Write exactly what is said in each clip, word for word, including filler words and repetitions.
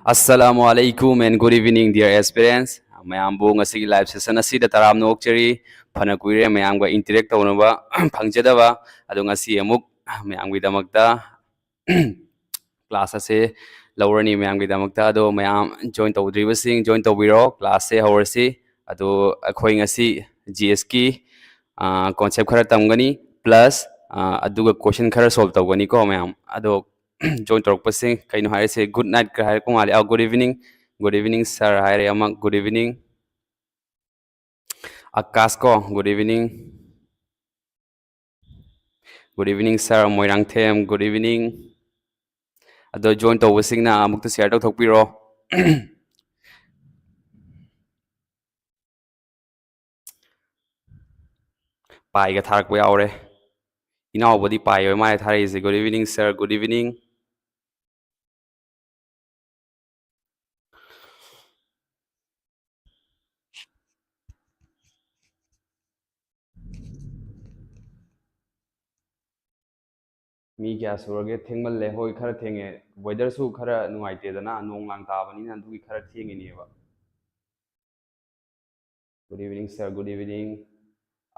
Assalamu alaikum and good evening, dear aspirants. ꯃꯌꯥꯝꯕꯨ ꯉꯁꯤꯒꯤ live session ꯑꯁꯤꯗ ꯇꯔꯥꯝꯅ ꯑꯣꯛꯆꯔꯤ꯫ ꯐꯅ ꯀꯨꯏꯔꯦ ꯃꯌꯥꯝꯒ interact ꯇꯧꯅꯕ ꯐꯪꯖꯗꯕ꯫ ꯑꯗꯣ ꯉꯁꯤ ꯑꯃꯨꯛ ꯃꯌꯥꯝꯒꯤꯗꯃꯛꯇ class ꯑꯁꯦ ꯂꯧꯔꯅꯤ ꯃꯌꯥꯝꯒꯤꯗꯃꯛꯇ꯫ ꯑꯗꯣ ꯃꯌꯥꯝ join ꯇꯧꯗ꯭ꯔꯤꯕꯁꯤꯡ join ꯇꯧꯕꯤꯔꯣ꯫ Class ꯁꯦ ꯍꯧꯔꯁꯤ꯫ ꯑꯗꯣ ꯑꯩꯈꯣꯏ ꯉꯁꯤ G S ꯀꯤ, ꯑꯥ, concept ꯈꯔ ꯇꯝꯒꯅꯤ, plus, ꯑꯥ, ꯑꯗꯨꯒ question ꯈꯔ solve ꯇꯧꯒꯅꯤꯀꯣ ꯃꯌꯥꯝ꯫ ꯑꯗꯣ join ꯇꯧꯔꯛꯄꯁꯤꯡ ꯀꯩꯅꯣ ꯍꯥꯏꯔꯤꯁꯦ, good night ꯀ ꯍꯥꯏꯔꯛꯄ ꯃꯥꯜꯂꯦ꯫ ꯑꯥ, good evening, good evening sir ꯍꯥꯏꯔꯦ ꯑꯃ, good evening꯫ ꯑꯀꯥꯁ ꯀꯣ, good evening꯫ Good evening sir, Moirangthem, good evening꯫ ꯑꯗꯣ join ꯇꯧꯕꯁꯤꯡꯅ ꯑꯃꯨꯛꯇ share ꯇꯧꯊꯣꯛꯄꯤꯔꯣ꯫ ꯄꯥꯏꯒ ꯊꯥꯔꯛꯄ ꯌꯥꯎꯔꯦ꯫ ꯏꯅꯥꯎꯕꯗꯤ ꯄꯥꯏ ꯑꯣꯏ ꯃꯥꯜꯂꯦ ꯊꯥꯔꯛꯏꯁꯦ꯫ Good evening sir, good evening꯫ ꯃꯤ ꯀꯌꯥ ꯁꯨꯔꯒꯦ? ꯊꯦꯡꯃꯜꯂꯦ꯫ ꯍꯣꯏ, ꯈꯔ ꯊꯦꯡꯉꯦ꯫ Weather ꯁꯨ ꯈꯔ ꯅꯨꯡꯉꯥꯏꯇꯦꯗꯅ, ꯅꯣꯡ ꯂꯥꯡ ꯇꯥꯕꯅꯤꯅ ꯑꯗꯨꯒꯤ ꯈꯔ ꯊꯦꯡꯉꯤꯅꯦꯕ꯫ Good evening sir, good evening꯫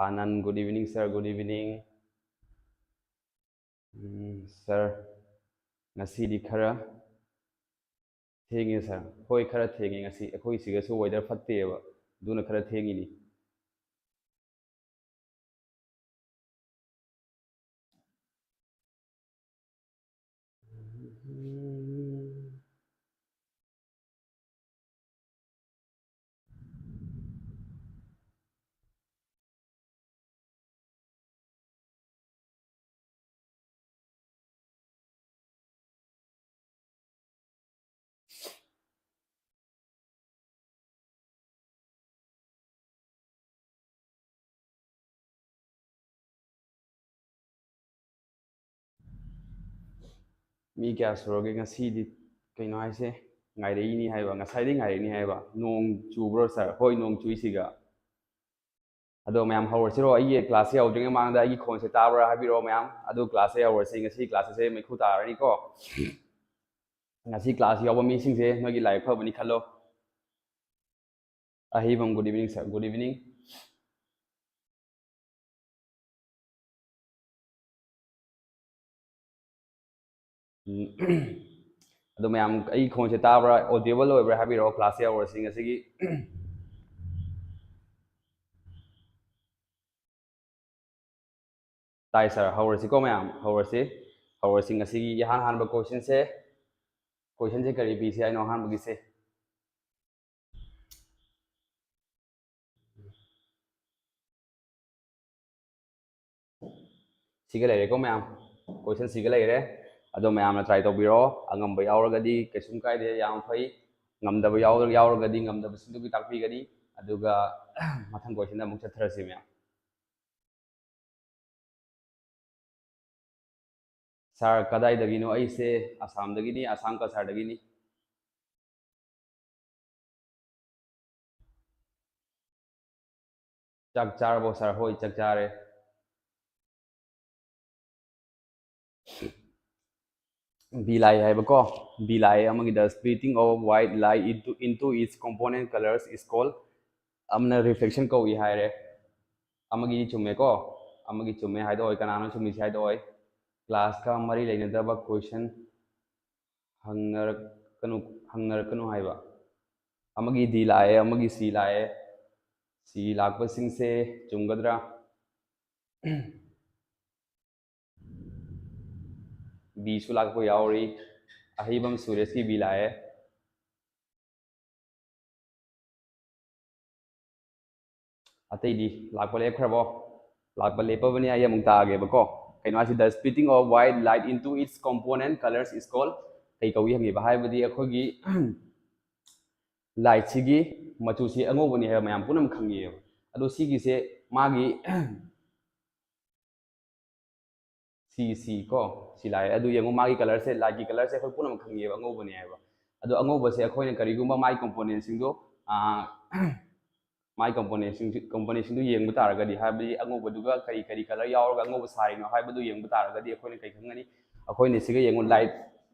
ꯑꯥꯅꯟ, good evening sir, good evening꯫ ꯎꯝ, sir, ꯉꯁꯤꯗꯤ ꯈꯔ ꯊꯦꯡꯉꯦ sir꯫ ꯍꯣꯏ, ꯈꯔ ꯊꯦꯡꯉꯦ ꯉꯁꯤ꯫ ꯑꯩꯈꯣꯏ ꯁꯤꯒꯁꯨ weather ꯐꯠꯇꯦꯕ, ꯑꯗꯨꯅ ꯈꯔ ꯊꯦꯡꯉꯤꯅꯤ꯫ ꯃꯤ ꯀꯌꯥ ꯁꯨꯔꯒꯦ ꯉꯁꯤꯗꯤ? ꯀꯩꯅꯣ ꯍꯥꯏꯁꯦ, ꯉꯥꯏꯔꯛꯏꯅꯤ ꯍꯥꯏꯕ, ꯉꯁꯥꯏꯗꯩ ꯉꯥꯏꯔꯛꯏꯅꯤ ꯍꯥꯏꯕ꯫ ꯅꯣꯡ ꯆꯨꯕ꯭ꯔꯣ sir? ꯍꯣꯏ, ꯅꯣꯡ ꯆꯨꯏ ꯁꯤꯒ꯫ ꯑꯗꯣ ꯃꯌꯥꯝ ꯍꯧꯔꯁꯤꯔꯣ? ꯑꯩꯒꯤ class ꯁꯦ ꯍꯧꯗ꯭ꯔꯤꯉꯩ ꯃꯃꯥꯡꯗ ꯑꯩꯒꯤ ꯈꯣꯟꯁꯦ ꯇꯥꯕ꯭ꯔꯥ ꯍꯥꯏꯕꯤꯔꯛꯑꯣ ꯃꯌꯥꯝ꯫ ꯑꯗꯨ class ꯁꯦ ꯍꯧꯔꯁꯤ꯫ ꯉꯁꯤ class ꯑꯁꯦ ꯃꯩꯈꯨ ꯇꯥꯔꯅꯤꯀꯣ꯫ ꯉꯁꯤ class ꯌꯥꯎꯕ ꯃꯤꯁꯤꯡꯁꯦ ꯅꯣꯏꯒꯤ ꯂꯥꯏꯕꯛ ꯐꯕꯅꯤ ꯈꯜꯂꯣ꯫ ꯑꯍꯩꯕꯝ, good evening sir, good evening꯫ ꯎꯝ, ꯑꯗꯣ ꯃꯌꯥꯝ ꯑꯩ ꯈꯣꯟꯁꯦ ꯇꯥꯕ꯭ꯔꯥ, audible ꯑꯣꯏꯕ꯭ꯔꯥ ꯍꯥꯏꯕꯤꯔꯛꯑꯣ꯫ Class ꯁꯦ ꯍꯧꯔꯁꯤ ꯉꯁꯤꯒꯤ꯫ ꯇꯥꯏ sir, ꯍꯧꯔꯁꯤꯀꯣ ꯃꯌꯥꯝ, ꯍꯧꯔꯁꯤ꯫ ꯍꯧꯔꯁꯤ ꯉꯁꯤꯒꯤ ꯏꯍꯥꯟ ꯍꯥꯟꯕ question ꯁꯦ꯫ Question ꯁꯦ ꯀꯔꯤ ꯄꯤꯁꯤ ꯍꯥꯏꯅꯣ ꯑꯍꯥꯟꯕꯒꯤꯁꯦ? ꯁꯤꯒ ꯂꯩꯔꯦꯀꯣ ꯃꯌꯥꯝ, question ꯁꯤꯒ ꯂꯩꯔꯦ꯫ ꯑꯗꯣ ꯃꯌꯥꯝꯅ try ꯇꯧꯕꯤꯔꯣ꯫ ꯑꯉꯝꯕ ꯌꯥꯎꯔꯒꯗꯤ ꯀꯩꯁꯨꯝ ꯀꯥꯏꯗꯦ, ꯌꯥꯝ ꯐꯩ꯫ ꯉꯝꯗꯕ ꯌꯥꯎꯔ-, ꯌꯥꯎꯔꯒꯗꯤ ꯉꯝꯗꯕꯁꯤꯡꯗꯨꯒꯤ ꯇꯥꯛꯄꯤꯒꯅꯤ꯫ ꯑꯗꯨꯒ ꯃꯊꯪ question ꯗ ꯑꯃꯨꯛ ꯆꯠꯊꯔꯁꯤ ꯃꯌꯥꯝ꯫ Sir, ꯀꯗꯥꯏꯗꯒꯤꯅꯣ? ꯑꯩꯁꯦ ꯑꯁꯥꯝꯗꯒꯤꯅꯤ, ꯑꯁꯥꯝ ꯀꯁꯥꯔꯗꯒꯤꯅꯤ꯫ ꯆꯥꯛ ꯆꯥꯔꯕꯣ sir? ꯍꯣꯏ, ꯆꯥꯛ ꯆꯥꯔꯦ꯫ Villi ꯍꯥꯏꯕꯀꯣ, villi ꯑꯃꯒꯤ, the splitting of white light into, into its component colors is called, ꯑꯃꯅ reflection ꯀꯧꯏ ꯍꯥꯏꯔꯦ꯫ ꯑꯃꯒꯤꯗꯤ ꯆꯨꯝꯃꯦꯀꯣ, ꯑꯃꯒꯤ ꯆꯨꯝꯃꯦ ꯍꯥꯏꯗꯣꯛꯑꯣꯏ꯫ ꯀꯅꯥꯅꯣ ꯆꯨꯝꯃꯤꯁꯦ ꯍꯥꯏꯗꯣꯛꯑꯣꯏ꯫ Class ꯀ ꯃꯔꯤ ꯂꯩꯅꯗꯕ question ꯍꯪꯅꯔꯛꯀꯅꯨ, ꯍꯪꯅꯔꯛꯀꯅꯨ ꯍꯥꯏꯕ꯫ ꯑꯃꯒꯤ D ꯂꯥꯛꯑꯦ, ꯑꯃꯒꯤ C ꯂꯥꯛꯑꯦ꯫ C ꯂꯥꯛꯄꯁꯤꯡꯁꯦ ꯆꯨꯝꯒꯗ꯭ꯔꯥ? B ꯁꯨ ꯂꯥꯛꯄ ꯌꯥꯎꯔꯤ꯫ ꯑꯍꯩꯕꯝ ꯁꯨꯔꯦꯁꯀꯤ B ꯂꯥꯛꯑꯦ꯫ ꯑꯇꯩꯗꯤ ꯂꯥꯛꯄ ꯂꯦꯞꯈ꯭ꯔꯕꯣ? ꯂꯥꯛꯄ ꯂꯦꯞꯄꯕꯅꯤ, ꯑꯩ ꯑꯃꯨꯛ ꯇꯥꯛꯑꯒꯦꯕꯀꯣ꯫ ꯀꯩꯅꯣ ꯍꯥꯏꯁꯤ, the splitting of white light into its component colors is called, ꯀꯩ ꯀꯧꯏ ꯍꯪꯉꯤꯕ ꯍꯥꯏꯕꯗꯤ ꯑꯩꯈꯣꯏꯒꯤ light ꯁꯤꯒꯤ ꯃꯆꯨꯁꯤ ꯑꯉꯧꯕꯅꯤ ꯍꯥꯏꯕ ꯃꯌꯥꯝ ꯄꯨꯝꯅꯃꯛ ꯈꯪꯉꯤꯑꯕ꯫ ꯑꯗꯣ ꯁꯤꯒꯤꯁꯦ ꯃꯥꯒꯤ C, C ꯀꯣ, C ꯂꯥꯛꯑꯦ꯫ ꯑꯗꯨ ꯌꯦꯡꯉꯨ, ꯃꯥꯒꯤ colour ꯁꯦ, light ꯀꯤ colour ꯁꯦ ꯑꯩꯈꯣꯏ ꯄꯨꯝꯅꯃꯛ ꯈꯪꯉꯤꯑꯕ, ꯑꯉꯧꯕꯅꯦ ꯍꯥꯏꯕ꯫ ꯑꯗꯣ ꯑꯉꯧꯕꯁꯦ ꯑꯩꯈꯣꯏꯅ ꯀꯔꯤꯒꯨꯝꯕ ꯃꯥꯒꯤ component ꯁꯤꯡꯗꯣ, ꯑꯥ, ꯃꯥꯒꯤ componentꯁꯤꯡ componentꯁꯤꯡꯗꯨ ꯌꯦꯡꯕ ꯇꯥꯔꯒꯗꯤ, ꯍꯥꯏꯕꯗꯤ ꯑꯉꯧꯕꯗꯨꯒ ꯀꯔꯤ ꯀꯔꯤ colour ꯌꯥꯎꯔꯒ ꯑꯉꯧꯕ ꯁꯥꯔꯤꯅꯣ ꯍꯥꯏꯕꯗꯨ ꯌꯦꯡꯕ ꯇꯥꯔꯒꯗꯤ ꯑꯩꯈꯣꯏꯅ ꯀꯩ ꯈꯪꯒꯅꯤ? ꯑꯩꯈꯣꯏꯅ ꯁꯤꯒ ꯌꯦꯡꯉꯨ, light,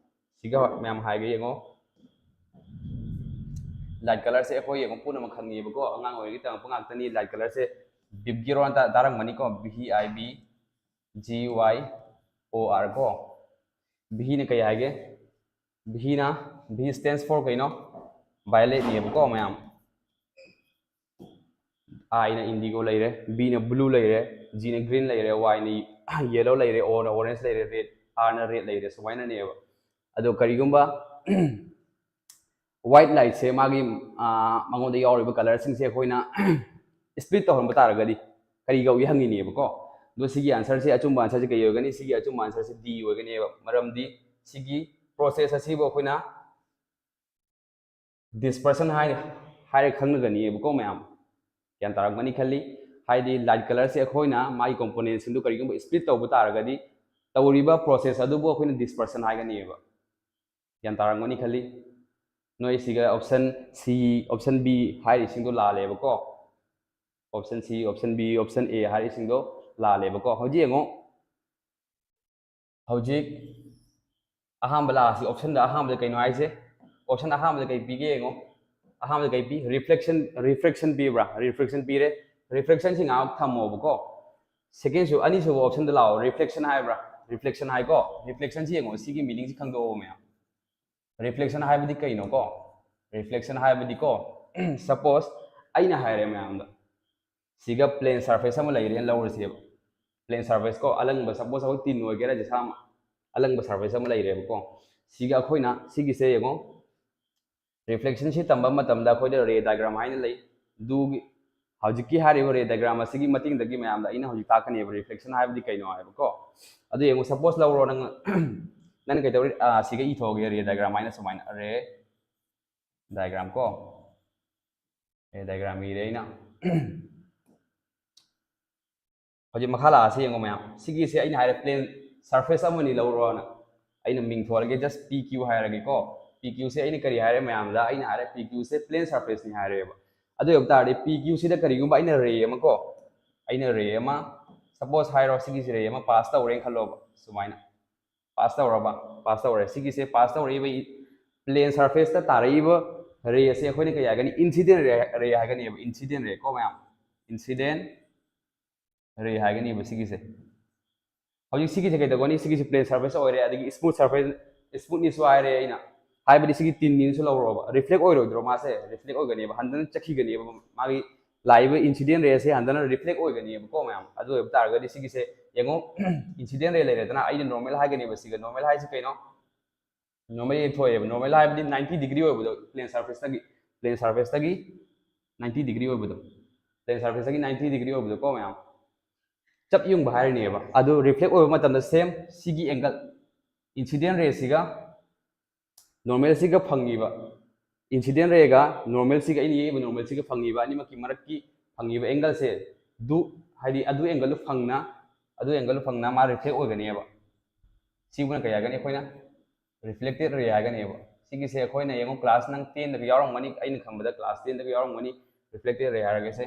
ꯁꯤꯒ ꯃꯌꯥꯝ ꯍꯥꯏꯒꯦ ꯌꯦꯡꯉꯣ꯫ Light colourꯁꯦ ꯑꯩꯈꯣꯏ ꯌꯦꯡꯉꯣ ꯄꯨꯝꯅꯃꯛ ꯈꯪꯉꯦꯕꯀꯣ, ꯑꯉꯥꯡ ꯑꯣꯏꯔꯤꯉꯩ ꯇꯝꯃꯛꯄ ꯉꯥꯛꯇꯅꯤ꯫ Light colourꯁꯦ Vib ꯒꯤ ꯔꯣꯟ ꯇꯥ-, ꯇꯥꯔꯝꯒꯅꯤꯀꯣ, V I B G Y O R ꯀꯣ꯫ Vꯅ ꯀꯩ ꯍꯥꯏꯒꯦ? Vꯅ, V stands for ꯀꯩꯅꯣ? Violetꯅꯦꯕꯀꯣ ꯃꯌꯥꯝ꯫ Iꯅ indigo ꯂꯩꯔꯦ, Bꯅ blue ꯂꯩꯔꯦ, Gꯅ green ꯂꯩꯔꯦ, Yꯅ yellow ꯂꯩꯔꯦ, Oꯅ orange ꯂꯩꯔꯦ, red, Rꯅ red ꯂꯩꯔꯦ, ꯁꯨꯃꯥꯏꯅꯅꯦꯕ꯫ ꯑꯗꯣ ꯀꯔꯤꯒꯨꯝꯕ white lightꯁꯦ ꯃꯥꯒꯤ, ꯑꯥ, ꯃꯉꯣꯟꯗ ꯌꯥꯎꯔꯤꯕ colourꯁꯤꯡꯁꯦ ꯑꯩꯈꯣꯏꯅ split ꯇꯧꯍꯟꯕ ꯇꯥꯔꯒꯗꯤ ꯀꯔꯤ ꯀꯧꯏ ꯍꯪꯉꯤꯅꯦꯕꯀꯣ꯫ ꯑꯗꯣ ꯁꯤꯒꯤ answerꯁꯦ, ꯑꯆꯨꯝꯕ answerꯁꯦ ꯀꯩ ꯑꯣꯏꯒꯅꯤ? ꯁꯤꯒꯤ ꯑꯆꯨꯝꯕ answerꯁꯦ D ꯑꯣꯏꯒꯅꯦꯕ꯫ ꯃꯔꯝꯗꯤ ꯁꯤꯒꯤ process ꯑꯁꯤꯕꯨ ꯑꯩꯈꯣꯏꯅ dispersion ꯍꯥꯏ, ꯍꯥꯏꯔ ꯈꯪꯅꯒꯅꯤꯕꯀꯣ ꯃꯌꯥꯝ꯫ ꯒ꯭ꯌꯥꯟ ꯇꯥꯔꯝꯒꯅꯤ ꯈꯜꯂꯤ꯫ ꯍꯥꯏꯗꯤ light colourꯁꯦ ꯑꯩꯈꯣꯏꯅ ꯃꯥꯒꯤ componentꯁꯤꯡꯗꯨ ꯀꯔꯤꯒꯨꯝꯕ split ꯇꯧꯕ ꯇꯥꯔꯒꯗꯤ ꯇꯧꯔꯤꯕ process ꯑꯗꯨꯕꯨ ꯑꯩꯈꯣꯏꯅ dispersion ꯍꯥꯏꯒꯅꯤꯕ꯫ ꯒ꯭ꯌꯥꯟ ꯇꯥꯔꯝꯒꯅꯤ ꯈꯜꯂꯤ꯫ ꯅꯣꯏ ꯁꯤꯒ option C, option B ꯍꯥꯏꯔꯤꯁꯤꯡꯗꯣ ꯂꯥꯜꯂꯦꯕꯀꯣ꯫ Option C, option B, option A ꯍꯥꯏꯔꯤꯁꯤꯡꯗꯣ ꯂꯥꯜꯂꯦꯕꯀꯣ꯫ ꯍꯧꯖꯤꯛ ꯌꯦꯡꯉꯣ, ꯍꯧꯖꯤꯛ ꯑꯍꯥꯟꯕ ꯂꯥꯛꯑꯁꯤ optionꯗ꯫ ꯑꯍꯥꯟꯕꯗ ꯀꯩꯅꯣ ꯍꯥꯏꯁꯦ? Option ꯑꯍꯥꯟꯕꯗ ꯀꯩ ꯄꯤꯒꯦ ꯌꯦꯡꯉꯣ꯫ ꯑꯍꯥꯟꯕꯗ ꯀꯩ ꯄꯤ? Reflection, refraction ꯄꯤꯕ꯭ꯔꯥ? Refraction ꯄꯤꯔꯦ꯫ Refractionꯁꯤ ꯉꯥꯏꯍꯥꯛ ꯊꯝꯃꯣꯕꯀꯣ꯫ Secondꯁꯨ, ꯑꯅꯤꯁꯨꯕ optionꯗ ꯂꯥꯛꯑꯣ, reflection ꯍꯥꯏꯕ꯭ꯔꯥ? Reflection ꯍꯥꯏꯀꯣ꯫ Reflectionꯁꯤ ꯌꯦꯡꯉꯣ, ꯁꯤꯒꯤ meaningꯁꯤ ꯈꯪꯗꯣꯛꯑꯣ ꯃꯌꯥꯝ꯫ Reflection ꯍꯥꯏꯕꯗꯤ ꯀꯩꯅꯣꯀꯣ? Reflection ꯍꯥꯏꯕꯗꯤꯀꯣ, suppose ꯑꯩꯅ ꯍꯥꯏꯔꯦ ꯃꯌꯥꯝꯗ, ꯁꯤꯒ plane surface ꯑꯃ ꯂꯩꯔꯦꯅ ꯂꯧꯔꯁꯦꯕ꯫ Plane surface ꯀꯣ, ꯑꯂꯪꯕ, suppose ꯑꯩꯈꯣꯏ tin ꯑꯣꯏꯒꯦꯔꯥ ꯖꯤꯁꯥ ꯑꯃ, ꯑꯂꯪꯕ surface ꯑꯃ ꯂꯩꯔꯦꯕꯀꯣ꯫ ꯁꯤꯒ ꯑꯩꯈꯣꯏꯅ ꯁꯤꯒꯤꯁꯦ ꯌꯦꯡꯉꯣ, reflectionꯁꯤ ꯇꯝꯕ ꯃꯇꯝꯗ ꯑꯩꯈꯣꯏꯗ ray diagram ꯍꯥꯏꯅ ꯂꯩ꯫ ꯑꯗꯨꯒꯤ ꯍꯧꯖꯤꯛꯀꯤ ꯍꯥꯏꯔꯤꯕ ray diagram ꯑꯁꯤꯒꯤ ꯃꯇꯦꯡꯗꯒꯤ ꯃꯌꯥꯝꯗ ꯑꯩꯅ ꯍꯧꯖꯤꯛ ꯇꯥꯛꯀꯅꯦꯕ reflection ꯍꯥꯏꯕꯗꯤ ꯀꯩꯅꯣ ꯍꯥꯏꯕꯀꯣ꯫ ꯑꯗꯨ ꯌꯦꯡꯉꯣ, suppose ꯂꯧꯔꯣ ꯅꯪ, ꯅꯪ ꯀꯩꯗꯧꯔꯤ? ꯑꯥ, ꯁꯤꯒ ꯏꯊꯣꯛꯑꯒꯦ ray diagram ꯍꯥꯏꯅ ꯁꯨꯃꯥꯏꯅ, ray diagram ꯀꯣ꯫ Ray diagram ꯏꯔꯦ ꯑꯩꯅ꯫ ꯍꯧꯖꯤꯛ ꯃꯈꯥ ꯂꯥꯛꯑꯁꯤ ꯌꯦꯡꯉꯣ ꯃꯌꯥꯝ꯫ ꯁꯤꯒꯤꯁꯦ ꯑꯩꯅ ꯍꯥꯏꯔꯦ plane surface ꯑꯃꯅꯤ ꯂꯧꯔꯣꯅ꯫ ꯑꯩꯅ ꯃꯤꯡ ꯊꯣꯜꯂꯒꯦ, just P Q ꯍꯥꯏꯔꯒꯦꯀꯣ꯫ P Qꯁꯦ ꯑꯩꯅ ꯀꯔꯤ ꯍꯥꯏꯔꯦ ꯃꯌꯥꯝꯗ? ꯑꯩꯅ ꯍꯥꯏꯔꯦ P Qꯁꯦ plane surfaceꯅꯤ ꯍꯥꯏꯔꯦꯕ꯫ ꯑꯗꯨ ꯑꯣꯏꯕ ꯇꯥꯔꯗꯤ ꯄꯤ ꯀ꯭ꯌꯨ ꯁꯤꯗ ꯀꯔꯤꯒꯨꯝꯕ ꯑꯩꯅ ꯔꯦ ꯑꯃ ꯀꯣ, ꯑꯩꯅ ꯔꯦ ꯑꯃ, ꯁꯄꯣꯁ ꯍꯥꯏꯔꯣ, ꯁꯤꯒꯤꯁꯤ ꯔꯦ ꯑꯃ ꯄꯥꯁ ꯇꯧꯔꯦꯅ ꯈꯜꯂꯣꯕ꯫ ꯁꯨꯃꯥꯏꯅ ꯄꯥꯁ ꯇꯧꯔꯕ, ꯄꯥꯁ ꯇꯧꯔꯦ, ꯁꯤꯒꯤꯁꯦ ꯄꯥꯁ ꯇꯧꯔꯛꯏꯕ ꯄ꯭ꯂꯦꯟ ꯁꯔꯐꯦꯁꯇ ꯇꯥꯔꯛꯏꯕ ꯔꯦ ꯑꯁꯦ ꯑꯩꯈꯣꯏꯅ ꯀꯩ ꯍꯥꯏꯒꯅꯤ? ꯏꯟꯁꯤꯗꯦꯟ ꯔꯦ, ꯔꯦ ꯍꯥꯏꯒꯅꯦꯕ, ꯏꯟꯁꯤꯗꯦꯟ ꯔꯦ ꯀꯣ ꯃꯌꯥꯝ, ꯏꯟꯁꯤꯗꯦꯟ ꯔꯦ ꯍꯥꯏꯒꯅꯦꯕ ꯁꯤꯒꯤꯁꯦ꯫ ꯍꯧꯖꯤꯛ ꯁꯤꯒꯤꯁꯦ ꯀꯩꯗꯧꯒꯅꯤ? ꯁꯤꯒꯤꯁꯦ ꯄ꯭ꯂꯦꯟ ꯁꯔꯐꯦꯁ ꯑꯣꯏꯔꯦ, ꯑꯗꯒꯤ ꯁ꯭ꯃꯨꯠ ꯁꯔꯐꯦꯁ, ꯁ꯭ꯃꯨꯠꯅꯦꯁꯁꯨ ꯍꯥꯏꯔꯦ ꯑꯩꯅ, ꯍꯥꯏꯕꯗꯤ ꯁꯤꯒꯤ ꯇꯤꯟꯅꯤꯅꯁꯨ ꯂꯧꯔꯣꯕ, ꯔꯤꯐ꯭ꯂꯦꯛ ꯑꯣꯏꯔꯣꯏꯗ꯭ꯔꯣ? ꯃꯥꯁꯦ ꯔꯤꯐ꯭ꯂꯦꯛ ꯑꯣꯏꯒꯅꯦꯕ, ꯍꯟꯗꯅ ꯆꯠꯈꯤꯒꯅꯦꯕ, ꯃꯥꯒꯤ ꯂꯥꯛꯏꯕ ꯏꯟꯁꯤꯗꯦꯟ ꯔꯦꯁꯦ ꯍꯟꯗꯅ ꯔꯤꯐ꯭ꯂꯦꯛ ꯑꯣꯏꯒꯅꯦꯕꯀꯣ ꯃꯌꯥꯝ꯫ ꯑꯗꯨ ꯑꯣꯏꯕ ꯇꯥꯔꯒꯗꯤ ꯁꯤꯒꯤꯁꯦ ꯌꯦꯡꯉꯣ, ꯏꯟꯁꯤꯗꯦꯟ ꯔꯦ ꯂꯩꯔꯦꯗꯅ, ꯑꯩꯅ ꯅꯣꯔꯃꯦꯜ ꯍꯥꯏꯒꯅꯦꯕ ꯁꯤꯒ꯫ ꯅꯣꯔꯃꯦꯜ ꯍꯥꯏꯁꯤ ꯀꯩꯅꯣ? ꯅꯣꯔꯃꯦꯜ ꯌꯦꯡꯊꯣꯛꯑꯦꯕ꯫ ꯅꯣꯔꯃꯦꯜ ꯍꯥꯏꯕꯗꯤ ꯅꯥꯏꯟꯇꯤ ꯗꯤꯒ꯭ꯔꯤ ꯑꯣꯏꯕꯗꯣ, ꯄ꯭ꯂꯦꯟ ꯁꯔꯐꯦꯁꯇꯒꯤ, ꯄ꯭ꯂꯦꯟ ꯁꯔꯐꯦꯁꯇꯒꯤ ꯅꯥꯏꯟꯇꯤ ꯗꯤꯒ꯭ꯔꯤ ꯑꯣꯏꯕꯗꯣ, ꯄ꯭ꯂꯦꯟ ꯁꯔꯐꯦꯁꯇꯒꯤ ꯅꯥꯏꯟꯇꯤ ꯗꯤꯒ꯭ꯔꯤ ꯑꯣꯏꯕꯗꯣ ꯀꯣ ꯃꯌꯥꯝ꯫ ꯆꯞ ꯌꯨꯡꯕ ꯍꯥꯏꯔꯅꯦꯕ꯫ ꯑꯗꯨ ꯔꯤꯐ꯭ꯂꯦꯛ ꯑꯣꯏꯕ ꯃꯇꯝꯗ ꯁꯦꯝ ꯁꯤꯒꯤ ꯑꯦꯡꯒꯜ, ꯏꯟꯁꯤꯗꯦꯟ ꯔꯦꯁꯤꯒ ꯅꯣꯔꯃꯦꯜꯁꯤꯒ ꯐꯪꯉꯤꯕ, ꯏꯟꯁꯤꯗꯦꯟ ꯔꯦꯒ ꯅꯣꯔꯃꯦꯜꯁꯤꯒ, ꯑꯩꯅ ꯌꯦꯛꯏꯕ ꯅꯣꯔꯃꯦꯜꯁꯤꯒ ꯐꯪꯉꯤꯕ, ꯑꯅꯤꯃꯛꯀꯤ ꯃꯔꯛꯀꯤ ꯐꯪꯉꯤꯕ ꯑꯦꯡꯒꯜꯁꯦ, ꯗꯨ, ꯍꯥꯏꯗꯤ ꯑꯗꯨ ꯑꯦꯡꯒꯜꯗꯨ ꯐꯪꯅ, ꯑꯗꯨ ꯑꯦꯡꯒꯜꯗꯨ ꯐꯪꯅ ꯃꯥ ꯔꯤꯐ꯭ꯂꯦꯛ ꯑꯣꯏꯒꯅꯦꯕ꯫ ꯁꯤꯕꯨꯅ ꯀꯩ ꯍꯥꯏꯒꯅꯤ? ꯑꯩꯈꯣꯏꯅ ꯔꯤꯐ꯭ꯂꯦꯛꯇꯦꯠ ꯔꯦ ꯍꯥꯏꯒꯅꯦꯕ꯫ ꯁꯤꯒꯤꯁꯦ ꯑꯩꯈꯣꯏꯅ ꯌꯦꯡꯉꯣ, ꯀ꯭ꯂꯥꯁ ꯅꯪ ꯇꯦꯟꯗꯒ ꯌꯥꯎꯔꯝꯒꯅꯤ, ꯑꯩꯅ ꯈꯟꯕꯗ ꯀ꯭ꯂꯥꯁ ꯇꯦꯟꯗꯒ ꯌꯥꯎꯔꯝꯒꯅꯤ ꯔꯤꯐ꯭ꯂꯦꯛꯇꯦꯠ ꯔꯦ ꯍꯥꯏꯔꯒꯁꯦ,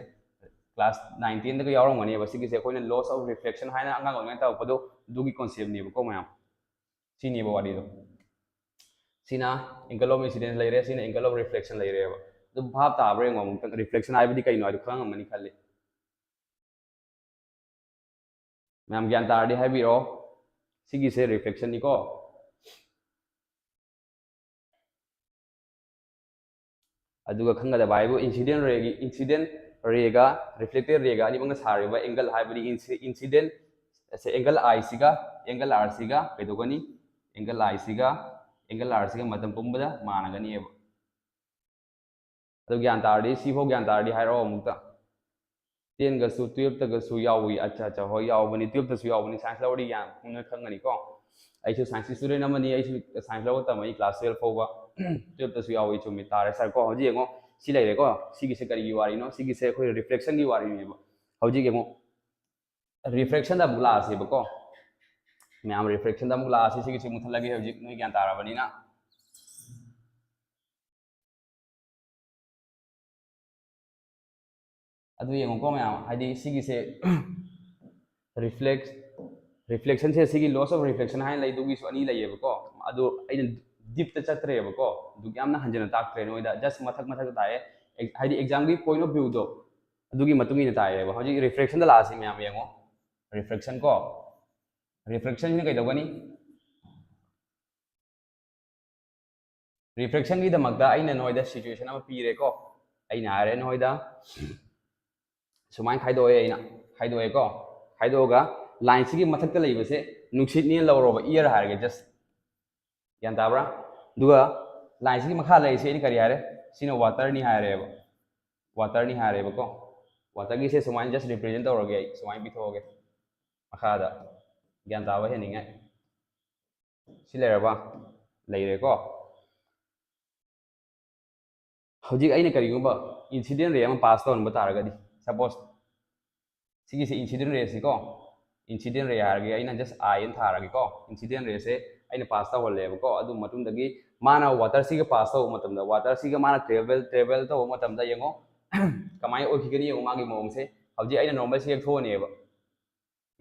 ꯀ꯭ꯂꯥꯁ ꯅꯥꯏꯟ ꯇꯦꯟꯗꯒ ꯌꯥꯎꯔꯝꯒꯅꯦꯕ꯫ ꯁꯤꯒꯤꯁꯦ ꯑꯩꯈꯣꯏꯅ ꯂꯣꯁ ꯑꯣꯐ ꯔꯤꯐ꯭ꯂꯦꯛꯁꯟ ꯍꯥꯏꯅ ꯑꯉꯥꯡ ꯑꯣꯏꯔꯤꯉꯩ ꯇꯧꯔꯛꯄꯗꯣ, ꯑꯗꯨꯒꯤ ꯀꯣꯟꯁꯦꯞꯅꯦꯕꯀꯣ ꯃꯌꯥꯝ꯫ ꯁꯤꯅꯦꯕ ꯋꯥꯔꯤꯗꯣ꯫ ꯁꯤꯅ ꯑꯦꯡꯒꯜ ꯑꯣꯐ ꯏꯟꯁꯤꯗꯦꯟꯁ ꯂꯩꯔꯦ, ꯁꯤꯅ ꯑꯦꯡꯒꯜ ꯑꯣꯐ ꯔꯤꯐ꯭ꯂꯦꯛꯁꯟ ꯂꯩꯔꯦꯕ꯫ ꯑꯗꯨꯝ ꯚꯥꯞ ꯇꯥꯕ꯭ꯔꯥ ꯌꯦꯡꯉꯣ ꯑꯃꯨꯛꯇꯪ꯫ ꯔꯤꯐ꯭ꯂꯦꯛꯁꯟ ꯍꯥꯏꯕꯗꯤ ꯀꯩꯅꯣ ꯍꯥꯏꯗꯣ ꯈꯪꯉꯝꯃꯅꯤ ꯈꯜꯂꯤ꯫ ꯃꯌꯥꯝ ꯒ꯭ꯌꯥꯟ ꯇꯥꯔꯗꯤ ꯍꯥꯏꯕꯤꯔꯛꯑꯣ꯫ ꯁꯤꯒꯤꯁꯦ ꯔꯤꯐ꯭ꯂꯦꯛꯁꯟꯅꯤꯀꯣ꯫ ꯑꯗꯨꯒ ꯈꯪꯒꯗꯕ ꯍꯥꯏꯕꯨ ꯏꯟꯁꯤꯗꯦꯟ ꯔꯦꯒꯤ, ꯏꯟꯁꯤꯗꯦꯟ ꯔꯦꯒ ꯔꯤꯐ꯭ꯂꯦꯛꯇꯦꯠ ꯔꯦꯒ ꯑꯅꯤꯃꯛꯅ ꯁꯥꯔꯤꯕ ꯑꯦꯡꯒꯜ ꯍꯥꯏꯕꯗꯤ ꯏꯟꯁꯤꯗꯦꯟ, ꯑꯦꯡꯒꯜ ꯑꯥꯏꯁꯤꯒ ꯑꯦꯡꯒꯜ ꯑꯥꯔꯁꯤꯒ ꯀꯩꯗꯧꯒꯅꯤ? ꯑꯦꯡꯒꯜ ꯑꯥꯏꯁꯤꯒ ꯑꯦꯡꯒꯜ ꯑꯥꯔꯁꯤꯒ ꯃꯇꯝ ꯄꯨꯝꯕꯗ ꯃꯥꯟꯅꯒꯅꯤꯕ꯫ ꯑꯗꯨ ꯒ꯭ꯌꯥꯟ ꯇꯥꯔꯗꯤ, ꯁꯤꯐꯥꯎ ꯒ꯭ꯌꯥꯟ ꯇꯥꯔꯗꯤ ꯍꯥꯏꯔꯛꯑꯣ ꯑꯃꯨꯛꯇ꯫ ꯇꯦꯟꯒꯁꯨ ꯇꯨꯌꯦꯜꯞꯇꯒꯁꯨ ꯌꯥꯎꯏ꯫ ꯑꯠꯆꯥ, ꯑꯠꯆꯥ, ꯍꯣꯏ, ꯌꯥꯎꯕꯅꯤ꯫ ꯇꯨꯌꯦꯜꯞꯇꯁꯨ ꯌꯥꯎꯕꯅꯤ꯫ ꯁꯥꯏꯟꯁ ꯂꯧꯔꯗꯤ ꯒ꯭ꯌꯥꯟ ꯅꯣꯏ ꯈꯪꯒꯅꯤꯀꯣ꯫ ꯑꯩꯁꯨ ꯁꯥꯏꯟꯁ ꯏꯁꯇꯨꯗꯦꯟ ꯑꯃꯅꯤ꯫ ꯑꯩꯁꯨ ꯁꯥꯏꯟꯁ ꯂꯧꯔ ꯇꯝꯃꯛꯏ ꯀ꯭ꯂꯥꯁ ꯇꯨꯌꯦꯜꯞ ꯐꯥꯎꯕ꯫ ꯇꯨꯌꯦꯜꯞꯇꯁꯨ ꯌꯥꯎꯏ꯫ ꯆꯨꯝꯃꯤ꯫ ꯇꯥꯔꯦ ꯁꯥꯔ ꯀꯣ꯫ ꯍꯧꯖꯤꯛ ꯌꯦꯡꯉꯣ, ꯁꯤ ꯂꯩꯔꯦꯀꯣ꯫ ꯁꯤꯒꯤꯁꯦ ꯀꯔꯤꯒꯤ ꯋꯥꯔꯤꯅꯣ? ꯁꯤꯒꯤꯁꯦ ꯑꯩꯈꯣꯏ ꯔꯤꯐ꯭ꯂꯦꯛꯁꯟꯒꯤ ꯋꯥꯔꯤꯅꯦꯕ꯫ ꯍꯧꯖꯤꯛ ꯌꯦꯡꯉꯣ, ꯔꯤꯐ꯭ꯔꯦꯛꯁꯟꯗ ꯑꯃꯨꯛ ꯂꯥꯛꯑꯁꯦꯕꯀꯣ꯫ ꯃꯌꯥꯝ ꯔꯤꯐ꯭ꯔꯦꯛꯁꯟꯗ ꯑꯃꯨꯛ ꯂꯥꯛꯑꯁꯤ꯫ ꯁꯤꯒꯤꯁꯤ ꯃꯨꯠꯊꯠꯂꯒꯦ ꯍꯧꯖꯤꯛ, ꯅꯣꯏ ꯒ꯭ꯌꯥꯟ ꯇꯥꯔꯕꯅꯤꯅ꯫ ꯑꯗꯨ ꯌꯦꯡꯉꯨꯀꯣ ꯃꯌꯥꯝ, ꯍꯥꯏꯗꯤ ꯁꯤꯒꯤꯁꯦ reflect reflection ꯁꯦ, ꯁꯤꯒꯤ laws of reflection ꯍꯥꯏꯅ ꯂꯩꯗꯨꯒꯤꯁꯨ ꯑꯅꯤ ꯂꯩꯌꯦꯕꯀꯣ꯫ ꯑꯗꯨ ꯑꯩꯅ deep ꯇ ꯆꯠꯇ꯭ꯔꯦꯕꯀꯣ, ꯑꯗꯨ ꯌꯥꯝꯅ ꯍꯟꯖꯤꯟꯅ ꯇꯥꯛꯇ꯭ꯔꯦ ꯅꯣꯏꯗ, just ꯃꯊꯛ ꯃꯊꯛꯇ ꯇꯥꯛꯑꯦ꯫ Ex- ꯍꯥꯏꯗꯤ exam ꯒꯤ point of view ꯗꯣ ꯑꯗꯨꯒꯤ ꯃꯇꯨꯡ ꯏꯟꯅ ꯇꯥꯛꯑꯦꯕ꯫ ꯍꯧꯖꯤꯛ reflection ꯗ ꯂꯥꯛꯑꯁꯤ ꯃꯌꯥꯝ ꯌꯦꯡꯉꯣ, reflection ꯀꯣ, reflection ꯁꯤꯅ ꯀꯩꯗꯧꯒꯅꯤ? Reflection ꯒꯤꯗꯃꯛꯇ ꯑꯩꯅ ꯅꯣꯏꯗ situation ꯑꯃ ꯄꯤꯔꯦꯀꯣ꯫ ꯑꯩꯅ ꯍꯥꯏꯔꯦ ꯅꯣꯏꯗ, ꯁꯨꯃꯥꯏꯅ ꯈꯥꯏꯗꯣꯛꯑꯦ, ꯑꯩꯅ ꯈꯥꯏꯗꯣꯛꯑꯦꯀꯣ꯫ ꯈꯥꯏꯗꯣꯛꯑꯒ line ꯁꯤꯒꯤ ꯃꯊꯛꯇ ꯂꯩꯕꯁꯦ ꯅꯨꯡꯁꯤꯠꯅꯦꯅ ꯂꯧꯔꯣꯕ, air ꯍꯥꯏꯔꯒꯦ, just꯫ ꯒ꯭ꯌꯥꯟ ꯇꯥꯕ꯭ꯔꯥ? ꯑꯗꯨꯒ line ꯁꯤꯒꯤ ꯃꯈꯥ ꯂꯩꯔꯤꯁꯦ ꯑꯩꯅ ꯀꯔꯤ ꯍꯥꯏꯔꯦ? ꯁꯤꯅ water ꯅꯤ ꯍꯥꯏꯔꯦꯕ꯫ Water ꯅꯤ ꯍꯥꯏꯔꯦꯕꯀꯣ꯫ Water ꯒꯤꯁꯦ ꯁꯨꯃꯥꯏꯅ just represent ꯇꯧꯔꯒꯦ ꯑꯩ, ꯁꯨꯃꯥꯏꯅ ꯄꯤꯊꯣꯛꯑꯒꯦ ꯃꯈꯥꯗ꯫ ꯒ꯭ꯌꯥꯟ ꯇꯥꯕ ꯍꯦꯟꯅꯤꯡꯉꯥꯏ꯫ ꯁꯤ ꯂꯩꯔꯕ? ꯂꯩꯔꯦꯀꯣ꯫ ꯍꯧꯖꯤꯛ ꯑꯩꯅ ꯀꯔꯤꯒꯨꯝꯕ incident ray ꯑꯃ pass ꯇꯧꯍꯟꯕ ꯇꯥꯔꯒꯗꯤ, suppose ꯁꯤꯒꯤꯁꯦ incident ray ꯁꯤꯀꯣ, incident ray ꯍꯥꯏꯔꯒꯦ, ꯑꯩꯅ just I ꯑꯅ ꯊꯥꯔꯒꯦꯀꯣ꯫ Incident ray ꯁꯦ ꯑꯩꯅ pass ꯇꯧꯍꯜꯂꯦꯕꯀꯣ꯫ ꯑꯗꯨ ꯃꯇꯨꯡꯗꯒꯤ ꯃꯥꯅ water ꯁꯤꯒ pass ꯇꯧꯕ ꯃꯇꯝꯗ, water ꯁꯤꯒ ꯃꯥꯅ travel travel ꯇꯧꯕ ꯃꯇꯝꯗ ꯌꯦꯡꯉꯣ, ꯀꯃꯥꯏꯅ ꯑꯣꯏꯈꯤꯒꯅꯤ ꯌꯦꯡꯉꯣ ꯃꯥꯒꯤ ꯃꯑꯣꯡꯁꯦ꯫ ꯍꯧꯖꯤꯛ ꯑꯩꯅ normal ꯁꯤ ꯌꯦꯛꯊꯣꯛꯑꯅꯦꯕ,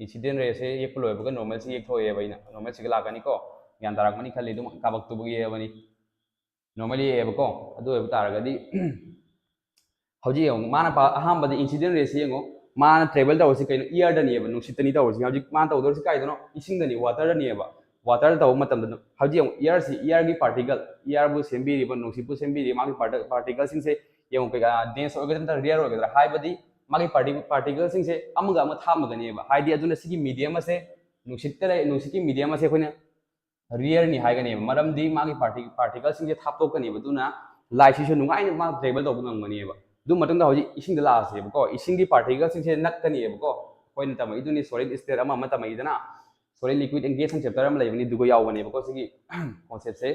incident ray ꯁꯦ ꯌꯦꯛꯄ ꯂꯣꯏꯕꯒ normal ꯁꯤ ꯌꯦꯛꯊꯣꯛꯑꯦꯕ ꯑꯩꯅ꯫ Normal ꯁꯤꯒ ꯂꯥꯛꯀꯅꯤꯀꯣ, ꯒ꯭ꯌꯥꯟ ꯇꯥꯔꯛꯀꯅꯤ ꯈꯜꯂꯤ, ꯑꯗꯨꯝ ꯀꯥꯕꯛꯇꯨꯕꯒꯤ ꯌꯦꯛꯑꯕꯅꯤ꯫ Normal ꯌꯦꯛꯑꯦꯕꯀꯣ꯫ ꯑꯗꯨ ꯑꯣꯏꯕ ꯇꯥꯔꯒꯗꯤ ꯍꯧꯖꯤꯛ ꯌꯦꯡꯉꯨ, ꯃꯥꯅ ꯄꯥ-, ꯑꯍꯥꯟꯕꯗ incident ray ꯁꯤ ꯌꯦꯡꯉꯨ, ꯃꯥꯅ travel ꯇꯧꯔꯤꯁꯤ ꯀꯩꯅꯣ? Air ꯗꯅꯦꯕ, ꯅꯨꯡꯁꯤꯠꯇꯅꯤ ꯇꯧꯔꯤꯁꯤ꯫ ꯍꯧꯖꯤꯛ ꯃꯥꯅ ꯇꯧꯗꯧꯔꯤꯁꯤ ꯀꯥꯏꯗꯅꯣ? ꯏꯁꯤꯡꯗꯅꯤ, water ꯗꯅꯦꯕ꯫ Water ꯇꯧꯕ ꯃꯇꯝꯗ ꯍꯧꯖꯤꯛ ꯌꯦꯡꯉꯨ, air ꯁꯤ, air ꯒꯤ particle, air ꯕꯨ ꯁꯦꯝꯕꯤꯔꯤꯕ, ꯅꯨꯡꯁꯤꯠꯄꯨ ꯁꯦꯝꯕꯤꯔꯤꯕ, ꯃꯥꯒꯤ parti-, particle ꯁꯤꯡꯁꯦ ꯌꯦꯡꯉꯨ, ꯀꯩ-, ꯑ, dense ꯑꯣꯏꯒꯗ꯭ꯔꯥ ꯅꯠꯇ꯭ꯔꯒ rare ꯑꯣꯏꯒꯗ꯭ꯔꯥ? ꯍꯥꯏꯕꯗꯤ ꯃꯥꯒꯤ parti-, particle ꯁꯤꯡꯁꯦ ꯑꯃꯒ ꯑꯃ ꯊꯥꯞꯅꯒꯅꯦꯕ꯫ ꯍꯥꯏꯗꯤ ꯑꯗꯨꯅ ꯁꯤꯒꯤ medium ꯑꯁꯦ, ꯅꯨꯡꯁꯤꯠꯇ ꯂꯩ-, ꯅꯨꯡꯁꯤꯠꯀꯤ medium ꯑꯁꯦ ꯑꯩꯈꯣꯏꯅ rare ꯅꯤ ꯍꯥꯏꯒꯅꯦꯕ, ꯃꯔꯝꯗꯤ ꯃꯥꯒꯤ parti-, particle ꯁꯤꯡꯁꯦ ꯊꯥꯞꯇꯣꯛꯀꯅꯦꯕ, ꯑꯗꯨꯅ light ꯁꯤꯁꯨ ꯅꯨꯡꯉꯥꯏꯅ ꯃꯥ travel ꯇꯧꯕ ꯉꯝꯒꯅꯦꯕ꯫ ꯑꯗꯨ ꯃꯇꯨꯡꯗ ꯍꯧꯖꯤꯛ ꯏꯁꯤꯡꯗ ꯂꯥꯛꯑꯁꯦꯕꯀꯣ, ꯏꯁꯤꯡꯒꯤ particle ꯁꯤꯡꯁꯦ ꯅꯛꯀꯅꯦꯕꯀꯣ꯫ ꯑꯩꯈꯣꯏꯅ ꯇꯝꯃꯛꯏꯗꯨꯅꯤ, solid state ꯑꯃ ꯑꯃ ꯇꯝꯃꯛꯏꯗꯅ, solid liquid and gas ꯍꯥꯏꯅ chapter ꯑꯃ ꯂꯩꯕꯅꯤ, ꯑꯗꯨꯒ ꯌꯥꯎꯕꯅꯦꯕꯀꯣ ꯁꯤꯒꯤ concept ꯁꯦ꯫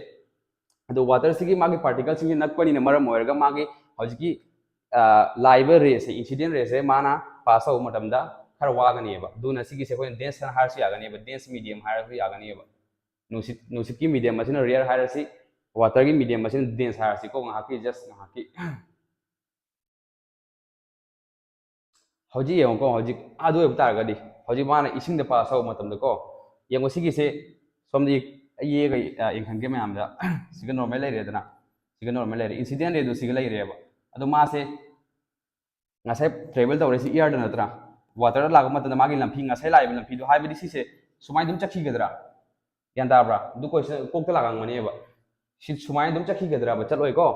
ꯑꯗꯣ water ꯁꯤꯒꯤ ꯃꯥꯒꯤ particle ꯁꯤꯡꯁꯦ ꯅꯛꯄꯅꯤꯅ ꯃꯔꯝ ꯑꯣꯏꯔꯒ ꯃꯥꯒꯤ ꯍꯧꯖꯤꯛꯀꯤ, ꯑ, ꯂꯥꯛꯏꯕ ray ꯁꯦ, incident ray ꯁꯦ ꯃꯥꯅ pass ꯇꯧꯕ ꯃꯇꯝꯗ ꯈꯔ ꯋꯥꯒꯅꯦꯕ꯫ ꯑꯗꯨꯅ ꯁꯤꯒꯤꯁꯦ ꯑꯩꯈꯣꯏꯅ dense ꯍꯥꯏꯔꯁꯨ ꯌꯥꯒꯅꯦꯕ, dense medium ꯍꯥꯏꯔꯁꯨ ꯌꯥꯒꯅꯦꯕ꯫ ꯅꯨꯡꯁꯤꯠ, ꯅꯨꯡꯁꯤꯠꯀꯤ medium ꯑꯁꯤꯅ rare ꯍꯥꯏꯔꯁꯤ, water ꯒꯤ medium ꯑꯁꯤꯅ dense ꯍꯥꯏꯔꯁꯤꯀꯣ, ꯉꯥꯏꯍꯥꯛꯀꯤ, just ꯉꯥꯏꯍꯥꯛꯀꯤ꯫ ꯍꯧꯖꯤꯛ ꯌꯦꯡꯉꯨꯀꯣ, ꯍꯧꯖꯤꯛ ꯑꯗꯨ ꯑꯣꯏꯕ ꯇꯥꯔꯒꯗꯤ ꯍꯧꯖꯤꯛ ꯃꯥꯅ ꯏꯁꯤꯡꯗ ꯄꯥꯁ ꯇꯧꯕ ꯃꯇꯝꯗꯀꯣ, ꯌꯦꯡꯉꯣ, ꯁꯤꯒꯤꯁꯦ ꯁꯣꯝꯗ ꯌꯦꯛꯑꯒ ꯌꯦꯡꯍꯟꯒꯦ ꯃꯌꯥꯝꯗ꯫ ꯁꯤꯒ ꯅꯣꯔꯃꯦꯜ ꯂꯩꯔꯦꯗꯅ, ꯁꯤꯒ ꯅꯣꯔꯃꯦꯜ ꯂꯩꯔꯦ, ꯏꯟꯁꯤꯗꯦꯟ ꯔꯦꯗꯣ ꯁꯤꯒ ꯂꯩꯔꯦꯕ꯫ ꯑꯗꯣ ꯃꯥꯁꯦ ꯉꯁꯥꯏ ꯇ꯭ꯔꯦꯕꯦꯜ ꯇꯧꯔꯛꯏꯁꯤ ꯏꯌꯔꯗ ꯅꯠꯇ꯭ꯔꯥ? ꯋꯥꯇꯔꯗ ꯂꯥꯛꯄ ꯃꯇꯝꯗ ꯃꯥꯒꯤ ꯂꯝꯕꯤ, ꯉꯁꯥꯏ ꯂꯥꯛꯏꯕ ꯂꯝꯕꯤꯗꯣ, ꯍꯥꯏꯕꯗꯤ ꯁꯤꯁꯦ ꯁꯨꯃꯥꯏꯅ ꯑꯗꯨꯝ ꯆꯠꯈꯤꯒꯗ꯭ꯔꯥ? ꯒ꯭ꯌꯥꯟ ꯇꯥꯕ꯭ꯔꯥ? ꯑꯗꯨ ꯀꯣꯏꯁꯟ ꯀꯣꯛꯇ ꯂꯥꯛꯂꯝꯒꯅꯦꯕ꯫ ꯁꯤ ꯁꯨꯃꯥꯏꯅ ꯑꯗꯨꯝ ꯆꯠꯈꯤꯒꯗ꯭ꯔꯕ? ꯆꯠꯂꯣꯏꯀꯣ꯫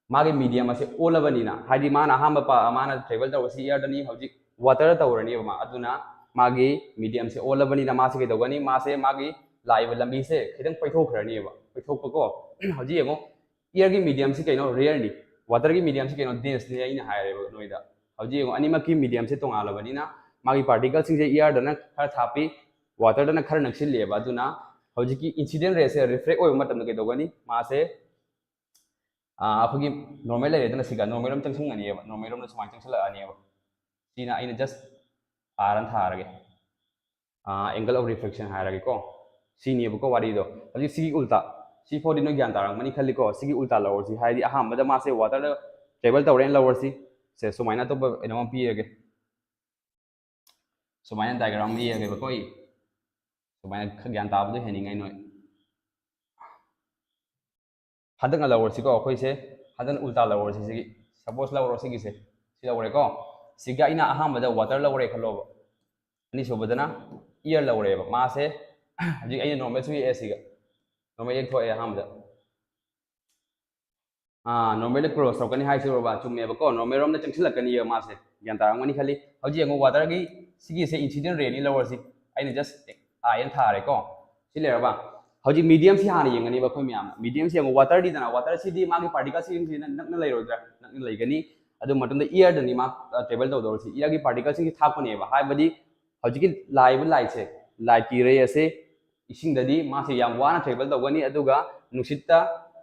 ꯃꯥꯒꯤ ꯃꯤꯗꯤꯌꯝ ꯑꯁꯦ ꯑꯣꯜꯂꯕꯅꯤꯅ, ꯍꯥꯏꯗꯤ ꯃꯥꯅ ꯑꯍꯥꯟꯕ ꯄ-, ꯃꯥꯅ ꯇ꯭ꯔꯦꯕꯦꯜ ꯇꯧꯕꯁꯤ ꯏꯌꯔꯗꯅꯤ, ꯍꯧꯖꯤꯛ ꯋꯥꯇꯔꯗ ꯇꯧꯔꯅꯦꯕ ꯃꯥ꯫ ꯑꯗꯨꯅ ꯃꯥꯒꯤ ꯃꯤꯗꯤꯌꯝꯁꯦ ꯑꯣꯜꯂꯕꯅꯤꯅ ꯃꯥꯁꯦ ꯀꯩꯗꯧꯒꯅꯤ? ꯃꯥꯁꯦ ꯃꯥꯒꯤ ꯂꯥꯛꯏꯕ ꯂꯝꯕꯤꯁꯦ ꯈꯤꯇꯪ ꯄꯩꯊꯣꯛꯈ꯭ꯔꯅꯦꯕ, ꯄꯩꯊꯣꯛꯄꯀꯣ꯫ ꯍꯧꯖꯤꯛ ꯌꯦꯡꯉꯣ, ꯏꯌꯔꯒꯤ ꯃꯤꯗꯤꯌꯝꯁꯤ ꯀꯩꯅꯣ? ꯔꯦꯌꯔꯅꯤ꯫ ꯋꯥꯇꯔꯒꯤ ꯃꯤꯗꯤꯌꯝꯁꯤ ꯀꯩꯅꯣ? ꯗꯦꯟꯁꯅꯤ ꯑꯩꯅ ꯍꯥꯏꯔꯦꯕ ꯅꯣꯏꯗ꯫ ꯍꯧꯖꯤꯛ ꯌꯦꯡꯉꯣ, ꯑꯅꯤꯃꯛꯀꯤ ꯃꯤꯗꯤꯌꯝꯁꯦ ꯇꯣꯉꯥꯜꯂꯕꯅꯤꯅ ꯃꯥꯒꯤ ꯄꯥꯔꯇꯤꯀꯜꯁꯤꯡꯁꯦ ꯏꯌꯔꯗꯅ ꯈꯔ ꯊꯥꯞꯄꯤ, ꯋꯥꯇꯔꯗꯅ ꯈꯔ ꯅꯛꯁꯤꯜꯂꯤꯑꯕ꯫ ꯑꯗꯨꯅ ꯍꯧꯖꯤꯛꯀꯤ ꯏꯟꯁꯤꯗꯦꯟ ꯔꯦꯁꯦ ꯔꯤꯐ꯭ꯂꯦꯛ ꯑꯣꯏꯕ ꯃꯇꯝꯗ ꯀꯩꯗꯧꯒꯅꯤ? ꯃꯥꯁꯦ, ꯑꯥ, ꯑꯩꯈꯣꯏꯒꯤ ꯅꯣꯔꯃꯦꯜ ꯂꯩꯔꯦꯗꯅ, ꯁꯤꯒ ꯅꯣꯔꯃꯦꯜ ꯔꯣꯝ ꯆꯪꯁꯤꯟꯒꯅꯤꯕ, ꯅꯣꯔꯃꯦꯜ ꯔꯣꯝꯗ ꯁꯨꯃꯥꯏꯅ ꯆꯪꯁꯤꯜꯂꯛꯑꯅꯦꯕ꯫ ꯁꯤꯅ ꯑꯩꯅ ꯖꯁ ꯑꯥꯔ ꯑꯅ ꯊꯥꯔꯒꯦ꯫ Angle of ꯔꯤꯐ꯭ꯔꯦꯛꯁꯟ ꯍꯥꯏꯔꯒꯦꯀꯣ꯫ ꯁꯤꯅꯦꯕꯀꯣ ꯋꯥꯔꯤꯗꯣ꯫ ꯍꯧꯖꯤꯛ ꯁꯤꯒꯤ ꯎꯜꯇꯥ, ꯁꯤ ꯐꯥꯎꯗꯤ ꯅꯣꯏ ꯒ꯭ꯌꯥꯟ ꯇꯥꯔꯝꯒꯅꯤ ꯈꯜꯂꯤꯀꯣ꯫ ꯁꯤꯒꯤ ꯎꯜꯇꯥ ꯂꯧꯔꯁꯤ, ꯍꯥꯏꯗꯤ ꯑꯍꯥꯟꯕꯗ ꯃꯥꯁꯦ ꯋꯥꯇꯔꯗ ꯇ꯭ꯔꯦꯕꯦꯜ ꯇꯧꯔꯦꯅ ꯂꯧꯔꯁꯤ꯫ ꯁꯦ, ꯁꯨꯃꯥꯏꯅ ꯑꯇꯣꯞꯄ ꯀꯩꯅꯣꯝ ꯄꯤꯔꯒꯦ꯫ ꯁꯨꯃꯥꯏꯅ ꯗꯥꯏꯒ꯭ꯔꯥꯝ ꯑꯃ ꯌꯦꯛꯑꯒꯦꯕꯀꯣ ꯑꯩ꯫ ꯁꯨꯃꯥꯏꯅ ꯈꯔ ꯒ꯭ꯌꯥꯟ ꯇꯥꯕꯗꯣ ꯍꯦꯟꯅꯤꯡꯉꯥꯏ ꯅꯣꯏ꯫ ꯍꯟꯗꯛꯅ ꯂꯧꯔꯁꯤꯀꯣ, ꯑꯩꯈꯣꯏꯁꯦ ꯍꯟꯗꯛꯅ ꯎꯜꯇꯥ ꯂꯧꯔꯁꯤ꯫ ꯁꯤꯒꯤ, ꯁꯄꯣꯁ ꯂꯧꯔꯣ, ꯁꯤꯒꯤꯁꯦ, ꯁꯤ ꯂꯧꯔꯦꯀꯣ꯫ ꯁꯤꯒ ꯑꯩꯅ ꯑꯍꯥꯟꯕꯗ ꯋꯥꯇꯔ ꯂꯧꯔꯦ ꯈꯜꯂꯣꯕ, ꯑꯅꯤꯁꯨꯕꯗꯅ ꯏꯌꯔ ꯂꯧꯔꯦꯕ꯫ ꯃꯥꯁꯦ ꯍꯧꯖꯤꯛ ꯑꯩꯅ ꯅꯣꯔꯃꯦꯜꯁꯨ ꯌꯦꯛꯑꯦ, ꯁꯤꯒ ꯅꯣꯔꯃꯦꯜ ꯌꯦꯛꯊꯣꯛꯑꯦ ꯑꯍꯥꯟꯕꯗ꯫ ꯑꯥ, ꯅꯣꯔꯃꯦꯜꯗ ꯀ꯭ꯔꯣꯁ ꯇꯧꯔꯛꯀꯅꯤ ꯍꯥꯏꯁꯤꯔꯣꯕ? ꯆꯨꯝꯃꯦꯕꯀꯣ, ꯅꯣꯔꯃꯦꯜ ꯔꯣꯝꯗ ꯆꯪꯁꯤꯜꯂꯛꯀꯅꯤꯕ ꯃꯥꯁꯦ꯫ ꯒ꯭ꯌꯥꯟ ꯇꯥꯔꯝꯒꯅꯤ ꯈꯜꯂꯤ꯫ ꯍꯧꯖꯤꯛ ꯌꯦꯡꯉꯣ, ꯋꯥꯇꯔꯒꯤ ꯁꯤꯒꯤꯁꯦ ꯏꯟꯁꯤꯗꯦꯟ ꯔꯦꯅꯤ ꯂꯧꯔꯁꯤ꯫ ꯑꯩꯅ ꯖꯁ ꯑꯥꯏ ꯑꯦꯟ ꯊꯥꯔꯦꯀꯣ꯫ ꯁꯤ ꯂꯩꯔꯕ? ꯍꯧꯖꯤꯛ ꯃꯤꯗꯤꯌꯝꯁꯤ ꯍꯥꯟꯅ ꯌꯦꯡꯒꯅꯤꯕ ꯑꯩꯈꯣꯏ ꯃꯌꯥꯝꯅ꯫ ꯃꯤꯗꯤꯌꯝꯁꯤ ꯌꯦꯡꯉꯣ, ꯋꯥꯇꯔꯗꯤꯗꯅ, ꯋꯥꯇꯔꯁꯤꯗꯤ ꯃꯥꯒꯤ ꯄꯥꯔꯇꯤꯀꯜꯁꯤꯡꯁꯤ ꯅꯛꯅ ꯂꯩꯔꯣꯏꯗ꯭ꯔꯥ? ꯅꯛꯅ ꯂꯩꯒꯅꯤ꯫ ꯑꯗꯨ ꯃꯇꯨꯡꯗ ꯏꯌꯔꯗꯅꯤ ꯃꯥ, ꯑ, ꯇ꯭ꯔꯦꯕꯦꯜ ꯇꯧꯗꯧꯔꯁꯤ꯫ ꯏꯌꯔꯒꯤ ꯄꯥꯔꯇꯤꯀꯜꯁꯤꯡꯁꯤ ꯊꯥꯛꯄꯅꯦꯕ꯫ ꯍꯥꯏꯕꯗꯤ ꯍꯧꯖꯤꯛꯀꯤ ꯂꯥꯛꯏꯕ ꯂꯥꯏꯠꯁꯦ, ꯂꯥꯏꯠꯀꯤ ꯔꯦ ꯑꯁꯦ ꯏꯁꯤꯡꯗꯗꯤ ꯃꯥꯁꯦ ꯌꯥꯝ ꯋꯥꯅ ꯇ꯭ꯔꯦꯕꯦꯜ ꯇꯧꯒꯅꯤ, ꯑꯗꯨꯒ ꯅꯨꯡꯁꯤꯠꯇ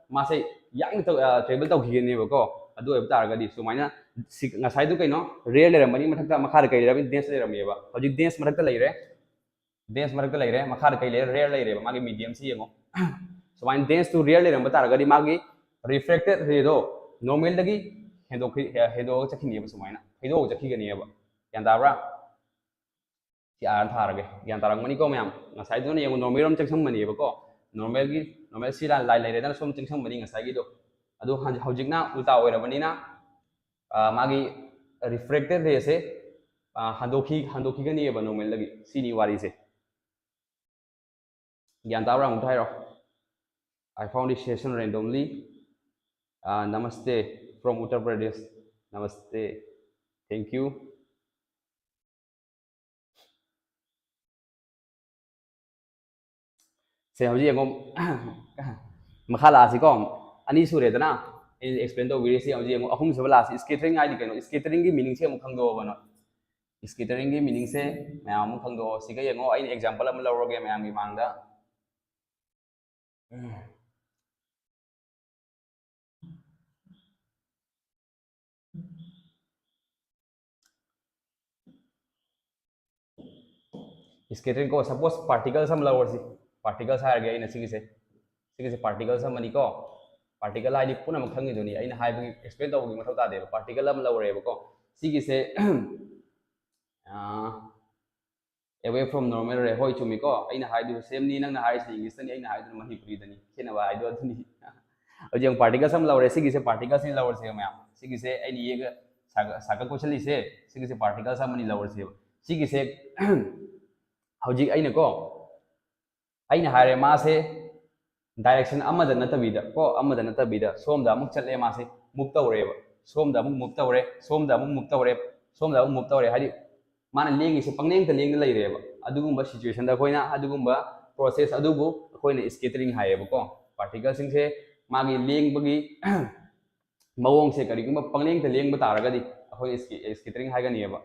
ꯃꯥꯁꯦ ꯌꯥꯡꯅ ꯇꯧ-, ꯑ, ꯇ꯭ꯔꯦꯕꯦꯜ ꯇꯧꯈꯤꯒꯅꯦꯕꯀꯣ꯫ ꯑꯗꯨ ꯑꯣꯏꯕ ꯇꯥꯔꯒꯗꯤ ꯁꯨꯃꯥꯏꯅ ꯁꯤ-, ꯉꯁꯥꯏꯗꯣ ꯀꯩꯅꯣ? ꯔꯦꯌꯔ ꯂꯩꯔꯝꯕꯅꯤ, ꯃꯊꯛꯇ, ꯃꯈꯥꯗ ꯀꯩ ꯂꯩꯔꯝꯃꯤ? ꯗꯦꯟꯁ ꯂꯩꯔꯝꯃꯦꯕ꯫ ꯍꯧꯖꯤꯛ ꯗꯦꯟꯁ ꯃꯔꯛꯇ ꯂꯩꯔꯦ, ꯗꯦꯟꯁ ꯃꯔꯛꯇ ꯂꯩꯔꯦ, ꯃꯈꯥꯗ ꯀꯩ ꯂꯩꯔꯦ? ꯔꯦꯌꯔ ꯂꯩꯔꯦꯕ꯫ ꯃꯥꯒꯤ ꯃꯤꯗꯤꯌꯝꯁꯤ ꯌꯦꯡꯉꯣ꯫ ꯁꯨꯃꯥꯏꯅ ꯗꯦꯟꯁ ꯇꯨ ꯔꯦꯌꯔ ꯂꯩꯔꯝꯕ ꯇꯥꯔꯒꯗꯤ ꯃꯥꯒꯤ ꯔꯤꯐ꯭ꯔꯦꯛꯇꯦꯠ ꯔꯦꯗꯣ ꯅꯣꯔꯃꯦꯜꯗꯒꯤ ꯍꯦꯟꯗꯣꯛꯈꯤ-, ꯍꯦꯟꯗꯣꯛꯑꯒ ꯆꯠꯈꯤꯅꯦꯕ, ꯁꯨꯃꯥꯏꯅ ꯐꯩꯗꯣꯛꯑꯒ ꯆꯠꯈꯤꯒꯅꯦꯕ꯫ ꯒ꯭ꯌꯥꯟ ꯇꯥꯕ꯭ꯔꯥ? C R ꯊꯥꯔꯒꯦ꯫ ꯒ꯭ꯌꯥꯟ ꯇꯥꯔꯝꯒꯅꯤꯀꯣ ꯃꯌꯥꯝ? ꯉꯁꯥꯏꯗꯨꯅ ꯌꯦꯡꯉꯨ, ꯅꯣꯔꯃꯦꯜ ꯑꯃ ꯆꯪꯁꯟꯕꯅꯦꯕꯀꯣ꯫ ꯅꯣꯔꯃꯦꯜꯒꯤ, ꯅꯣꯔꯃꯦꯜ ꯁꯤ ꯂꯥꯏꯟ, ꯂꯥꯏꯟ ꯂꯩꯔꯦꯗꯅ ꯁꯣꯝ ꯆꯪꯁꯟꯕꯅꯤ ꯉꯁꯥꯏꯒꯤꯗꯣ꯫ ꯑꯗꯣ ꯍꯧꯖꯤꯛ, ꯍꯧꯖꯤꯛꯅ ꯎꯜꯇꯥ ꯑꯣꯏꯔꯕꯅꯤꯅ, ꯑ, ꯃꯥꯒꯤ ꯔꯤꯐ꯭ꯔꯦꯛꯇꯦꯠ ꯔꯦꯁꯦ, ꯑ, ꯍꯟꯗꯣꯛꯈꯤ, ꯍꯟꯗꯣꯛꯈꯤꯒꯅꯤꯕ ꯅꯣꯔꯃꯦꯜꯗꯒꯤ꯫ ꯁꯤꯅꯤ ꯋꯥꯔꯤꯁꯦ꯫ ꯒ꯭ꯌꯥꯟ ꯇꯥꯕ꯭ꯔꯥ? ꯑꯃꯨꯛꯇ ꯍꯥꯏꯔꯣ꯫ I found this session randomly. Uh, namaste from Uttar Pradesh. Namaste. Thank you. ꯁꯦ, ꯍꯧꯖꯤꯛ ꯌꯦꯡꯉꯣ꯫ ꯃꯈꯥ ꯂꯥꯛꯑꯁꯤꯀꯣ꯫ ꯑꯅꯤ ꯁꯨꯔꯦꯗꯅ ꯑꯩꯅ ꯑꯦꯛꯁꯄ꯭ꯂꯦꯟ ꯇꯧꯕꯤꯔꯤꯁꯤ꯫ ꯍꯧꯖꯤꯛ ꯌꯦꯡꯉꯣ, ꯑꯍꯨꯝꯁꯨꯕ ꯂꯥꯛꯑꯁꯤ꯫ ꯁ꯭ꯀꯦꯇꯔꯤꯡ ꯍꯥꯏꯗꯤ ꯀꯩꯅꯣ? ꯁ꯭ꯀꯦꯇꯔꯤꯡꯒꯤ ꯃꯤꯅꯤꯡꯁꯦ ꯑꯃꯨꯛ ꯈꯪꯗꯣꯛꯑꯕ ꯅꯣꯏ? ꯁ꯭ꯀꯦꯇꯔꯤꯡꯒꯤ ꯃꯤꯅꯤꯡꯁꯦ ꯃꯌꯥꯝ ꯑꯃꯨꯛ ꯈꯪꯗꯣꯛꯑꯣ꯫ ꯁꯤꯒ ꯌꯦꯡꯉꯣ, ꯑꯩꯅ ꯑꯦꯛꯖꯥꯝꯄꯜ ꯑꯃ ꯂꯧꯔꯒꯦ ꯃꯌꯥꯝꯒꯤ ꯃꯥꯡꯗ꯫ ꯁ꯭ꯀꯦꯇꯔꯤꯡ ꯀꯣ, ꯁꯄꯣꯁ ꯄꯥꯔꯇꯤꯀꯜꯁ ꯑꯃ ꯂꯧꯔꯁꯤ꯫ ꯄꯥꯔꯇꯤꯀꯜꯁ ꯍꯥꯏꯔꯒꯦ ꯑꯩꯅ ꯁꯤꯒꯤꯁꯦ꯫ ꯁꯤꯒꯤꯁꯦ ꯄꯥꯔꯇꯤꯀꯜꯁ ꯑꯃꯅꯤꯀꯣ꯫ ꯄꯥꯔꯇꯤꯀꯜ ꯍꯥꯏꯗꯤ ꯄꯨꯝꯅꯃꯛ ꯈꯪꯉꯤꯗꯨꯅꯤ, ꯑꯩꯅ ꯍꯥꯏꯕꯒꯤ, ꯑꯦꯛꯁꯄ꯭ꯂꯦꯟ ꯇꯧꯕꯒꯤ ꯃꯊꯧ ꯇꯥꯗꯦꯕ꯫ ꯄꯥꯔꯇꯤꯀꯜ ꯑꯃ ꯂꯧꯔꯦꯕꯀꯣ꯫ ꯁꯤꯒꯤꯁꯦ, ꯑꯥ, away from normal ray꯫ ꯍꯣꯏ, ꯆꯨꯝꯃꯤꯀꯣ꯫ ꯑꯩꯅ ꯍꯥꯏꯗꯨꯁꯨ ꯁꯦꯝꯅꯤ, ꯅꯪꯅ ꯍꯥꯏꯔꯤꯁꯤꯅ ꯏꯪꯂꯤꯁꯇꯅꯤ, ꯑꯩꯅ ꯍꯥꯏꯗꯨꯅ ꯃꯅꯤꯄꯨꯔꯤꯗꯅꯤ꯫ ꯈꯦꯠꯅꯕ ꯍꯥꯏꯗꯣ ꯑꯗꯨꯅꯤ꯫ ꯍꯧꯖꯤꯛ ꯌꯦꯡꯉꯨ, ꯄꯥꯔꯇꯤꯀꯜꯁ ꯑꯃ ꯂꯧꯔꯦ꯫ ꯁꯤꯒꯤꯁꯦ ꯄꯥꯔꯇꯤꯀꯜꯁꯅꯤ ꯂꯧꯔꯁꯦꯕ ꯃꯌꯥꯝ꯫ ꯁꯤꯒꯤꯁꯦ ꯑꯩꯅ ꯌꯦꯛꯑꯒ ꯁꯥꯔꯀꯜ, ꯁꯥꯔꯀꯜ ꯀꯣꯏꯁꯤꯜꯂꯤꯁꯦ, ꯁꯤꯒꯤꯁꯦ ꯄꯥꯔꯇꯤꯀꯜꯁ ꯑꯃꯅꯤ ꯂꯧꯔꯁꯦꯕ꯫ ꯁꯤꯒꯤꯁꯦ ꯍꯧꯖꯤꯛ ꯑꯩꯅꯀꯣ, ꯑꯩꯅ ꯍꯥꯏꯔꯦ ꯃꯥꯁꯦ ꯗꯥꯏꯔꯦꯛꯁꯟ ꯑꯃꯗ ꯅꯠꯇꯕꯤꯗ ꯀꯣ, ꯑꯃꯗ ꯅꯠꯇꯕꯤꯗ ꯁꯣꯝꯗ ꯑꯃꯨꯛ ꯆꯠꯂꯦ, ꯃꯥꯁꯦ ꯃꯨꯚ ꯇꯧꯔꯦꯕ꯫ ꯁꯣꯝꯗ ꯑꯃꯨꯛ ꯃꯨꯚ ꯇꯧꯔꯦ, ꯁꯣꯝꯗ ꯑꯃꯨꯛ ꯃꯨꯚ ꯇꯧꯔꯦ, ꯁꯣꯝꯗ ꯑꯃꯨꯛ ꯃꯨꯚ ꯇꯧꯔꯦ꯫ ꯍꯥꯏꯗꯤ ꯃꯥꯅ ꯂꯦꯡꯉꯤꯁꯦ ꯄꯪꯂꯦꯡꯇ ꯂꯦꯡꯗ ꯂꯩꯔꯦꯕ꯫ ꯑꯗꯨꯒꯨꯝꯕ ꯁꯤꯆꯨꯋꯦꯁꯟꯗ ꯑꯩꯈꯣꯏꯅ ꯑꯗꯨꯒꯨꯝꯕ ꯄ꯭ꯔꯣꯁꯦꯁ ꯑꯗꯨꯕꯨ ꯑꯩꯈꯣꯏꯅ ꯁ꯭ꯀꯦꯇꯔꯤꯡ ꯍꯥꯏꯌꯦꯕꯀꯣ꯫ ꯄꯥꯔꯇꯤꯀꯜꯁꯤꯡꯁꯦ ꯃꯥꯒꯤ ꯂꯦꯡꯕꯒꯤ ꯃꯑꯣꯡꯁꯦ ꯀꯔꯤꯒꯨꯝꯕ ꯄꯪꯂꯦꯡꯇ ꯂꯦꯡꯕ ꯇꯥꯔꯒꯗꯤ ꯑꯩꯈꯣꯏꯅ ꯁ꯭ꯀꯦꯇꯔꯤꯡ ꯍꯥꯏꯒꯅꯤꯕ꯫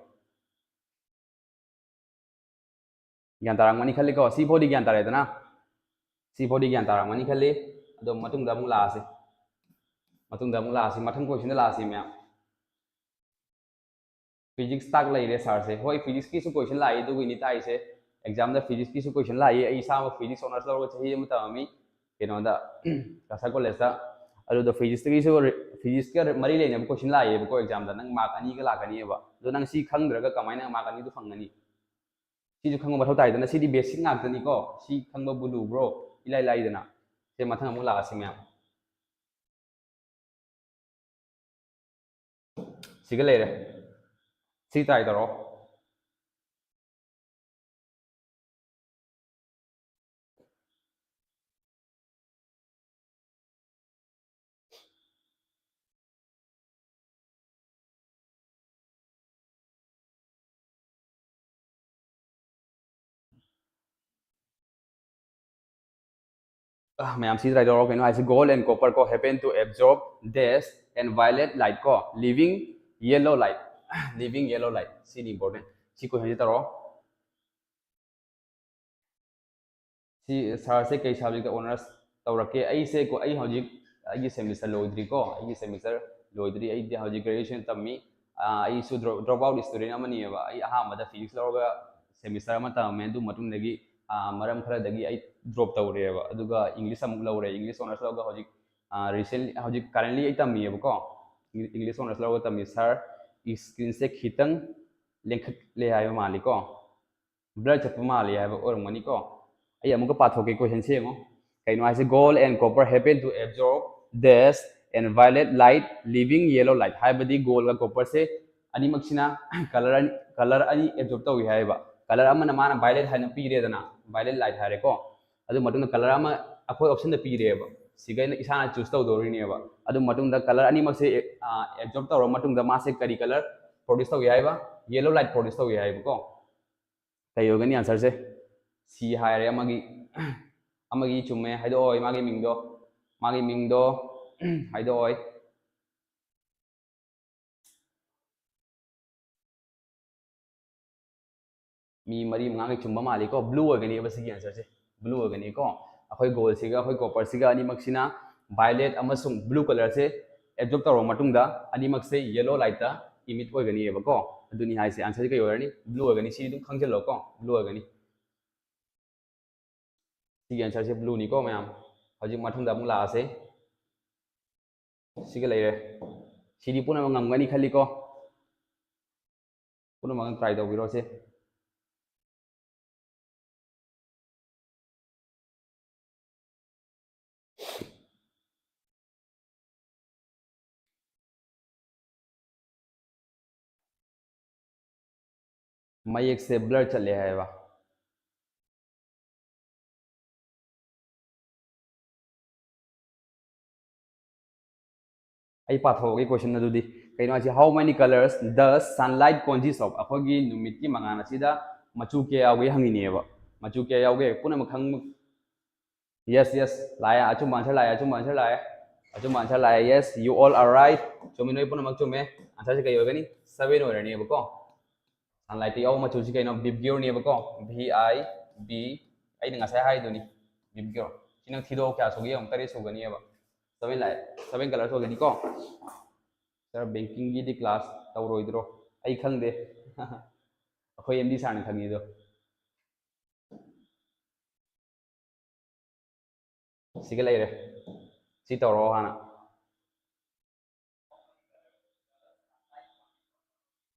ꯒ꯭ꯌꯥꯟ ꯇꯥꯔꯝꯒꯅꯤ ꯈꯜꯂꯤꯀꯣ꯫ ꯁꯤ ꯐꯥꯎꯗꯤ ꯒ꯭ꯌꯥꯟ ꯇꯥꯔꯦꯗꯅ? ꯁꯤ ꯐꯥꯎꯗꯤ ꯒ꯭ꯌꯥꯟ ꯇꯥꯔꯝꯒꯅꯤ ꯈꯜꯂꯤ꯫ ꯑꯗꯣ ꯃꯇꯨꯡꯗ ꯑꯃꯨꯛ ꯂꯥꯛꯑꯁꯤ꯫ ꯃꯇꯨꯡꯗ ꯑꯃꯨꯛ ꯂꯥꯛꯑꯁꯤ꯫ ꯃꯊꯪ ꯀꯣꯏꯁꯟꯗ ꯂꯥꯛꯑꯁꯤ ꯃꯌꯥꯝ꯫ ꯐꯤꯖꯤꯛꯁ ꯇꯥꯛ ꯂꯩꯔꯦ ꯁꯥꯔꯁꯦ꯫ ꯍꯣꯏ, ꯐꯤꯖꯤꯛꯁꯀꯤꯁꯨ ꯀꯣꯏꯁꯟ ꯂꯥꯛꯏ, ꯑꯗꯨꯒꯤꯅꯤ ꯇꯥꯛꯏꯁꯦ꯫ ꯑꯦꯛꯖꯥꯝꯗ ꯐꯤꯖꯤꯛꯁꯀꯤꯁꯨ ꯀꯣꯏꯁꯟ ꯂꯥꯛꯏ꯫ ꯑꯩ ꯏꯁꯥꯃꯛ ꯐꯤꯖꯤꯛꯁ ꯑꯣꯅꯔꯁ ꯂꯧꯔꯒ ꯆꯍꯤ ꯑꯃ ꯇꯝꯃꯝꯃꯤ ꯀꯩꯅꯣꯗ, ꯈꯜꯁꯟ ꯀꯣꯂꯦꯖꯇ꯫ ꯑꯗꯨꯗ ꯐꯤꯖꯤꯛꯁꯇꯒꯤꯁꯨ, ꯐꯤꯖꯤꯛꯁꯀ ꯃꯔꯤ ꯂꯩꯅꯕ ꯀꯣꯏꯁꯟ ꯂꯥꯛꯑꯦꯕꯀꯣ ꯑꯦꯛꯖꯥꯝꯗ, ꯅꯪ ꯃꯥꯔꯛ ꯑꯅꯤꯒ ꯂꯥꯛꯀꯅꯤꯕ꯫ ꯑꯗꯣ ꯅꯪ ꯁꯤ ꯈꯪꯗ꯭ꯔꯒ ꯀꯃꯥꯏꯅ ꯃꯥꯔꯛ ꯑꯅꯤꯗꯣ ꯐꯪꯒꯅꯤ? ꯁꯤꯁꯨ ꯈꯪꯕ ꯃꯊꯧ ꯇꯥꯏꯗꯅ, ꯁꯤꯗꯤ ꯕꯦꯁꯤꯛ ꯉꯥꯛꯇꯅꯤꯀꯣ꯫ ꯁꯤ ꯈꯪꯕꯕꯨ ꯂꯨꯕ꯭ꯔꯣ? ꯏꯂꯥꯏ ꯂꯥꯏꯗꯅ꯫ ꯁꯦ, ꯃꯊꯪ ꯑꯃꯨꯛ ꯂꯥꯛꯑꯁꯤ ꯃꯌꯥꯝ꯫ ꯁꯤꯒ ꯂꯩꯔꯦ꯫ ꯁꯤ ꯇ꯭ꯔꯥꯏ ꯇꯧꯔꯣ꯫ ꯑꯥ, ꯃꯌꯥꯝ ꯁꯤ ꯇ꯭ꯔꯥꯏ ꯇꯧꯔꯣ꯫ ꯀꯩꯅꯣ ꯍꯥꯏꯁꯦ, gold and copper ꯀꯣ, happen to absorb dash and violet light ꯀꯣ, leaving yellow light, leaving yellow light꯫ ꯁꯤꯅꯤ important꯫ ꯁꯤ ꯀꯣꯏꯁꯟꯁꯤ ꯇꯧꯔꯣ꯫ ꯁꯤ ꯁꯥꯔꯁꯦ ꯀꯩ ꯁꯕꯖꯦꯛꯇ ꯑꯣꯅꯔꯁ ꯇꯧꯔꯛꯀꯦ? ꯑꯩꯁꯦ ꯀꯣ, ꯑꯩ ꯍꯧꯖꯤꯛ ꯑꯩꯒꯤ ꯁꯦꯃꯤꯁꯇꯔ ꯂꯣꯏꯗ꯭ꯔꯤꯀꯣ, ꯑꯩꯒꯤ ꯁꯦꯃꯤꯁꯇꯔ ꯂꯣꯏꯗ꯭ꯔꯤ꯫ ꯑꯩꯗꯤ ꯍꯧꯖꯤꯛ ꯒ꯭ꯔꯦꯖꯨꯑꯦꯁꯟ ꯇꯝꯃꯤ꯫ ꯑꯥ, ꯑꯩꯁꯨ ꯗ꯭ꯔꯣꯞ ꯑꯥꯎꯠ ꯁ꯭ꯇꯨꯗꯦꯟ ꯑꯃꯅꯦꯕ꯫ ꯑꯩ ꯑꯍꯥꯟꯕꯗ ꯐꯤꯖꯤꯛꯁ ꯂꯧꯔꯒ ꯁꯦꯃꯤꯁꯇꯔ ꯑꯃ ꯇꯝꯃꯝꯃꯦ꯫ ꯑꯗꯨ ꯃꯇꯨꯡꯗꯒꯤ, ꯑꯥ, ꯃꯔꯝ ꯈꯔꯗꯒꯤ ꯑꯩ ꯗ꯭ꯔꯣꯞ ꯇꯧꯔꯦꯕ꯫ ꯑꯗꯨꯒ ꯏꯪꯂꯤꯁ ꯑꯃꯨꯛ ꯂꯧꯔꯦ꯫ ꯏꯪꯂꯤꯁ ꯑꯣꯅꯔꯁ ꯂꯧꯔꯒ ꯍꯧꯖꯤꯛ, ꯑꯥ, ꯔꯤꯁꯦꯟ-, ꯍꯧꯖꯤꯛ ꯀꯔꯦꯟꯂꯤ ꯑꯩ ꯇꯝꯃꯤꯌꯦꯕꯀꯣ꯫ ꯏꯪꯂꯤꯁ ꯑꯣꯅꯔꯁ ꯂꯧꯔꯒ ꯇꯝꯃꯤ꯫ ꯁꯥꯔ, ꯁ꯭ꯀ꯭ꯔꯤꯟꯁꯦ ꯈꯤꯇꯪ ꯂꯦꯡꯈꯠꯂꯦ ꯍꯥꯏꯕ ꯃꯥꯜꯂꯤꯀꯣ꯫ ꯕ꯭ꯂꯔ ꯆꯠꯄ ꯃꯥꯜꯂꯤ ꯍꯥꯏꯕ ꯑꯣꯏꯔꯝꯒꯅꯤꯀꯣ꯫ ꯑꯩ ꯑꯃꯨꯛꯀ ꯄꯥꯊꯣꯛꯀꯦ ꯀꯣꯏꯁꯟꯁꯦ ꯌꯦꯡꯉꯣ꯫ ꯀꯩꯅꯣ ꯍꯥꯏꯁꯦ, "Gold and copper happen to absorb dash and violet light, leaving yellow light"꯫ ꯍꯥꯏꯕꯗꯤ ꯒꯣꯜꯒ ꯀꯣꯄꯔꯁꯦ ꯑꯅꯤꯃꯛꯁꯤꯅ ꯀꯂꯔ ꯑꯅꯤ, ꯀꯂꯔ ꯑꯅꯤ ꯑꯦꯕꯖꯣꯔꯕ ꯇꯧꯏ ꯍꯥꯏꯌꯦꯕ꯫ ꯀꯂꯔ ꯑꯃꯅ ꯃꯥꯅ ꯚꯥꯏꯂꯦꯠ ꯍꯥꯏꯅ ꯄꯤꯔꯦꯗꯅ, ꯚꯥꯏꯂꯦꯠ ꯂꯥꯏꯠ ꯍꯥꯏꯔꯦꯀꯣ꯫ ꯑꯗꯨ ꯃꯇꯨꯡꯗ ꯀꯂꯔ ꯑꯃ ꯑꯩꯈꯣꯏ ꯑꯣꯞꯁꯟꯗ ꯄꯤꯔꯦꯕ, ꯁꯤꯒ ꯑꯩꯅ ꯏꯁꯥꯅ ꯆꯨꯁ ꯇꯧꯗꯣꯔꯤꯅꯦꯕ꯫ ꯑꯗꯨ ꯃꯇꯨꯡꯗ ꯀꯂꯔ ꯑꯅꯤꯃꯛꯁꯦ, ꯑ, ꯑꯦꯕꯖꯣꯔꯕ ꯇꯧꯔꯕ ꯃꯇꯨꯡꯗ ꯃꯥꯁꯦ ꯀꯔꯤ ꯀꯂꯔ ꯄ꯭ꯔꯣꯗ꯭ꯌꯨꯁ ꯇꯧꯏ ꯍꯥꯏꯕ? ꯌꯦꯂꯣ ꯂꯥꯏꯠ ꯄ꯭ꯔꯣꯗ꯭ꯌꯨꯁ ꯇꯧꯏ ꯍꯥꯏꯕꯀꯣ꯫ ꯀꯩ ꯑꯣꯏꯒꯅꯤ ꯑꯟꯁꯔꯁꯦ? ꯁꯤ ꯍꯥꯏꯔꯦ ꯑꯃꯒꯤ꯫ ꯑꯃꯒꯤ ꯆꯨꯝꯃꯦ ꯍꯥꯏꯗꯣꯛꯑꯣ ꯃꯥꯒꯤ ꯃꯤꯡꯗꯣ꯫ ꯃꯥꯒꯤ ꯃꯤꯡꯗꯣ ꯍꯥꯏꯗꯣꯛꯑꯣ꯫ ꯃꯤ ꯃꯔꯤ ꯃꯉꯥꯒꯤ ꯆꯨꯝꯕ ꯃꯥꯜꯂꯤꯀꯣ꯫ ꯕ꯭ꯂꯨ ꯑꯣꯏꯒꯅꯤꯕ ꯁꯤꯒꯤ ꯑꯟꯁꯔꯁꯦ꯫ ꯕ꯭ꯂꯨ ꯑꯣꯏꯒꯅꯤꯀꯣ꯫ ꯑꯩꯈꯣꯏ ꯒꯣꯜꯁꯤꯒ ꯑꯩꯈꯣꯏ ꯀꯣꯄꯔꯁꯤꯒ ꯑꯅꯤꯃꯛꯁꯤꯅ ꯚꯥꯏꯂꯦꯠ ꯑꯃꯁꯨꯡ ꯕ꯭ꯂꯨ ꯀꯂꯔꯁꯦ ꯑꯦꯕꯖꯣꯔꯕ ꯇꯧꯔꯕ ꯃꯇꯨꯡꯗ ꯑꯅꯤꯃꯛꯁꯦ ꯌꯦꯂꯣ ꯂꯥꯏꯠꯇ ꯏꯃꯤꯠ ꯑꯣꯏꯒꯅꯤꯕꯀꯣ꯫ ꯑꯗꯨꯅꯤ ꯍꯥꯏꯁꯦ꯫ ꯑꯟꯁꯔꯁꯦ ꯀꯩ ꯑꯣꯏꯔꯅꯤ? ꯕ꯭ꯂꯨ ꯑꯣꯏꯒꯅꯤ꯫ ꯁꯤ ꯑꯗꯨꯝ ꯈꯪꯖꯤꯜꯂꯣꯀꯣ, ꯕ꯭ꯂꯨ ꯑꯣꯏꯒꯅꯤ꯫ ꯁꯤꯒꯤ ꯑꯟꯁꯔꯁꯦ ꯕ꯭ꯂꯨꯅꯤꯀꯣ ꯃꯌꯥꯝ꯫ ꯍꯧꯖꯤꯛ ꯃꯊꯪꯗ ꯑꯃꯨꯛ ꯂꯥꯛꯑꯁꯦ꯫ ꯁꯤꯒ ꯂꯩꯔꯦ꯫ ꯁꯤꯗꯤ ꯄꯨꯝꯅꯃꯛ ꯉꯝꯒꯅꯤ ꯈꯜꯂꯤꯀꯣ꯫ ꯄꯨꯝꯅꯃꯛ ꯇ꯭ꯔꯥꯏ ꯇꯧꯕꯤꯔꯣꯁꯦ꯫ ꯃꯌꯦꯛꯁꯦ ꯕ꯭ꯂꯔ ꯆꯠꯂꯦ ꯍꯥꯏꯕ꯫ ꯑꯩ ꯄꯥꯊꯣꯛꯑꯒꯦ ꯀꯣꯏꯁꯟ ꯑꯗꯨꯗꯤ꯫ ꯀꯩꯅꯣ ꯍꯥꯏꯁꯦ, how many colors does sunlight consist of? ꯑꯩꯈꯣꯏꯒꯤ ꯅꯨꯃꯤꯠꯀꯤ ꯃꯉꯥꯜ ꯑꯁꯤꯗ ꯃꯆꯨ ꯀꯌꯥ ꯌꯥꯎꯒꯦ ꯍꯪꯉꯤꯅꯦꯕ꯫ ꯃꯆꯨ ꯀꯌꯥ ꯌꯥꯎꯒꯦ? ꯄꯨꯝꯅꯃꯛ ꯈꯪ-, yes, yes, ꯂꯥꯛꯑꯦ, ꯑꯆꯨꯝꯕ ꯑꯟꯁꯔ ꯂꯥꯛꯑꯦ, ꯑꯆꯨꯝꯕ ꯑꯟꯁꯔ ꯂꯥꯛꯑꯦ, ꯑꯆꯨꯝꯕ ꯑꯟꯁꯔ ꯂꯥꯛꯑꯦ꯫ Yes, you all are right. ꯆꯨꯝꯃꯤ, ꯅꯣꯏ ꯄꯨꯝꯅꯃꯛ ꯆꯨꯝꯃꯦ꯫ ꯑꯟꯁꯔꯁꯦ ꯀꯩ ꯑꯣꯏꯒꯅꯤ? Seven ꯑꯣꯏꯔꯅꯦꯕꯀꯣ꯫ Sunlightꯇ ꯌꯥꯎꯕ ꯃꯆꯨꯁꯤ ꯀꯩꯅꯣ? Vibgyorꯅꯦꯕꯀꯣ꯫ V I B, ꯑꯩꯅ ꯉꯁꯥꯏ ꯍꯥꯏꯗꯨꯅꯤ, Vibgyor꯫ ꯁꯤ ꯅꯪ ꯊꯤꯗꯣꯛꯑꯣ, ꯀꯌꯥ ꯁꯨꯒꯦ ꯌꯦꯡꯉꯣ, ꯇꯔꯦꯠ ꯁꯨꯒꯅꯤꯕ꯫ Seven ꯂꯥꯛꯑꯦ, seven color ꯁꯨꯒꯅꯤꯀꯣ꯫ Sir, bankingꯒꯤꯗꯤ class ꯇꯧꯔꯣꯏꯗ꯭ꯔꯣ? ꯑꯩ ꯈꯪꯗꯦ꯫ ꯑꯩꯈꯣꯏ M D sirꯅ ꯈꯪꯉꯤ ꯑꯗꯣ꯫ ꯁꯤꯒ ꯂꯩꯔꯦ꯫ ꯁꯤ ꯇꯧꯔꯛꯑꯣ ꯍꯥꯟꯅ꯫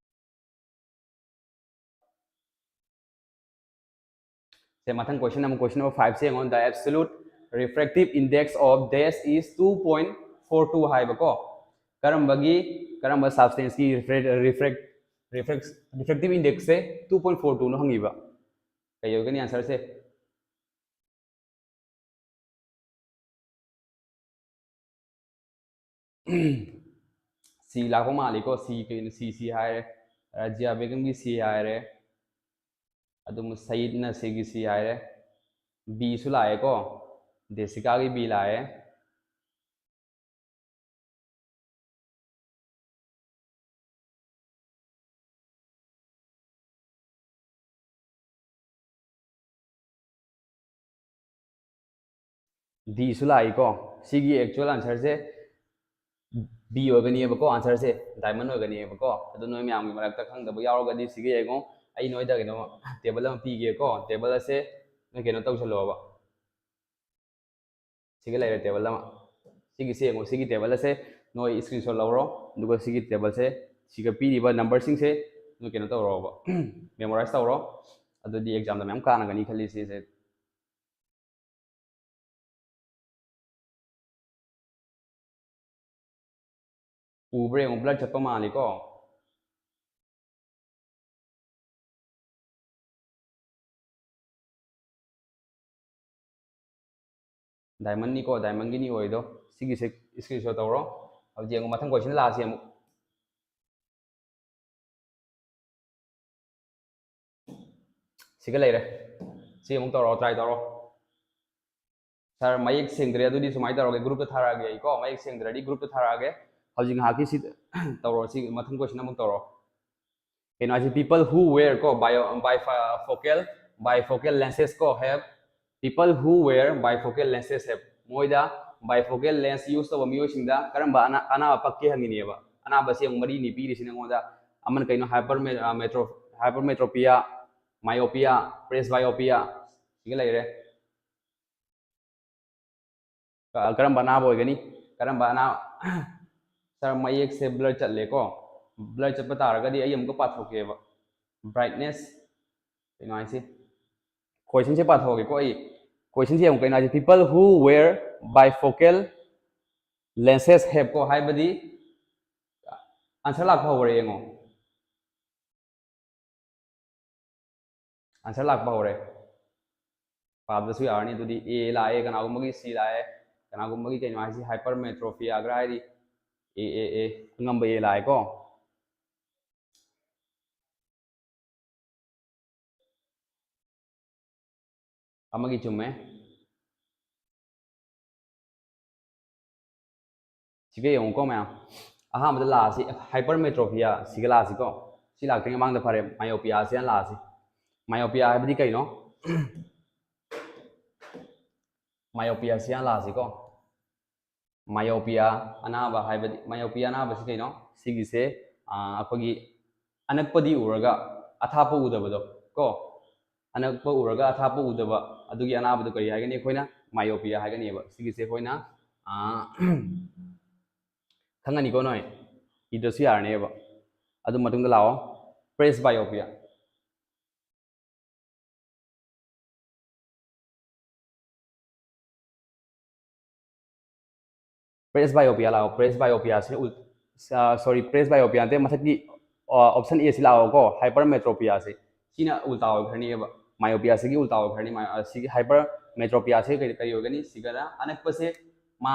ꯁꯦ, ꯃꯊꯪ ꯀꯣꯏꯁꯟ ꯑꯃ, ꯀꯣꯏꯁꯟ ꯅꯝꯕꯔ ꯐꯥꯏꯚꯁꯦ ꯌꯦꯡꯉꯣ꯫ The absolute refractive index of dash is two point four two ꯍꯥꯏꯕꯀꯣ꯫ ꯀꯔꯝꯕꯒꯤ, ꯀꯔꯝꯕ substanceꯀꯤ refract-, refract-, refract-, refractive indexꯁꯦ two point four twoꯅꯣ ꯍꯪꯉꯤꯕ? ꯀꯩ ꯑꯣꯏꯒꯅꯤ answerꯁꯦ? ꯁꯤ ꯂꯥꯛꯄ ꯃꯥꯜꯂꯤꯀꯣ꯫ ꯁꯤ ꯀꯩꯅꯣ? ꯁꯤ, ꯁꯤ ꯍꯥꯏꯔꯦ꯫ ꯔꯥꯖꯤꯌꯥ ꯕꯦꯒꯝꯒꯤ ꯁꯤ ꯍꯥꯏꯔꯦ꯫ ꯑꯗꯨꯝ ꯁꯌꯤꯗꯅ ꯁꯤꯒꯤ ꯁꯤ ꯍꯥꯏꯔꯦ꯫ ꯕꯤꯁꯨ ꯂꯥꯛꯑꯦꯀꯣ꯫ ꯗꯦꯁꯤꯀꯥꯒꯤ ꯕꯤ ꯂꯥꯛꯑꯦ꯫ ꯗꯤꯁꯨ ꯂꯥꯛꯏꯀꯣ꯫ ꯁꯤꯒꯤ actual answerꯁꯦ ꯕꯤ ꯑꯣꯏꯒꯅꯤꯕꯀꯣ, answerꯁꯦ diamond ꯑꯣꯏꯒꯅꯤꯕꯀꯣ꯫ ꯑꯗꯨ ꯅꯣꯏ ꯃꯌꯥꯝꯒꯤ ꯃꯔꯛꯇ ꯈꯪꯗꯕ ꯌꯥꯎꯔꯒꯗꯤ ꯁꯤꯒ ꯌꯦꯡꯉꯣ, ꯑꯩ ꯅꯣꯏꯗ ꯀꯩꯅꯣ table ꯑꯃ ꯄꯤꯒꯦꯀꯣ꯫ Table ꯑꯁꯦ ꯅꯣꯏ ꯀꯩꯅꯣ ꯇꯧꯁꯜꯂꯣꯕ꯫ ꯁꯤꯒ ꯂꯩꯔꯦ table ꯑꯃ꯫ ꯁꯤꯒꯤꯁꯦ ꯌꯦꯡꯉꯣ, ꯁꯤꯒꯤ ꯇꯦꯕꯜ ꯑꯁꯦ ꯅꯣꯏ ꯁ꯭ꯀ꯭ꯔꯤꯟꯁꯣꯠ ꯂꯧꯔꯣ, ꯑꯗꯨꯒ ꯁꯤꯒꯤ ꯇꯦꯕꯜꯁꯦ, ꯁꯤꯒ ꯄꯤꯔꯤꯕ ꯅꯝꯕꯔꯁꯤꯡꯁꯦ ꯅꯣꯏ ꯀꯩꯅꯣ ꯇꯧꯔꯣꯕ, ꯃꯦꯃꯣꯔꯥꯏꯁ ꯇꯧꯔꯣ꯫ ꯑꯗꯨꯗꯤ ꯑꯦꯛꯖꯥꯝꯗ ꯃꯌꯥꯝ ꯀꯥꯟꯅꯒꯅꯤ ꯈꯜꯂꯤ ꯁꯤꯁꯦ꯫ ꯎꯕ꯭ꯔꯥ ꯌꯦꯡꯉꯣ, ꯕ꯭ꯂꯔ ꯆꯠꯄ ꯃꯥꯜꯂꯤꯀꯣ꯫ ꯗꯥꯏꯃꯟꯅꯤꯀꯣ, ꯗꯥꯏꯃꯟꯒꯤꯅꯤ ꯑꯣꯏꯗꯣ꯫ ꯁꯤꯒꯤꯁꯦ ꯁ꯭ꯀ꯭ꯔꯤꯟꯁꯣꯠ ꯇꯧꯔꯣ꯫ ꯍꯧꯖꯤꯛ ꯌꯦꯡꯉꯣ, ꯃꯊꯪ ꯀꯣꯏꯁꯟ ꯂꯥꯛꯑꯁꯤ ꯑꯃꯨꯛ꯫ ꯁꯤꯒ ꯂꯩꯔꯦ꯫ ꯁꯤ ꯑꯃꯨꯛ ꯇꯧꯔꯣ, ꯇ꯭ꯔꯥꯏ ꯇꯧꯔꯣ꯫ ꯁꯥꯔ, ꯃꯌꯦꯛ ꯁꯦꯡꯗ꯭ꯔꯦ, ꯑꯗꯨꯗꯤ ꯁꯨꯃꯥꯏꯅ ꯇꯧꯔꯒꯦ, ꯒ꯭ꯔꯨꯞꯇ ꯊꯥꯔꯛꯑꯒꯦ ꯑꯩꯀꯣ, ꯃꯌꯦꯛ ꯁꯦꯡꯗ꯭ꯔꯗꯤ ꯒ꯭ꯔꯨꯞꯇ ꯊꯥꯔꯛꯑꯒꯦ꯫ ꯍꯧꯖꯤꯛ ꯉꯥꯏꯍꯥꯛꯀꯤ ꯁꯤ ꯇꯧꯔꯣ, ꯁꯤ ꯃꯊꯪ ꯀꯣꯏꯁꯟ ꯑꯃꯨꯛ ꯇꯧꯔꯣ꯫ ꯀꯩꯅꯣ ꯍꯥꯏꯁꯦ, people who wear ꯀꯣ, bio-, bifocal, bifocal lenses ꯀꯣ, have, people who wear bifocal lenses have, ꯃꯣꯏꯗ bifocal lens use ꯇꯧꯕ ꯃꯤꯑꯣꯏꯁꯤꯡꯗ ꯀꯔꯝꯕ ꯑꯅꯥ-, ꯑꯅꯥꯕ ꯄꯛꯀꯦ ꯍꯪꯉꯤꯅꯦꯕ꯫ ꯑꯅꯥꯕꯁꯦ ꯑꯃꯨꯛ ꯃꯔꯤꯅꯤ ꯄꯤꯔꯤꯁꯤꯅ ꯑꯩꯉꯣꯟꯗ꯫ ꯑꯃꯅ ꯀꯩꯅꯣ, hyperme-, ꯑ, metro-, hypermetropia, myopia, presbyopia, ꯁꯤꯒ ꯂꯩꯔꯦ꯫ ꯀ-, ꯀꯔꯝꯕ ꯑꯅꯥꯕ ꯑꯣꯏꯒꯅꯤ? ꯀꯔꯝꯕ ꯑꯅꯥ-, ꯁꯥꯔ, ꯃꯌꯦꯛꯁꯦ ꯕ꯭ꯂꯔ ꯆꯠꯂꯦꯀꯣ꯫ ꯕ꯭ꯂꯔ ꯆꯠꯄ ꯇꯥꯔꯒꯗꯤ ꯑꯩ ꯑꯃꯨꯛꯀ ꯄꯥꯊꯣꯛꯀꯦꯕ꯫ Brightness, ꯀꯩꯅꯣ ꯍꯥꯏꯁꯤ? ꯀꯣꯏꯁꯟꯁꯦ ꯄꯥꯊꯣꯛꯑꯒꯦꯀꯣ ꯑꯩ꯫ ꯀꯣꯏꯁꯟꯁꯦ ꯌꯦꯡꯉꯨ, ꯀꯩꯅꯣ ꯍꯥꯏꯁꯦ? People who wear bifocal lenses have ꯀꯣ, ꯍꯥꯏꯕꯗꯤ ꯑꯟꯁꯔ ꯂꯥꯛꯄ ꯍꯧꯔꯦ ꯌꯦꯡꯉꯣ꯫ ꯑꯟꯁꯔ ꯂꯥꯛꯄ ꯍꯧꯔꯦ꯫ ꯄꯥꯕꯗꯁꯨ ꯌꯥꯔꯅꯤ꯫ ꯑꯗꯨꯗꯤ A ꯂꯥꯛꯑꯦ, ꯀꯅꯥꯒꯨꯝꯕꯒꯤ C ꯂꯥꯛꯑꯦ, ꯀꯅꯥꯒꯨꯝꯕꯒꯤ ꯀꯩꯅꯣ ꯍꯥꯏꯁꯤ, hypermetropia ꯒ꯭ꯔꯥ ꯍꯥꯏꯗꯤ A, A, A, ꯑꯉꯝꯕ A ꯂꯥꯛꯑꯦꯀꯣ꯫ ꯑꯃꯒꯤ ꯆꯨꯝꯃꯦ꯫ ꯁꯤꯒ ꯌꯦꯡꯉꯨꯀꯣ ꯃꯌꯥꯝ꯫ ꯑꯍꯥꯟꯕꯗ ꯂꯥꯛꯑꯁꯤ hypermetropia, ꯁꯤꯒ ꯂꯥꯛꯑꯁꯤꯀꯣ꯫ ꯁꯤ ꯂꯥꯛꯇ꯭ꯔꯤꯉꯩ ꯃꯃꯥꯡꯗ ꯐꯔꯦ, myopia ꯁꯤ ꯍꯥꯟꯅ ꯂꯥꯛꯑꯁꯤ꯫ Myopia ꯍꯥꯏꯕꯗꯤ ꯀꯩꯅꯣ? Myopia ꯁꯤ ꯍꯥꯟꯅ ꯂꯥꯛꯑꯁꯤꯀꯣ꯫ Myopia ꯑꯅꯥꯕ ꯍꯥꯏꯕꯗꯤ, myopia ꯑꯅꯥꯕꯁꯤ ꯀꯩꯅꯣ? ꯁꯤꯒꯤꯁꯦ, ꯑꯥ, ꯑꯩꯈꯣꯏꯒꯤ ꯑꯅꯛꯄꯗꯤ ꯎꯔꯒ ꯑꯊꯥꯞꯄ ꯎꯗꯕꯗꯣ ꯀꯣ꯫ ꯑꯅꯛꯄ ꯎꯔꯒ ꯑꯊꯥꯞꯄ ꯎꯗꯕ, ꯑꯗꯨꯒꯤ ꯑꯅꯥꯕꯗꯨ ꯀꯔꯤ ꯍꯥꯏꯒꯅꯤ? ꯑꯩꯈꯣꯏꯅ myopia ꯍꯥꯏꯒꯅꯦꯕ꯫ ꯁꯤꯒꯤꯁꯦ ꯑꯩꯈꯣꯏꯅ, ꯑꯥ, ꯈꯪꯉꯅꯤꯀꯣ ꯅꯣꯏ, ꯏꯗ꯭ꯔꯁꯨ ꯌꯥꯔꯅꯦꯕ꯫ ꯑꯗꯨ ꯃꯇꯨꯡꯗ ꯂꯥꯛꯑꯣ, presbyopia꯫ Presbyopia ꯂꯥꯛꯑꯣ꯫ Presbyopia ꯁꯤ ꯎꯜ-, ꯑ, sorry, presbyopia ꯅꯠꯇꯦ, ꯃꯊꯛꯀꯤ, ꯑ, option A ꯁꯤ ꯂꯥꯛꯑꯣꯀꯣ, hypermetropia ꯁꯤ꯫ ꯁꯤꯅ ꯎꯜꯇꯥ ꯑꯣꯏꯈ꯭ꯔꯅꯤꯕ, myopia ꯁꯤꯒꯤ ꯎꯜꯇꯥ ꯑꯣꯏꯈ꯭ꯔꯅꯤ꯫ ꯃꯥ-, ꯑ, ꯁꯤꯒꯤ hypermetropia ꯁꯤ ꯀꯔꯤ, ꯀꯔꯤ ꯑꯣꯏꯒꯅꯤ? ꯁꯤꯒꯅ ꯑꯅꯛꯄꯁꯦ ꯃꯥ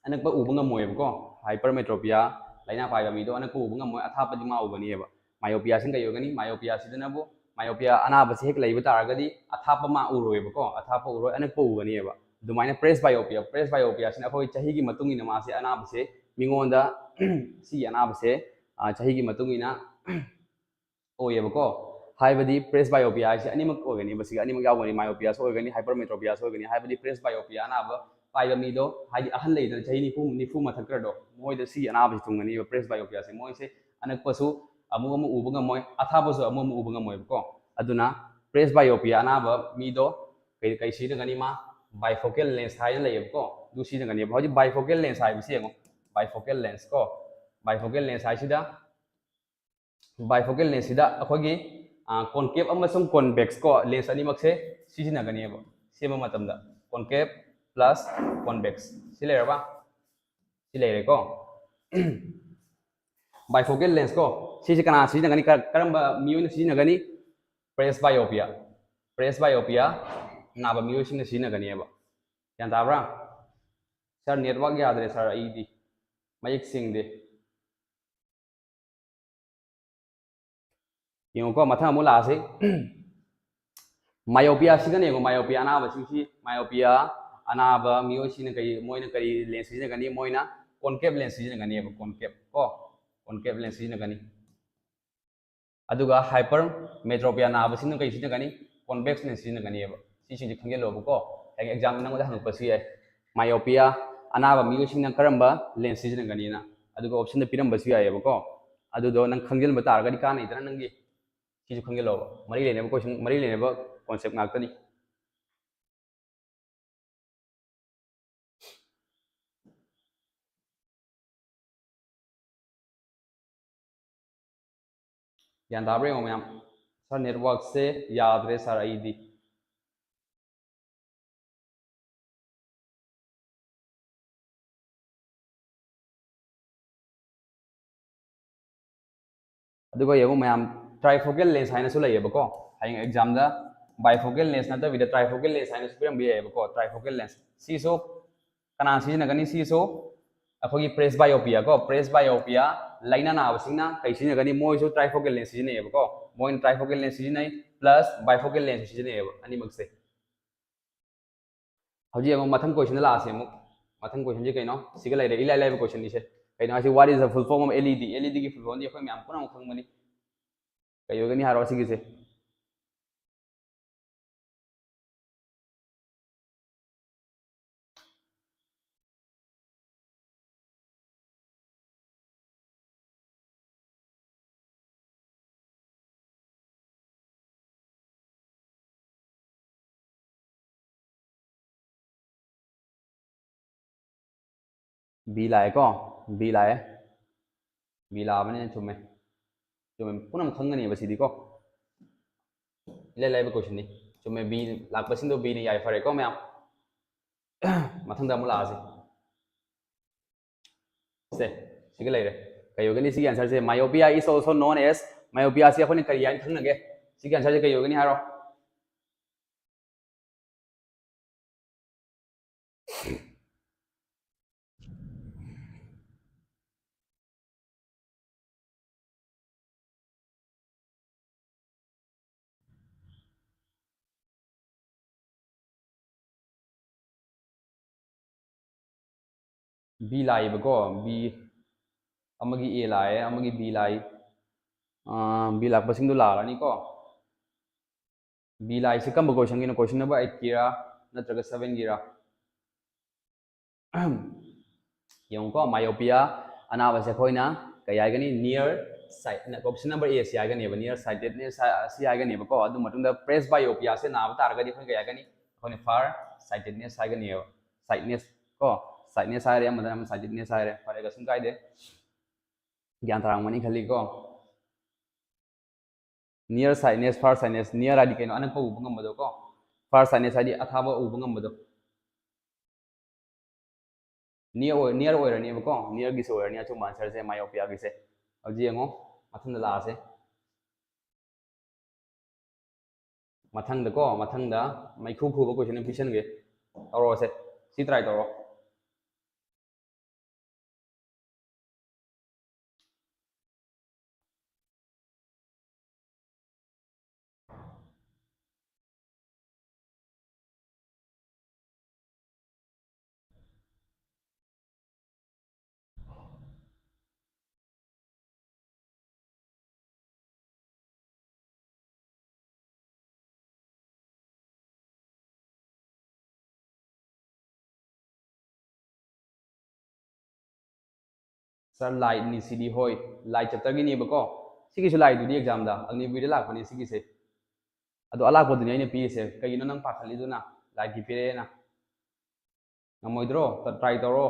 ꯑꯅꯛꯄ ꯎꯕ ꯉꯝꯃꯣꯏꯕꯀꯣ꯫ Hypermetropia ꯂꯥꯏꯅꯥ ꯄꯥꯏꯕ ꯃꯤꯗꯣ ꯑꯅꯛꯄ ꯎꯕ ꯉꯝꯃꯣꯏ, ꯑꯊꯥꯞꯄꯗꯤ ꯃꯥ ꯎꯒꯅꯤꯕ꯫ Myopia ꯁꯤꯅ ꯀꯩ ꯑꯣꯏꯒꯅꯤ? Myopia ꯁꯤꯗꯅꯕꯨ, myopia ꯑꯅꯥꯕꯁꯤ ꯍꯦꯛ ꯂꯩꯕ ꯇꯥꯔꯒꯗꯤ ꯑꯊꯥꯞꯄ ꯃꯥ ꯎꯔꯣꯏꯕꯀꯣ, ꯑꯊꯥꯞꯄ ꯎꯔꯣꯏ, ꯑꯅꯛꯄ ꯎꯒꯅꯤꯕ꯫ ꯑꯗꯨꯃꯥꯏꯅ presbyopia, presbyopia ꯁꯤꯅ ꯑꯩꯈꯣꯏ ꯆꯍꯤꯒꯤ ꯃꯇꯨꯡ ꯏꯟꯅ ꯃꯥꯁꯦ ꯑꯅꯥꯕꯁꯦ ꯃꯤꯉꯣꯟꯗ ꯁꯤꯒꯤ ꯑꯅꯥꯕꯁꯦ, ꯑ, ꯆꯍꯤꯒꯤ ꯃꯇꯨꯡ ꯏꯟꯅ ꯑꯣꯏꯌꯦꯕꯀꯣ꯫ ꯍꯥꯏꯕꯗꯤ presbyopia ꯍꯥꯏꯁꯦ ꯑꯅꯤꯃꯛ ꯑꯣꯏꯒꯅꯤ, ꯃꯁꯤꯒꯤ ꯑꯅꯤꯃꯛ ꯌꯥꯎꯒꯅꯤ, myopia ꯁꯨ ꯑꯣꯏꯒꯅꯤ, hypermetropia ꯁꯨ ꯑꯣꯏꯒꯅꯤ꯫ ꯍꯥꯏꯕꯗꯤ presbyopia ꯑꯅꯥꯕ ꯄꯥꯏꯕ ꯃꯤꯗꯣ, ꯍꯥꯏꯗꯤ ꯑꯍꯜ ꯂꯩꯗꯅ ꯆꯍꯤ ꯅꯤꯐꯨ, ꯅꯤꯐꯨ ꯃꯊꯛ ꯈꯔꯗꯣ, ꯃꯣꯏꯗ ꯁꯤꯒꯤ ꯑꯅꯥꯕꯁꯤ ꯊꯨꯡꯒꯅꯤꯕ presbyopia ꯁꯦ꯫ ꯃꯣꯏꯁꯦ ꯑꯅꯛꯄꯁꯨ ꯑꯃꯨꯛ ꯑꯃꯨꯛ ꯎꯕ ꯉꯝꯃꯣꯏ, ꯑꯊꯥꯞꯄꯁꯨ ꯑꯃꯨꯛ ꯑꯃꯨꯛ ꯎꯕ ꯉꯝꯃꯣꯏꯕꯀꯣ꯫ ꯑꯗꯨꯅ presbyopia ꯑꯅꯥꯕ ꯃꯤꯗꯣ ꯀꯩ, ꯀꯩ ꯁꯤꯖꯤꯟꯅꯒꯅꯤ? ꯃꯥ bifocal lens ꯍꯥꯏꯅ ꯂꯩꯌꯦꯕꯀꯣ, ꯑꯗꯨ ꯁꯤꯖꯤꯟꯅꯒꯅꯦꯕ꯫ ꯍꯧꯖꯤꯛ bifocal lens ꯍꯥꯏꯕꯁꯤ ꯌꯦꯡꯉꯣ, bifocal lens ꯀꯣ, bifocal lens ꯍꯥꯏꯁꯤꯗ bifocal lens ꯁꯤꯗ ꯑꯩꯈꯣꯏꯒꯤ, ꯑ, concave ꯑꯃꯁꯨꯡ convex ꯀꯣ, lens ꯑꯅꯤꯃꯛꯁꯦ ꯁꯤꯖꯤꯟꯅꯒꯅꯦꯕ ꯁꯦꯝꯕ ꯃꯇꯝꯗ꯫ Concave plus convex ꯁꯤ ꯂꯩꯔꯕ? ꯁꯤ ꯂꯩꯔꯦꯀꯣ꯫ Bifocal lens ꯀꯣ, ꯁꯤꯁꯦ ꯀꯅꯥ ꯁꯤꯖꯤꯟꯅꯒꯅꯤ? ꯀ-, ꯀꯔꯝꯕ ꯃꯤꯑꯣꯏꯅ ꯁꯤꯖꯤꯟꯅꯒꯅꯤ? Presbyopia, presbyopia ꯅꯥꯕ ꯃꯤꯑꯣꯏꯁꯤꯡꯅ ꯁꯤꯖꯤꯟꯅꯒꯅꯦꯕ꯫ ꯒ꯭ꯌꯥꯟ ꯇꯥꯕ꯭ꯔꯥ? Sir, network ꯌꯥꯗ꯭ꯔꯦ sir, ꯑꯩꯗꯤ ꯃꯌꯦꯛ ꯁꯦꯡꯗꯦ꯫ ꯌꯦꯡꯉꯨꯀꯣ, ꯃꯊꯪ ꯑꯃꯨꯛ ꯂꯥꯛꯑꯁꯤ꯫ Myopia ꯁꯤꯒꯅ ꯌꯦꯡꯉꯨ, myopia ꯑꯅꯥꯕꯁꯤꯡꯁꯤ, myopia ꯑꯅꯥꯕ ꯃꯤꯑꯣꯏꯁꯤꯡꯅ ꯀꯔꯤ, ꯃꯣꯏꯅ ꯀꯔꯤ lens ꯁꯤꯖꯤꯟꯅꯒꯅꯤ? ꯃꯣꯏꯅ concave lens ꯁꯤꯖꯤꯟꯅꯒꯅꯦꯕ, concave ꯀꯣ, concave lens ꯁꯤꯖꯤꯟꯅꯒꯅꯤ꯫ ꯑꯗꯨꯒ hypermetropia ꯅꯥꯕꯁꯤꯡꯅ ꯀꯔꯤ ꯁꯤꯖꯤꯟꯅꯒꯅꯤ? Convex lens ꯁꯤꯖꯤꯟꯅꯒꯅꯦꯕ꯫ ꯁꯤꯁꯤꯡꯁꯦ ꯈꯪꯖꯤꯜꯂꯣꯕꯀꯣ, ꯍꯌꯦꯡ exam ꯅꯪꯉꯣꯟꯗ ꯍꯪꯉꯛꯄꯁꯨ ꯌꯥꯏ, myopia ꯑꯅꯥꯕ ꯃꯤꯑꯣꯏꯁꯤꯡꯅ ꯀꯔꯝꯕ lens ꯁꯤꯖꯤꯟꯅꯒꯅꯤꯅ꯫ ꯑꯗꯨꯒ option ꯗ ꯄꯤꯔꯝꯕꯁꯨ ꯌꯥꯏꯑꯕꯀꯣ꯫ ꯑꯗꯨꯗꯣ ꯅꯪ ꯈꯪꯖꯤꯟꯕ ꯇꯥꯔꯒꯗꯤ ꯀꯥꯟꯅꯩꯗꯅ ꯅꯪꯒꯤ꯫ ꯁꯤꯁꯨ ꯈꯪꯖꯤꯜꯂꯣꯕ, ꯃꯔꯤ ꯂꯩꯅꯕ question, ꯃꯔꯤ ꯂꯩꯅꯕ concept ꯉꯥꯛꯇꯅꯤ꯫ ꯒ꯭ꯌꯥꯟ ꯇꯥꯕ꯭ꯔꯥ ꯌꯦꯡꯉꯣ ꯃꯌꯥꯝ꯫ ꯁꯥꯔ, ꯅꯦꯠꯋꯥꯛꯁꯦ ꯌꯥꯗ꯭ꯔꯦ ꯁꯥꯔ ꯑꯩꯗꯤ꯫ ꯑꯗꯨꯒ ꯌꯦꯡꯉꯨ ꯃꯌꯥꯝ, trifocal lens ꯍꯥꯏꯅꯁꯨ ꯂꯩꯌꯦꯕꯀꯣ꯫ ꯍꯌꯦꯡ ꯑꯦꯛꯖꯥꯝꯗ bifocal lens ꯅꯠꯇꯕꯤꯗ trifocal lens ꯍꯥꯏꯅꯁꯨ ꯄꯤꯔꯝꯕ ꯌꯥꯏꯌꯦꯕꯀꯣ꯫ Trifocal lens ꯁꯤꯁꯨ ꯀꯅꯥ ꯁꯤꯖꯤꯟꯅꯒꯅꯤ? ꯁꯤꯁꯨ ꯑꯩꯈꯣꯏꯒꯤ presbyopia ꯀꯣ, presbyopia ꯂꯥꯏꯅꯥ ꯅꯥꯕꯁꯤꯡꯅ ꯀꯩ ꯁꯤꯖꯤꯟꯅꯒꯅꯤ? ꯃꯣꯏꯁꯨ trifocal lens ꯁꯤꯖꯤꯟꯅꯩꯌꯦꯕꯀꯣ꯫ ꯃꯣꯏꯅ trifocal lens ꯁꯤꯖꯤꯟꯅꯩ, plus bifocal lens ꯁꯤꯖꯤꯟꯅꯩꯌꯦꯕ ꯑꯅꯤꯃꯛꯁꯦ꯫ ꯍꯧꯖꯤꯛ ꯑꯃꯨꯛ ꯃꯊꯪ question ꯗ ꯂꯥꯛꯑꯁꯦ ꯑꯃꯨꯛ꯫ ꯃꯊꯪ question ꯁꯤ ꯀꯩꯅꯣ? ꯁꯤꯒ ꯂꯩꯔꯦ, ꯏꯂꯥꯏ ꯂꯥꯏꯕ question ꯅꯤꯁꯦ꯫ ꯀꯩꯅꯣ ꯍꯥꯏꯁꯤ? What is the full form of L E D? L E D ꯒꯤ full form ꯗꯤ ꯑꯩꯈꯣꯏ ꯃꯌꯥꯝ ꯄꯨꯝꯅꯃꯛ ꯈꯪꯕꯅꯤ꯫ ꯀꯩ ꯑꯣꯏꯒꯅꯤ ꯍꯥꯏꯔꯣ ꯁꯤꯒꯤꯁꯦ? B ꯂꯥꯛꯑꯦꯀꯣ? B ꯂꯥꯛꯑꯦ꯫ B ꯂꯥꯛꯑꯕꯅꯤꯅ ꯆꯨꯝꯃꯦ꯫ ꯆꯨꯝꯃꯦ꯫ ꯄꯨꯝꯅꯃꯛ ꯈꯪꯒꯅꯦꯕ ꯁꯤꯗꯤꯀꯣ꯫ ꯏꯂꯥꯏ ꯂꯥꯏꯕ question ꯅꯤ꯫ ꯆꯨꯝꯃꯦ, B ꯂꯥꯛꯄꯁꯤꯡꯗꯣ B ꯅ ꯌꯥꯏ꯫ ꯐꯔꯦꯀꯣ ꯃꯌꯥꯝ꯫ ꯃꯊꯪꯗ ꯑꯃꯨꯛ ꯂꯥꯛꯑꯁꯤ꯫ ꯁꯦ, ꯁꯤꯒ ꯂꯩꯔꯦ꯫ ꯀꯩ ꯑꯣꯏꯒꯅꯤ ꯁꯤꯒꯤ answer say? Myopia is also known as, myopia ꯁꯤ ꯑꯩꯈꯣꯏꯅ ꯀꯔꯤ ꯍꯥꯏꯅ ꯈꯪꯅꯒꯦ? ꯁꯤꯒꯤ answer ꯁꯦ ꯀꯩ ꯑꯣꯏꯒꯅꯤ ꯍꯥꯏꯔꯣ? B ꯂꯥꯛꯏꯕꯀꯣ, B ꯑꯃꯒꯤ A ꯂꯥꯛꯑꯦ, ꯑꯃꯒꯤ B ꯂꯥꯛꯏ꯫ ꯑꯥ, B ꯂꯥꯛꯄꯁꯤꯡꯗꯣ ꯂꯥꯛꯑꯅꯤꯀꯣ꯫ B ꯂꯥꯛꯏꯁꯦ ꯀꯔꯝꯕ question ꯒꯤꯅꯣ? Question number eight ꯀꯤꯔꯥ ꯅꯠꯇ꯭ꯔꯒ seven ꯒꯤꯔꯥ? ꯌꯦꯡꯉꯨꯀꯣ, myopia ꯑꯅꯥꯕꯁꯦ ꯑꯩꯈꯣꯏꯅ ꯀꯩ ꯍꯥꯏꯒꯅꯤ? Near sight, option number A ꯁꯤ ꯍꯥꯏꯒꯅꯦꯕ, near sightedness ꯁꯤ ꯍꯥꯏꯒꯅꯦꯕꯀꯣ꯫ ꯑꯗꯨ ꯃꯇꯨꯡꯗ presbyopia ꯁꯦ ꯅꯥꯕ ꯇꯥꯔꯒꯗꯤ ꯑꯩꯈꯣꯏꯅ ꯀꯩ ꯍꯥꯏꯒꯅꯤ? ꯑꯩꯈꯣꯏꯅ far sightedness ꯍꯥꯏꯒꯅꯦꯕ꯫ Sightedness ꯀꯣ, sightedness ꯍꯥꯏꯔꯦ, ꯑꯃꯗꯅ ꯑꯃ sightedness ꯍꯥꯏꯔꯦ꯫ ꯐꯔꯦ, ꯀꯩꯁꯨꯝ ꯀꯥꯏꯗꯦ, ꯒ꯭ꯌꯥꯟ ꯇꯥꯔꯝꯒꯅꯤ ꯈꯜꯂꯤꯀꯣ꯫ Near sightness, far sightness. Near ꯍꯥꯏꯗꯤ ꯀꯩꯅꯣ? ꯑꯅꯛꯄ ꯎꯕ ꯉꯝꯕꯗꯣ ꯀꯣ꯫ Far sightness ꯍꯥꯏꯗꯤ ꯑꯊꯥꯕ ꯎꯕ ꯉꯝꯕꯗꯣ꯫ Near ꯑꯣꯏ, near ꯑꯣꯏꯔꯅꯦꯕꯀꯣ, nearꯒꯤꯁꯦ ꯑꯣꯏꯔꯅꯤ ꯑꯆꯨꯝꯕ answerꯁꯦ, myopia ꯒꯤꯁꯦ꯫ ꯍꯧꯖꯤꯛ ꯌꯦꯡꯉꯣ, ꯃꯊꯪꯗ ꯂꯥꯛꯑꯁꯦ꯫ ꯃꯊꯪꯗꯀꯣ, ꯃꯊꯪꯗ ꯃꯩꯈꯨ ꯈꯨꯕ question ꯑꯃ ꯄꯤꯁꯟꯒꯦ꯫ ꯇꯧꯔꯛꯑꯣꯁꯦ, ꯁꯤ try ꯇꯧꯔꯣ꯫ Sir, lightꯅꯤ ꯁꯤꯗꯤ꯫ ꯍꯣꯏ, light chapterꯒꯤꯅꯦꯕꯀꯣ꯫ ꯁꯤꯒꯤꯁꯨ ꯂꯥꯛꯏꯗꯨꯗꯤ examꯗ, ꯑꯒꯅꯤꯕꯤꯔꯗ ꯂꯥꯛꯄꯅꯦ ꯁꯤꯒꯤꯁꯦ꯫ ꯑꯗꯣ ꯑꯂꯥꯛꯄꯗꯨꯅꯤ ꯑꯩꯅ ꯄꯤꯔꯤꯁꯦ꯫ ꯀꯩꯒꯤꯅꯣ ꯅꯪ ꯄꯥꯈꯠꯂꯤꯗꯨꯅ? Lightꯀꯤ ꯄꯤꯔꯛꯑꯦꯅ꯫ ꯉꯝꯃꯣꯏꯗ꯭ꯔꯣ? Try ꯇꯧꯔꯣ꯫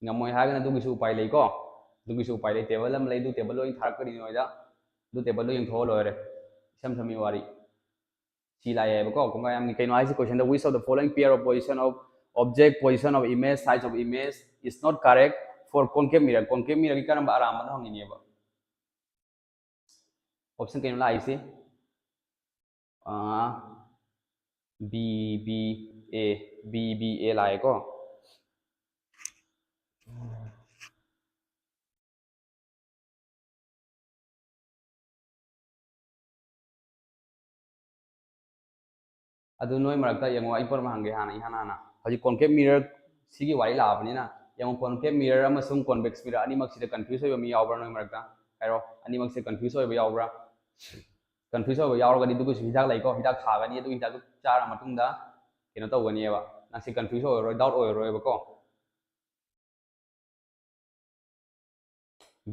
ꯉꯝꯃꯣꯏ ꯍꯥꯏꯔꯒꯅ ꯑꯗꯨꯒꯤꯁꯨ ꯎꯄꯥꯏ ꯂꯩꯀꯣ꯫ ꯑꯗꯨꯒꯤꯁꯨ ꯎꯄꯥꯏ ꯂꯩ꯫ Table ꯑꯃ ꯂꯩ, ꯑꯗꯨ tableꯗꯣ ꯑꯩꯅ ꯊꯥꯔꯛꯀꯅꯤ ꯅꯣꯏꯗ꯫ ꯑꯗꯨ tableꯗꯣ ꯌꯦꯡꯊꯣꯛꯑ ꯂꯣꯏꯔꯦ꯫ ꯏꯁꯝ ꯁꯝꯃꯤ ꯋꯥꯔꯤ꯫ ꯁꯤ ꯂꯥꯛꯑꯦꯕꯀꯣ꯫ ꯀꯩꯅꯣ ꯍꯥꯏꯁꯦ questionꯗ, which of the following pair of position of object, position of image, size of image is not correct for concave mirror? Concave mirrorꯒꯤ ꯀꯔꯝꯕ ꯑꯔꯥꯟꯕꯅꯣ ꯍꯪꯉꯤꯅꯦꯕ꯫ Option ꯀꯩꯅꯣ ꯂꯥꯛꯏꯁꯦ? ꯑꯥ, B B A, B B A ꯂꯥꯛꯑꯦꯀꯣ꯫ ꯑꯗꯨ ꯅꯣꯏ ꯃꯔꯛꯇ ꯌꯦꯡꯉꯣ, ꯑꯩ ꯄꯣꯠ ꯑꯃ ꯍꯪꯒꯦ ꯍꯥꯟꯅ, ꯏꯍꯥꯟ ꯍꯥꯟꯅ꯫ ꯍꯧꯖꯤꯛ concave mirror ꯁꯤꯒꯤ ꯋꯥꯔꯤ ꯂꯥꯛꯑꯕꯅꯤꯅ, ꯌꯦꯡꯉꯣ, concave mirror ꯑꯃꯁꯨꯡ convex mirror ꯑꯅꯤꯃꯛꯁꯤꯗ confuse ꯑꯣꯏꯕ ꯃꯤ ꯌꯥꯎꯕ꯭ꯔꯥ ꯅꯣꯏ ꯃꯔꯛꯇ? ꯍꯥꯏꯔꯣ, ꯑꯅꯤꯃꯛꯁꯦ confuse ꯑꯣꯏꯕ ꯌꯥꯎꯕ꯭ꯔꯥ? Confuse ꯑꯣꯏꯕ ꯌꯥꯎꯔꯒꯗꯤ ꯑꯗꯨꯒꯤꯁꯨ ꯍꯤꯗꯥꯛ ꯂꯩꯀꯣ, ꯍꯤꯗꯥꯛ ꯊꯥꯒꯅꯤ, ꯑꯗꯨ ꯍꯤꯗꯥꯛꯇꯨ ꯆꯥꯔ ꯃꯇꯨꯡꯗ ꯀꯩꯅꯣ ꯇꯧꯒꯅꯤꯕ, ꯅꯪꯁꯦ confuse ꯑꯣꯏꯔꯔꯣꯏ, doubt ꯑꯣꯏꯔꯔꯣꯏꯕꯀꯣ꯫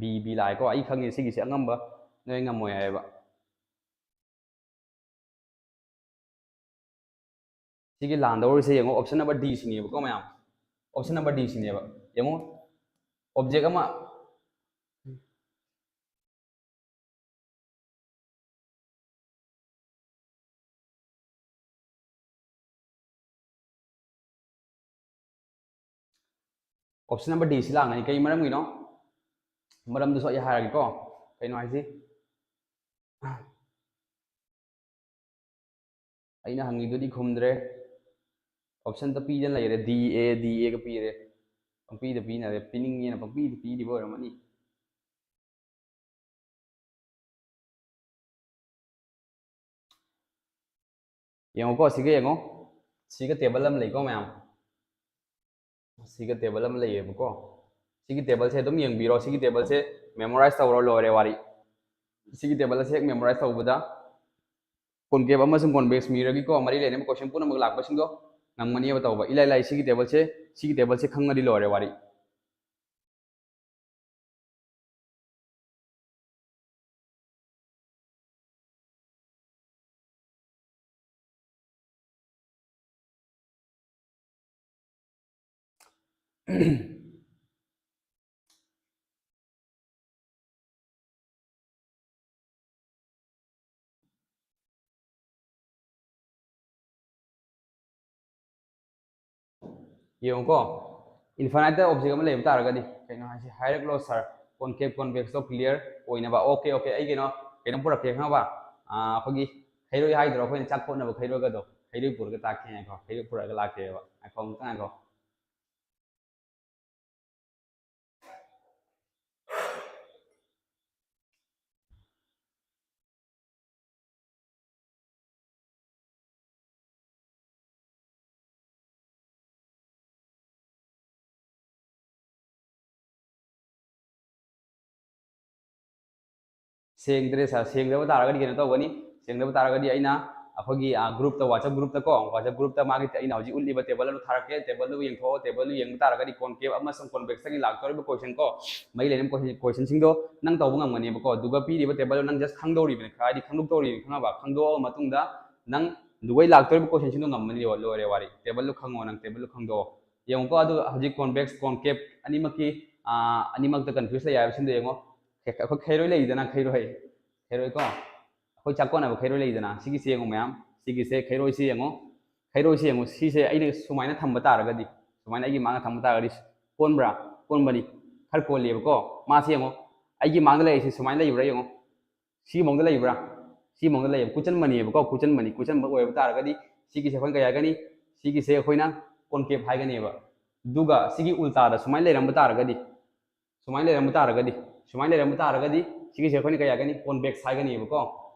B B ꯂꯥꯛꯑꯦꯀꯣ꯫ ꯑꯩ ꯈꯪꯉꯦ ꯁꯤꯒꯤꯁꯦ ꯑꯉꯝꯕ ꯅꯣꯏ ꯉꯝꯃꯣꯏ ꯍꯥꯏꯌꯦꯕ꯫ ꯁꯤꯒꯤ ꯂꯥꯟꯗꯧꯔꯤꯁꯦ ꯌꯦꯡꯉꯣ, option number D ꯁꯤꯅꯦꯕꯀꯣ ꯃꯌꯥꯝ꯫ Option number D ꯁꯤꯅꯦꯕ꯫ ꯌꯦꯡꯉꯣ, object ꯑꯃ Option number D ꯁꯤ ꯂꯥꯡꯒꯅꯤ꯫ ꯀꯩ ꯃꯔꯝꯒꯤꯅꯣ? ꯃꯔꯝꯗꯨꯁꯨ ꯑꯩ ꯍꯥꯏꯔꯒꯦꯀꯣ꯫ ꯀꯩꯅꯣ ꯍꯥꯏꯁꯤ? ꯑꯩꯅ ꯍꯪꯉꯤꯗꯨꯗꯤ ꯈꯨꯝꯗ꯭ꯔꯦ꯫ Option ꯇ ꯄꯤꯗꯅ ꯂꯩꯔꯦ꯫ D A, D A ꯒ ꯄꯤꯔꯦ꯫ ꯄꯪꯄꯤꯗ ꯄꯤꯅꯔꯦ꯫ ꯄꯤꯅꯤꯡꯉꯦꯅ ꯄꯪꯄꯤꯗ ꯄꯤꯔꯤꯕ ꯑꯣꯏꯔꯝꯃꯅꯤ꯫ ꯌꯦꯡꯉꯣꯀꯣ, ꯁꯤꯒ ꯌꯦꯡꯉꯣ꯫ ꯁꯤꯒ table ꯑꯃ ꯂꯩꯀꯣ ꯃꯌꯥꯝ꯫ ꯁꯤꯒ table ꯑꯃ ꯂꯩꯌꯦꯕꯀꯣ꯫ ꯁꯤꯒꯤ table ꯁꯦ ꯑꯗꯨꯝ ꯌꯦꯡꯕꯤꯔꯣ꯫ ꯁꯤꯒꯤ table ꯁꯦ memorize ꯇꯧꯔꯣ, ꯂꯣꯏꯔꯦ ꯋꯥꯔꯤ꯫ ꯁꯤꯒꯤ table ꯑꯁꯦ ꯍꯦꯛ memorize ꯇꯧꯕꯗ concave ꯑꯃꯁꯨꯡ convex mirror ꯒꯤꯀꯣ ꯃꯔꯤ ꯂꯩꯅꯕ question ꯄꯨꯝꯅꯃꯛ ꯂꯥꯛꯄꯁꯤꯡꯗꯣ ꯉꯝꯒꯅꯤꯕ ꯇꯧꯕ꯫ ꯏꯂꯥꯏ ꯂꯥꯏ꯫ ꯁꯤꯒꯤ table ꯁꯦ, ꯁꯤꯒꯤ table ꯁꯦ ꯈꯪꯉꯗꯤ ꯂꯣꯏꯔꯦ ꯋꯥꯔꯤ꯫ ꯌꯦꯡꯉꯨꯀꯣ, infinite object ꯑꯃ ꯂꯩꯕ ꯇꯥꯔꯒꯗꯤ, ꯀꯩꯅꯣ ꯍꯥꯏꯁꯦ, ꯍꯥꯏꯔꯛꯂꯣ sir, concave convex ꯇꯣ clear ꯑꯣꯏꯅꯕ꯫ Okay, okay, ꯑꯩ ꯀꯩꯅꯣ, ꯀꯩꯅꯣ ꯄꯨꯔꯛꯀꯦ ꯈꯪꯉꯕ? ꯑꯥ, ꯑꯩꯈꯣꯏꯒꯤ ꯈꯩꯔꯣꯏ ꯍꯥꯏꯗ꯭ꯔꯣ, ꯑꯩꯈꯣꯏꯅ ꯆꯥꯛ ꯀꯣꯠꯅꯕ ꯈꯩꯔꯣꯏꯒꯗꯣ, ꯈꯩꯔꯣꯏ ꯄꯨꯔꯒ ꯂꯥꯛꯀꯦ꯫ ꯉꯥꯏꯈꯣ, ꯈꯩꯔꯣꯏ ꯄꯨꯔꯛꯑꯒ ꯂꯥꯛꯀꯦꯕ꯫ ꯉꯥꯏꯈꯣ, ꯑꯃꯨꯛꯇ ꯉꯥꯏꯈꯣ꯫ ꯁꯦꯡꯗ꯭ꯔꯦ sir꯫ ꯁꯦꯡꯗꯕ ꯇꯥꯔꯒꯗꯤ ꯀꯩꯅꯣ ꯇꯧꯒꯅꯤ, ꯁꯦꯡꯗꯕ ꯇꯥꯔꯒꯗꯤ ꯑꯩꯅ ꯑꯩꯈꯣꯏꯒꯤ, ꯑ, group ꯇ, WhatsApp group ꯇꯀꯣ, WhatsApp group ꯇ ꯃꯥꯒꯤ ꯑꯩꯅ ꯍꯧꯖꯤꯛ ꯎꯠꯂꯤꯕ table ꯑꯗꯨ ꯊꯥꯔꯛꯀꯦ꯫ Table ꯗꯨ ꯌꯦꯡꯊꯣꯛꯑꯣ꯫ Table ꯗꯨ ꯌꯦꯡꯕ ꯇꯥꯔꯒꯗꯤ concave ꯑꯃꯁꯨꯡ convex ꯇꯒꯤ ꯂꯥꯛꯇꯧꯔꯤꯕ question ꯀꯣ, ꯃꯔꯤ ꯂꯩꯅꯕ question, question ꯁꯤꯡꯗꯣ ꯅꯪ ꯇꯧꯕ ꯉꯝꯒꯅꯦꯕꯀꯣ꯫ ꯑꯗꯨꯒ ꯄꯤꯔꯤꯕ table ꯗꯣ ꯅꯪ just ꯈꯪꯗꯧꯔꯤꯕꯅꯤ, ꯍꯥꯏꯗꯤ ꯈꯪꯗꯣꯛꯇꯧꯔꯤꯕꯅꯤ, ꯈꯪꯉꯕ? ꯈꯪꯗꯣꯛꯑꯕ ꯃꯇꯨꯡꯗ ꯅꯪ ꯑꯗꯨꯒꯩ ꯂꯥꯛꯇꯧꯔꯤꯕ question ꯁꯤꯡꯗꯣ ꯉꯝꯃꯅꯤ, ꯂꯣꯏꯔꯦ ꯋꯥꯔꯤ꯫ Table ꯗꯨ ꯈꯪꯉꯣ ꯅꯪ, table ꯗꯨ ꯈꯪꯗꯣꯛꯑꯣ꯫ ꯌꯦꯡꯉꯨꯀꯣ, ꯑꯗꯨ ꯍꯧꯖꯤꯛ convex, concave ꯑꯅꯤꯃꯛꯀꯤ, ꯑ, ꯑꯅꯤꯃꯛꯇ confuse ꯂꯩ ꯍꯥꯏꯕꯁꯤꯡꯗꯣ ꯌꯦꯡꯉꯣ꯫ ꯑꯩꯈꯣꯏ ꯈꯩꯔꯣꯏ ꯂꯩꯗꯅ, ꯈꯩꯔꯣꯏ, ꯈꯩꯔꯣꯏ ꯀꯣ, ꯑꯩꯈꯣꯏ ꯆꯥꯛ ꯀꯣꯠꯅꯕ ꯈꯩꯔꯣꯏ ꯂꯩꯗꯅ, ꯁꯤꯒꯤꯁꯦ ꯌꯦꯡꯉꯣ ꯃꯌꯥꯝ, ꯁꯤꯒꯤꯁꯦ, ꯈꯩꯔꯣꯏꯁꯦ ꯌꯦꯡꯉꯣ, ꯈꯩꯔꯣꯏꯁꯦ ꯌꯦꯡꯉꯣ꯫ ꯁꯤꯁꯦ ꯑꯩꯅ ꯁꯨꯃꯥꯏꯅ ꯊꯝꯕ ꯇꯥꯔꯒꯗꯤ, ꯁꯨꯃꯥꯏꯅ ꯑꯩꯒꯤ ꯃꯥꯡꯗ ꯊꯝꯕ ꯇꯥꯔꯒꯗꯤ, ꯀꯣꯟꯕ꯭ꯔꯥ? ꯀꯣꯟꯕꯅꯤ꯫ ꯈꯔ ꯀꯣꯜꯂꯦꯕꯀꯣ꯫ ꯃꯥꯁꯤ ꯌꯦꯡꯉꯣ, ꯑꯩꯒꯤ ꯃꯥꯡꯗ ꯂꯩꯔꯤꯁꯤ ꯁꯨꯃꯥꯏꯅ ꯂꯩꯕ꯭ꯔꯥ ꯌꯦꯡꯉꯣ꯫ ꯁꯤꯒꯤ ꯃꯑꯣꯡꯗ ꯂꯩꯕ꯭ꯔꯥ? ꯁꯤꯒꯤ ꯃꯑꯣꯡꯗ ꯂꯩꯌꯦꯕ꯫ ꯀꯨꯆꯟꯕꯅꯦꯕꯀꯣ, ꯀꯨꯆꯟꯕꯅꯤ꯫ ꯀꯨꯆꯟꯕ ꯑꯣꯏꯕ ꯇꯥꯔꯒꯗꯤ ꯁꯤꯒꯤꯁꯦ ꯑꯩꯈꯣꯏꯅ ꯀꯩ ꯍꯥꯏꯒꯅꯤ? ꯁꯤꯒꯤꯁꯦ ꯑꯩꯈꯣꯏꯅ ꯀꯣꯟꯀꯦꯞ ꯍꯥꯏꯒꯅꯦꯕ꯫ ꯑꯗꯨꯒ ꯁꯤꯒꯤ ꯎꯜꯇꯥꯗ ꯁꯨꯃꯥꯏꯅ ꯂꯩꯔꯝꯕ ꯇꯥꯔꯒꯗꯤ, ꯁꯨꯃꯥꯏꯅ ꯂꯩꯔꯝꯕ ꯇꯥꯔꯒꯗꯤ, ꯁꯨꯃꯥꯏꯅ ꯂꯩꯔꯝꯕ ꯇꯥꯔꯒꯗꯤ ꯁꯤꯒꯤꯁꯦ ꯑꯩꯈꯣꯏꯅ ꯀꯩ ꯍꯥꯏꯒꯅꯤ? ꯀꯣꯟꯚꯦꯛꯁ ꯍꯥꯏꯒꯅꯦꯕꯀꯣ꯫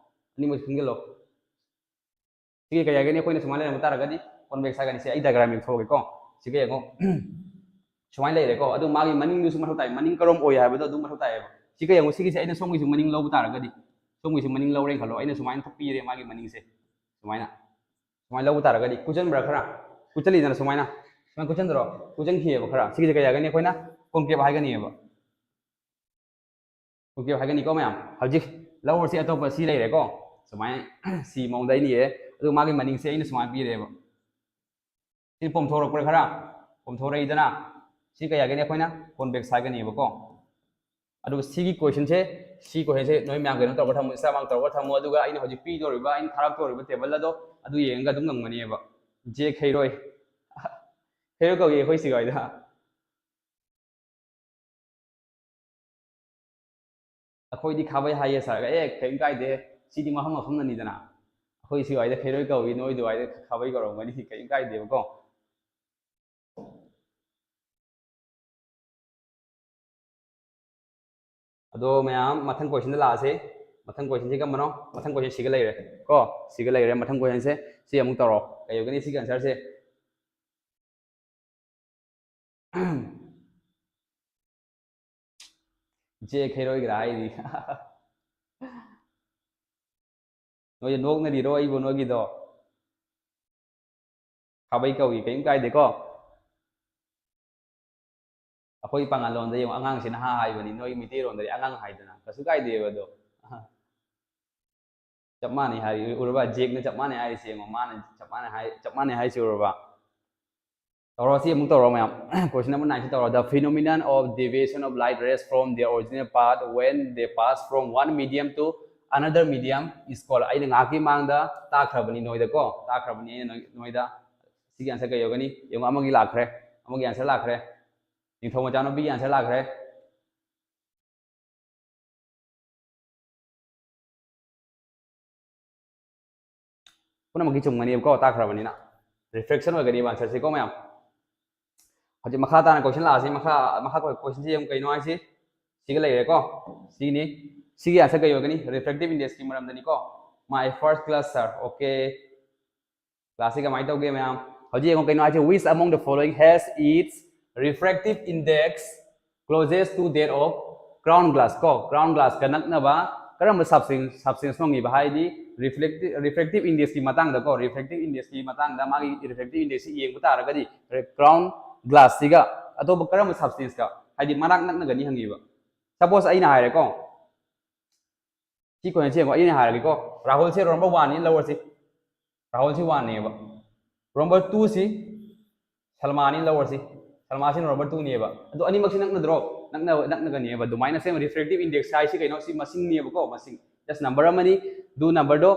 ꯑꯅꯤꯃꯛ ꯈꯪꯖꯤꯜꯂꯣ꯫ ꯁꯤꯒꯤ ꯀꯩ ꯍꯥꯏꯒꯅꯤ? ꯑꯩꯈꯣꯏꯅ ꯁꯨꯃꯥꯏꯅ ꯂꯩꯔꯝꯕ ꯇꯥꯔꯒꯗꯤ ꯀꯣꯟꯚꯦꯛꯁ ꯍꯥꯏꯒꯅꯤ꯫ ꯁꯤ ꯑꯩ ꯗꯥꯏꯒ꯭ꯔꯥꯝ ꯌꯦꯛꯊꯣꯛꯑꯒꯦꯀꯣ꯫ ꯁꯤꯒ ꯌꯦꯡꯉꯣ꯫ ꯁꯨꯃꯥꯏꯅ ꯂꯩꯔꯦꯀꯣ꯫ ꯑꯗꯨ ꯃꯥꯒꯤ ꯃꯅꯤꯡꯗꯨꯁꯨ ꯃꯊꯧ ꯇꯥꯏ꯫ ꯃꯅꯤꯡ ꯀꯔꯣꯝ ꯑꯣꯏ ꯍꯥꯏꯕꯗꯣ ꯑꯗꯨꯝ ꯃꯊꯧ ꯇꯥꯏꯌꯦꯕ꯫ ꯁꯤꯒ ꯌꯦꯡꯉꯣ꯫ ꯁꯤꯒꯤꯁꯦ ꯑꯩꯅ ꯁꯣꯝꯒꯤꯁꯨ ꯃꯅꯤꯡ ꯂꯧꯕ ꯇꯥꯔꯒꯗꯤ, ꯁꯣꯝꯒꯤꯁꯨ ꯃꯅꯤꯡ ꯂꯧꯔꯦꯅ ꯈꯜꯂꯣ꯫ ꯑꯩꯅ ꯁꯨꯃꯥꯏꯅ ꯄꯤꯔꯦ ꯃꯥꯒꯤ ꯃꯅꯤꯡꯁꯦ꯫ ꯁꯨꯃꯥꯏꯅ꯫ ꯁꯨꯃꯥꯏꯅ ꯂꯧꯕ ꯇꯥꯔꯒꯗꯤ ꯀꯨꯆꯟꯕ꯭ꯔꯥ ꯈꯔ? ꯀꯨꯆꯜꯂꯤꯗꯅ ꯁꯨꯃꯥꯏꯅ꯫ ꯁꯨꯃꯥꯏꯅ ꯀꯨꯆꯟꯗ꯭ꯔꯣ? ꯀꯨꯆꯟꯈꯤꯑꯕ ꯈꯔ꯫ ꯁꯤꯒꯤꯁꯦ ꯀꯩ ꯍꯥꯏꯒꯅꯤ? ꯑꯩꯈꯣꯏꯅ ꯀꯣꯟꯀꯦꯞ ꯍꯥꯏꯒꯅꯤꯕ꯫ ꯀꯣꯟꯀꯦꯞ ꯍꯥꯏꯒꯅꯤꯀꯣ ꯃꯌꯥꯝ꯫ ꯍꯧꯖꯤꯛ ꯂꯧꯔꯁꯤ ꯑꯇꯣꯞꯄ ꯁꯤ ꯂꯩꯔꯦꯀꯣ꯫ ꯁꯨꯃꯥꯏꯅ ꯁꯤ ꯃꯑꯣꯡꯗ ꯑꯩꯅ ꯏꯔꯦ꯫ ꯑꯗꯨ ꯃꯥꯒꯤ ꯃꯅꯤꯡꯁꯦ ꯑꯩꯅ ꯁꯨꯃꯥꯏꯅ ꯄꯤꯔꯦꯕ꯫ ꯁꯤ ꯄꯣꯝꯊꯣꯔꯛꯄ꯭ꯔꯥ ꯈꯔ? ꯄꯣꯝꯊꯣꯔꯛꯏꯗꯅ꯫ ꯁꯤ ꯀꯩ ꯍꯥꯏꯒꯅꯤ? ꯑꯩꯈꯣꯏꯅ ꯀꯣꯟꯚꯦꯛꯁ ꯍꯥꯏꯒꯅꯤꯕꯀꯣ꯫ ꯑꯗꯨꯒ ꯁꯤꯒꯤ ꯀꯣꯏꯁꯟꯁꯦ, ꯁꯤ ꯀꯣꯏꯁꯟꯁꯦ ꯅꯣꯏ ꯃꯌꯥꯝ ꯀꯩꯅꯣ ꯇꯧꯔꯒ ꯊꯝꯃꯣ, ꯏꯟꯁꯇꯥꯒ꯭ꯔꯥꯝ ꯇꯧꯔꯒ ꯊꯝꯃꯣ꯫ ꯑꯗꯨꯒ ꯑꯩꯅ ꯍꯧꯖꯤꯛ ꯄꯤꯗꯧꯔꯤꯕ, ꯑꯩꯅ ꯊꯥꯔꯛꯇꯧꯔꯤꯕ ꯇꯦꯕꯜ ꯑꯗꯣ ꯑꯗꯨ ꯌꯦꯡꯉꯒ ꯑꯗꯨꯝ ꯉꯝꯒꯅꯦꯕ꯫ ꯖꯦ ꯈꯩꯔꯣꯏ꯫ ꯈꯩꯔꯣꯏ ꯀꯧꯏ ꯑꯩꯈꯣꯏ ꯁꯤꯒ ꯍꯥꯏꯗ꯫ ꯑꯩꯈꯣꯏꯗꯤ ꯈꯥꯕꯩ ꯍꯥꯏꯌꯦ ꯁꯥꯔꯒ, "ꯑꯦ, ꯀꯔꯤꯝ ꯀꯥꯏꯗꯦ, ꯁꯤꯗꯤ ꯃꯐꯝ ꯃꯐꯝꯅꯅꯤꯗꯅ꯫ ꯑꯩꯈꯣꯏ ꯁꯤꯋꯥꯏꯗ ꯈꯩꯔꯣꯏ ꯀꯧꯏ, ꯅꯣꯏ ꯑꯗꯨꯋꯥꯏꯗ ꯈꯥꯕꯩ ꯀꯧꯔꯝꯒꯅꯤ, ꯀꯔꯤꯝ ꯀꯥꯏꯗꯦꯕꯀꯣ"꯫ ꯑꯗꯣ ꯃꯌꯥꯝ, ꯃꯊꯪ ꯀꯣꯏꯁꯟꯗ ꯂꯥꯛꯑꯁꯦ꯫ ꯃꯊꯪ ꯀꯣꯏꯁꯟꯁꯤ ꯀꯔꯝꯕꯅꯣ? ꯃꯊꯪ ꯀꯣꯏꯁꯟ ꯁꯤꯒ ꯂꯩꯔꯦ ꯀꯣ꯫ ꯁꯤꯒ ꯂꯩꯔꯦ꯫ ꯃꯊꯪ ꯀꯣꯏꯁꯟꯁꯦ ꯁꯤ ꯑꯃꯨꯛ ꯇꯧꯔꯣ꯫ ꯀꯩ ꯑꯣꯏꯒꯅꯤ ꯁꯤꯒꯤ ꯑꯟꯁꯔꯁꯦ? ꯖꯦ ꯈꯩꯔꯣꯏꯒꯤꯔꯥ ꯍꯥꯏꯔꯤ꯫ ꯅꯣꯏꯁꯦ ꯅꯣꯛꯅꯔꯤꯔꯣ ꯑꯩꯕꯨ ꯅꯣꯏꯒꯤꯗꯣ? ꯈꯥꯕꯩ ꯀꯧꯏ, ꯀꯔꯤꯝ ꯀꯥꯏꯗꯦꯀꯣ꯫ ꯑꯩꯈꯣꯏ ꯄꯥꯉꯜ ꯂꯣꯟꯗ ꯌꯦꯡꯉꯣ, ꯑꯉꯥꯡꯁꯤꯅ ꯍꯥ ꯍꯥꯏꯕꯅꯤ, ꯅꯣꯏ ꯃꯩꯇꯩꯔꯣꯟꯗꯗꯤ ꯑꯉꯥꯡ ꯍꯥꯏꯗꯅ, ꯀꯩꯁꯨ ꯀꯥꯏꯗꯦꯕ ꯑꯗꯣ꯫ ꯆꯞ ꯃꯥꯟꯅꯩ ꯍꯥꯏꯔꯤ, ꯎꯔꯕ? ꯖꯦꯛꯅ ꯆꯞ ꯃꯥꯟꯅꯩ ꯍꯥꯏꯔꯤꯁꯦ ꯌꯦꯡꯉꯣ, ꯃꯥꯅ ꯆꯞ ꯃꯥꯟꯅꯩ ꯍꯥꯏ, ꯆꯞ ꯃꯥꯟꯅꯩ ꯍꯥꯏꯁꯦ ꯎꯔꯕ? ꯇꯧꯔꯣ, ꯁꯤ ꯑꯃꯨꯛ ꯇꯧꯔꯣ ꯃꯌꯥꯝ꯫ Question number nine ꯁꯤ ꯇꯧꯔꯣ꯫ The phenomenon of deviation of light rays from their original path when they pass from one medium to another medium is called. ꯑꯩꯅ ꯉꯥꯏꯍꯥꯛꯀꯤ ꯃꯥꯡꯗ ꯇꯥꯛꯈ꯭ꯔꯕꯅꯤ ꯅꯣꯏꯗꯀꯣ, ꯇꯥꯛꯈ꯭ꯔꯕꯅꯤ ꯑꯩꯅ ꯅꯣꯏ-, ꯅꯣꯏꯗ꯫ ꯁꯤꯒꯤ ꯑꯟꯁꯔ ꯀꯩ ꯑꯣꯏꯒꯅꯤ? ꯌꯦꯡꯉꯣ, ꯑꯃꯒꯤ ꯂꯥꯛꯈ꯭ꯔꯦ, ꯑꯃꯒꯤ ꯑꯟꯁꯔ ꯂꯥꯛꯈ꯭ꯔꯦ꯫ ꯅꯤꯡꯊꯧ ꯃꯆꯥꯅꯨꯄꯤꯒꯤ answer ꯂꯥꯛꯈ꯭ꯔꯦ꯫ ꯄꯨꯝꯅꯃꯛꯀꯤ ꯆꯨꯝꯒꯅꯦꯕꯀꯣ, ꯇꯥꯛꯈ꯭ꯔꯕꯅꯤꯅ꯫ Refraction ꯑꯣꯏꯒꯅꯦꯕ answer ꯁꯦ ꯀꯣ ꯃꯌꯥꯝ꯫ ꯍꯧꯖꯤꯛ ꯃꯈꯥ ꯇꯥꯅ question ꯂꯥꯛꯑꯁꯤ꯫ ꯃꯈꯥ, ꯃꯈꯥ question ꯁꯦ ꯌꯦꯡꯉꯨ, ꯀꯩꯅꯣ ꯍꯥꯏꯁꯤ? ꯁꯤꯒ ꯂꯩꯔꯦꯀꯣ꯫ ꯁꯤꯅꯤ꯫ ꯁꯤꯒꯤ answer ꯀꯩ ꯑꯣꯏꯒꯅꯤ? Refractive index ꯀꯤ ꯃꯔꯝꯗꯅꯤꯀꯣ꯫ My first class sir. Okay꯫ Class ꯁꯤ ꯀꯃꯥꯏꯅ ꯇꯧꯒꯦ ꯃꯌꯥꯝ? ꯍꯧꯖꯤꯛ ꯌꯦꯡꯉꯣ, ꯀꯩꯅꯣ ꯍꯥꯏꯁꯦ? Which among the following has its refractive index closest to that of crown glass ꯀꯣ? Crown glass ꯀ ꯅꯛꯅꯕ ꯀꯔꯝꯕ substance, substance ꯅꯣ ꯍꯪꯉꯤꯕ? ꯍꯥꯏꯗꯤ reflective, refractive index ꯀꯤ ꯃꯇꯥꯡꯗ ꯀꯣ, refractive index ꯀꯤ ꯃꯇꯥꯡꯗ ꯃꯥꯒꯤ refractive index ꯁꯤ ꯌꯦꯡꯕ ꯇꯥꯔꯒꯗꯤ crown glass ꯁꯤꯒ ꯑꯇꯣꯞꯄ ꯀꯔꯝꯕ substance ꯀ, ꯍꯥꯏꯗꯤ ꯃꯅꯥꯛ ꯅꯛꯅꯒꯅꯤ ꯍꯪꯉꯤꯕ꯫ Suppose ꯑꯩꯅ ꯍꯥꯏꯔꯦꯀꯣ, ꯁꯤ question ꯁꯦ ꯌꯦꯡꯉꯣ, ꯑꯩꯅ ꯍꯥꯏꯔꯒꯦꯀꯣ, ꯔꯥꯍꯨꯜꯁꯦ roll number one ꯅꯤ ꯂꯧꯔꯁꯤ꯫ ꯔꯥꯍꯨꯜꯁꯤ one ꯅꯦꯕ꯫ Roll number two ꯁꯤ ꯁꯜꯃꯥꯅꯤ ꯂꯧꯔꯁꯤ꯫ ꯁꯜꯃꯥꯁꯤꯅ roll number two ꯅꯦꯕ꯫ ꯑꯗꯣ ꯑꯅꯤꯃꯛꯁꯤ ꯅꯛꯅꯗ꯭ꯔꯣ? ꯅꯛꯅ-, ꯅꯛꯅꯒꯅꯦꯕ꯫ ꯑꯗꯨꯃꯥꯏꯅ same refractive index ꯍꯥꯏꯁꯤ ꯀꯩꯅꯣ? ꯁꯤ ꯃꯁꯤꯡꯅꯦꯕꯀꯣ, ꯃꯁꯤꯡ꯫ Just number ꯑꯃꯅꯤ꯫ ꯑꯗꯨ number ꯗꯣ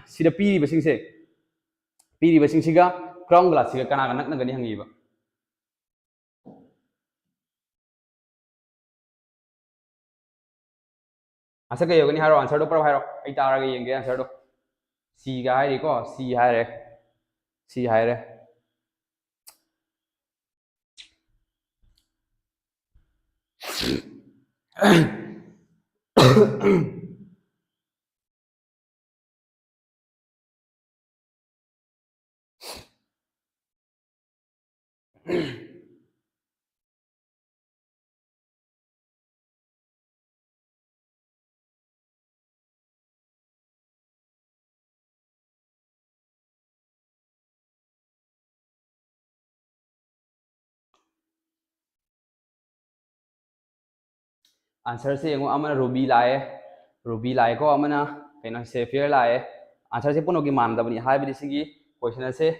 ꯁꯤꯗ ꯄꯤꯔꯤꯕꯁꯤꯡꯁꯦ, ꯄꯤꯔꯤꯕꯁꯤꯡꯁꯤꯒ crown glass ꯁꯤꯒ ꯀꯅꯥꯒ ꯅꯛꯅꯒꯅꯤ ꯍꯪꯉꯤꯕ꯫ Answer ꯀꯩ ꯑꯣꯏꯒꯅꯤ ꯍꯥꯏꯔꯣ, answer ꯗꯣ ꯄꯨꯂꯞ ꯍꯥꯏꯔꯣ, ꯑꯩ ꯇꯥꯔꯒ ꯌꯦꯡꯒꯦ answer ꯗꯣ꯫ C ꯒ ꯍꯥꯏꯔꯤꯀꯣ, C ꯍꯥꯏꯔꯦ, C ꯍꯥꯏꯔꯦ꯫ Answer ꯁꯦ ꯌꯦꯡꯉꯨ, ꯑꯃꯅ Ruby ꯂꯥꯛꯑꯦ, Ruby ꯂꯥꯛꯑꯦꯀꯣ, ꯑꯃꯅ ꯀꯩꯅꯣ, Sapphire ꯂꯥꯛꯑꯦ꯫ Answer ꯁꯦ ꯄꯨꯝꯅꯃꯛꯀꯤ ꯃꯥꯟꯅꯗꯕꯅꯤ, ꯍꯥꯏꯕꯗꯤ ꯁꯤꯒꯤ question ꯑꯁꯦ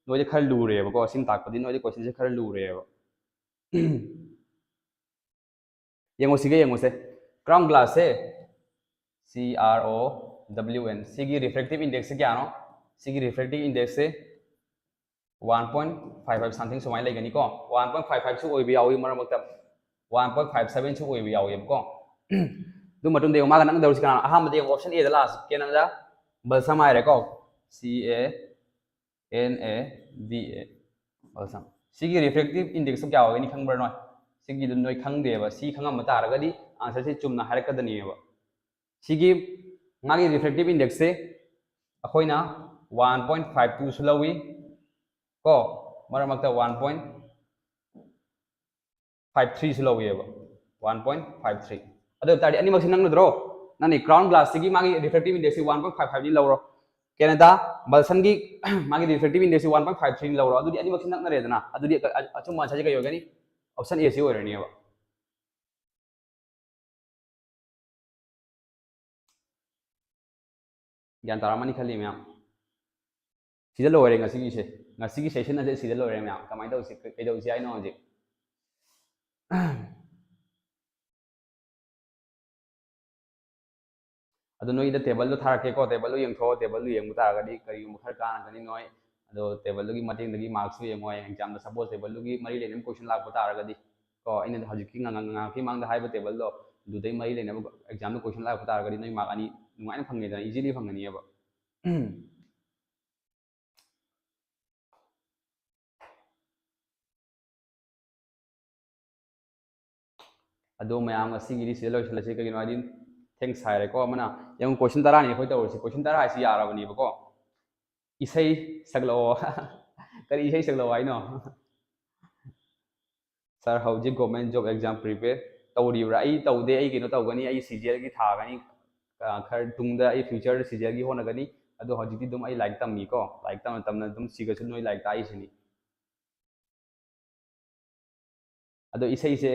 ꯅꯣꯏꯗꯤ ꯈꯔ ꯂꯨꯔꯦꯕꯀꯣ, ꯁꯤꯅ ꯇꯥꯛꯄꯗꯤ ꯅꯣꯏꯗꯤ question ꯁꯦ ꯈꯔ ꯂꯨꯔꯦꯕ꯫ ꯌꯦꯡꯉꯣ, ꯁꯤꯒ ꯌꯦꯡꯉꯣꯁꯦ, crown glass ꯁꯦ, C R O W N, ꯁꯤꯒꯤ refractive index ꯁꯦ ꯀꯌꯥꯅꯣ? ꯁꯤꯒꯤ refractive index ꯁꯦ One point five five something ꯁꯨꯃꯥꯏꯅ ꯂꯩꯒꯅꯤꯀꯣ꯫ One point five five ꯁꯨ ꯑꯣꯏꯕ ꯌꯥꯎꯏ, ꯃꯔꯛ ꯃꯔꯛꯇ one point five seven ꯁꯨ ꯑꯣꯏꯕ ꯌꯥꯎꯏꯕꯀꯣ꯫ ꯑꯗꯨ ꯃꯇꯨꯡꯗ ꯌꯦꯡꯉꯣ, ꯃꯥꯒ ꯅꯛꯅꯗꯧꯔꯤꯁꯤ ꯀꯅꯥꯅꯣ? ꯑꯍꯥꯟꯕꯗ ꯌꯦꯡꯉꯣ, option A ꯗ ꯂꯥꯛꯑꯁꯤ, ꯀꯦꯅꯥꯗꯥ ꯕꯜꯁꯝ ꯍꯥꯏꯔꯦꯀꯣ꯫ C A N A D A, balsam. ꯁꯤꯒꯤ refractive index ꯁꯨ ꯀꯌꯥ ꯑꯣꯏꯒꯅꯤ ꯈꯪꯕ꯭ꯔꯥ ꯅꯣꯏ? ꯁꯤꯒꯤꯗꯨ ꯅꯣꯏ ꯈꯪꯗꯦꯕ꯫ ꯁꯤ ꯈꯪꯉꯝꯕ ꯇꯥꯔꯒꯗꯤ answer ꯁꯤ ꯆꯨꯝꯅ ꯍꯥꯏꯔꯛꯀꯗꯕꯅꯦꯕ꯫ ꯁꯤꯒꯤ ꯃꯥꯒꯤ refractive index ꯁꯦ ꯑꯩꯈꯣꯏꯅ one point five two ꯁꯨ ꯂꯧꯏ ꯀꯣ, ꯃꯔꯛ ꯃꯔꯛꯇ one point five three ꯁꯨ ꯂꯧꯏꯌꯦꯕ, one point five three꯫ ꯑꯗꯨ ꯑꯣꯏ ꯇꯥꯔꯗꯤ ꯑꯅꯤꯃꯛꯁꯤ ꯅꯛꯅꯗ꯭ꯔꯣ? ꯅꯪꯅ crown glass ꯁꯤꯒꯤ ꯃꯥꯒꯤ refractive index ꯁꯤ one point five five ꯅꯤ ꯂꯧꯔꯣ, ꯀꯦꯅꯥꯗꯥ ꯕꯜꯁꯝꯒꯤ ꯃꯥꯒꯤ refractive index ꯁꯤ one point five three ꯅꯤ ꯂꯧꯔꯣ, ꯑꯗꯨꯗꯤ ꯑꯅꯤꯃꯛꯁꯤ ꯅꯛꯅꯔꯦꯗꯅ꯫ ꯑꯗꯨꯗꯤ ꯑ-, ꯑꯆꯨꯝꯕ answer ꯁꯤ ꯀꯩ ꯑꯣꯏꯒꯅꯤ? Option A ꯁꯤ ꯑꯣꯏꯔꯅꯦꯕ꯫ ꯒ꯭ꯌꯥꯟ ꯇꯥꯔꯝꯃꯅꯤ ꯈꯜꯂꯤ ꯃꯌꯥꯝ꯫ ꯁꯤꯗ ꯂꯣꯏꯔꯦ ꯉꯁꯤꯒꯤꯁꯦ꯫ ꯉꯁꯤꯒꯤ session ꯑꯁꯦ ꯁꯤꯗ ꯂꯣꯏꯔꯦ ꯃꯌꯥꯝ꯫ ꯀꯃꯥꯏꯅ ꯇꯧꯁꯤ? ꯀꯩ-, ꯀꯩꯗꯧꯁꯤ ꯍꯥꯏꯅꯣ ꯍꯧꯖꯤꯛ? ꯑꯗꯣ ꯅꯣꯏꯗ table ꯗꯣ ꯊꯥꯔꯛꯀꯦꯀꯣ, table ꯗꯣ ꯌꯦꯡꯊꯣꯛꯑꯣ, table ꯗꯣ ꯌꯦꯡꯕ ꯇꯥꯔꯒꯗꯤ ꯀꯔꯤꯒꯨꯝꯕ ꯈꯔ ꯀꯥꯟꯅꯒꯅꯤ ꯅꯣꯏ꯫ ꯑꯗꯣ table ꯗꯨꯒꯤ ꯃꯇꯦꯡꯗꯒꯤ mark ꯁꯨ ꯌꯦꯡꯉꯣ, exam ꯗ suppose table ꯗꯨꯒꯤ ꯃꯔꯤ ꯂꯩꯅꯕ question ꯂꯥꯛꯄ ꯇꯥꯔꯒꯗꯤ ꯀꯣ, ꯑꯩꯅ ꯍꯧꯖꯤꯛꯀꯤ ꯉ-, ꯉ-, ꯉꯥꯏꯍꯥꯛꯀꯤ ꯃꯃꯥꯡꯗ ꯍꯥꯏꯕ table ꯗꯣ, ꯑꯗꯨꯗꯩ ꯃꯔꯤ ꯂꯩꯅꯕ exam ꯗ question ꯂꯥꯛꯄ ꯇꯥꯔꯒꯗꯤ ꯅꯣꯏ mark ꯑꯅꯤ ꯅꯨꯡꯉꯥꯏꯅ ꯐꯪꯉꯦꯗꯅ, easily ꯐꯪꯒꯅꯤꯕ꯫ ꯑꯗꯣ ꯃꯌꯥꯝ, ꯉꯁꯤꯒꯤꯗꯤ ꯁꯤꯗ ꯂꯣꯏꯁꯤꯜꯂꯁꯤ꯫ ꯀꯩꯒꯤꯅꯣ ꯍꯥꯏꯗꯤ ꯊꯦꯡ ꯁꯥꯏꯔꯦꯀꯣ꯫ ꯑꯃꯅ ꯌꯦꯡꯉꯨ, question ꯇꯔꯥꯅꯤ ꯑꯩꯈꯣꯏ ꯇꯧꯔꯤꯁꯤ꯫ Question ꯇꯔꯥ ꯍꯥꯏꯁꯤ ꯌꯥꯔꯕꯅꯦꯕꯀꯣ꯫ ꯏꯁꯩ ꯁꯛꯂꯛꯑꯣ꯫ ꯀꯔꯤ ꯏꯁꯩ ꯁꯛꯂꯛꯑꯣ ꯍꯥꯏꯅꯣ? Sir, ꯍꯧꯖꯤꯛ government job exam prepare ꯇꯧꯔꯤꯕ꯭ꯔꯥ? ꯑꯩ ꯇꯧꯗꯦ꯫ ꯑꯩ ꯀꯩꯅꯣ ꯇꯧꯒꯅꯤ, ꯑꯩ C G L ꯒꯤ ꯊꯥꯒꯅꯤ꯫ ꯑ, ꯈꯔ ꯇꯨꯡꯗ ꯑꯩ future C G L ꯒꯤ ꯍꯣꯠꯅꯒꯅꯤ꯫ ꯑꯗꯣ ꯍꯧꯖꯤꯛꯇꯤ ꯑꯗꯨꯝ ꯑꯩ ꯂꯥꯏꯔꯤꯛ ꯇꯝꯃꯤꯀꯣ꯫ ꯂꯥꯏꯔꯤꯛ ꯇꯝꯅ ꯇꯝꯅ ꯑꯗꯨꯝ ꯁꯤꯒꯁꯨ ꯅꯣꯏ ꯂꯥꯏꯔꯤꯛ ꯇꯥꯛꯏꯁꯤꯅꯤ꯫ ꯑꯗꯣ ꯏꯁꯩꯁꯦ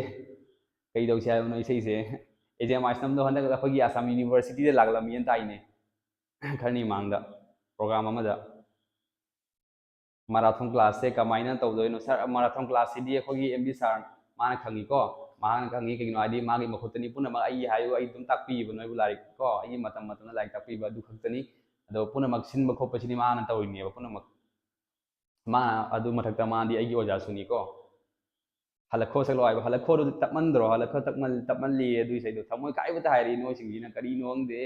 ꯀꯩ ꯇꯧꯁꯤ ꯍꯥꯏꯕꯅꯣ? ꯏꯁꯩꯁꯦ A J M Ashnamꯗꯣ ꯍꯟꯗꯛ ꯑꯩꯈꯣꯏꯒꯤ Assam University ꯗ ꯂꯥꯛꯂꯝꯃꯤꯅ ꯇꯥꯏꯅꯦ, ꯈꯔꯅꯤ ꯃꯃꯥꯡꯗ program ꯑꯃꯗ꯫ Marathon class ꯁꯦ ꯀꯃꯥꯏꯅ ꯇꯧꯗꯣꯏꯅꯣ? Sir, marathon class ꯁꯤꯗꯤ ꯑꯩꯈꯣꯏꯒꯤ M D sir ꯃꯥꯅ ꯈꯪꯉꯤꯀꯣ, ꯃꯥꯅ ꯈꯪꯉꯤ꯫ ꯀꯩꯒꯤꯅꯣ ꯍꯥꯏꯗꯤ ꯃꯥꯒꯤ ꯃꯈꯨꯠꯇꯅꯤ ꯄꯨꯝꯅꯃꯛ꯫ ꯑꯩ ꯍꯥꯏꯌꯨ, ꯑꯩ ꯑꯗꯨꯝ ꯇꯥꯛꯄꯤꯕ ꯅꯣꯏꯕꯨ ꯂꯥꯏꯔꯤꯛ ꯀꯣ, ꯑꯩꯒꯤ ꯃꯇꯝ ꯃꯇꯝꯗ ꯂꯥꯏꯔꯤꯛ ꯇꯥꯛꯄꯤꯕ ꯑꯗꯨ ꯈꯛꯇꯅꯤ꯫ ꯑꯗꯣ ꯄꯨꯝꯅꯃꯛ ꯁꯤꯟꯕ ꯈꯣꯠꯄꯁꯤꯗꯤ ꯃꯥꯅ ꯇꯧꯔꯤꯅꯦꯕ ꯄꯨꯝꯅꯃꯛ꯫ ꯃꯥ ꯑꯗꯨ ꯃꯊꯛꯇ ꯃꯥꯗꯤ ꯑꯩꯒꯤ ꯑꯣꯖꯥꯁꯨꯅꯤꯀꯣ꯫ "ꯍꯜꯂꯛꯈꯣ ꯁꯛꯂꯣ" ꯍꯥꯏꯕ, "ꯍꯜꯂꯛꯈꯣ" ꯑꯗꯨ ꯇꯞꯃꯟꯗ꯭ꯔꯣ? "ꯍꯜꯂꯛꯈꯣ" ꯇꯞꯃꯜ-, ꯇꯞꯃꯜꯂꯤ ꯑꯗꯨ ꯏꯁꯩꯗꯣ꯫ ꯊꯃꯣꯏ ꯀꯥꯏꯕꯇ ꯍꯥꯏꯔꯤ ꯅꯣꯏꯁꯤꯡꯁꯤꯅ, ꯀꯔꯤꯅꯣ ꯈꯪꯗꯦ꯫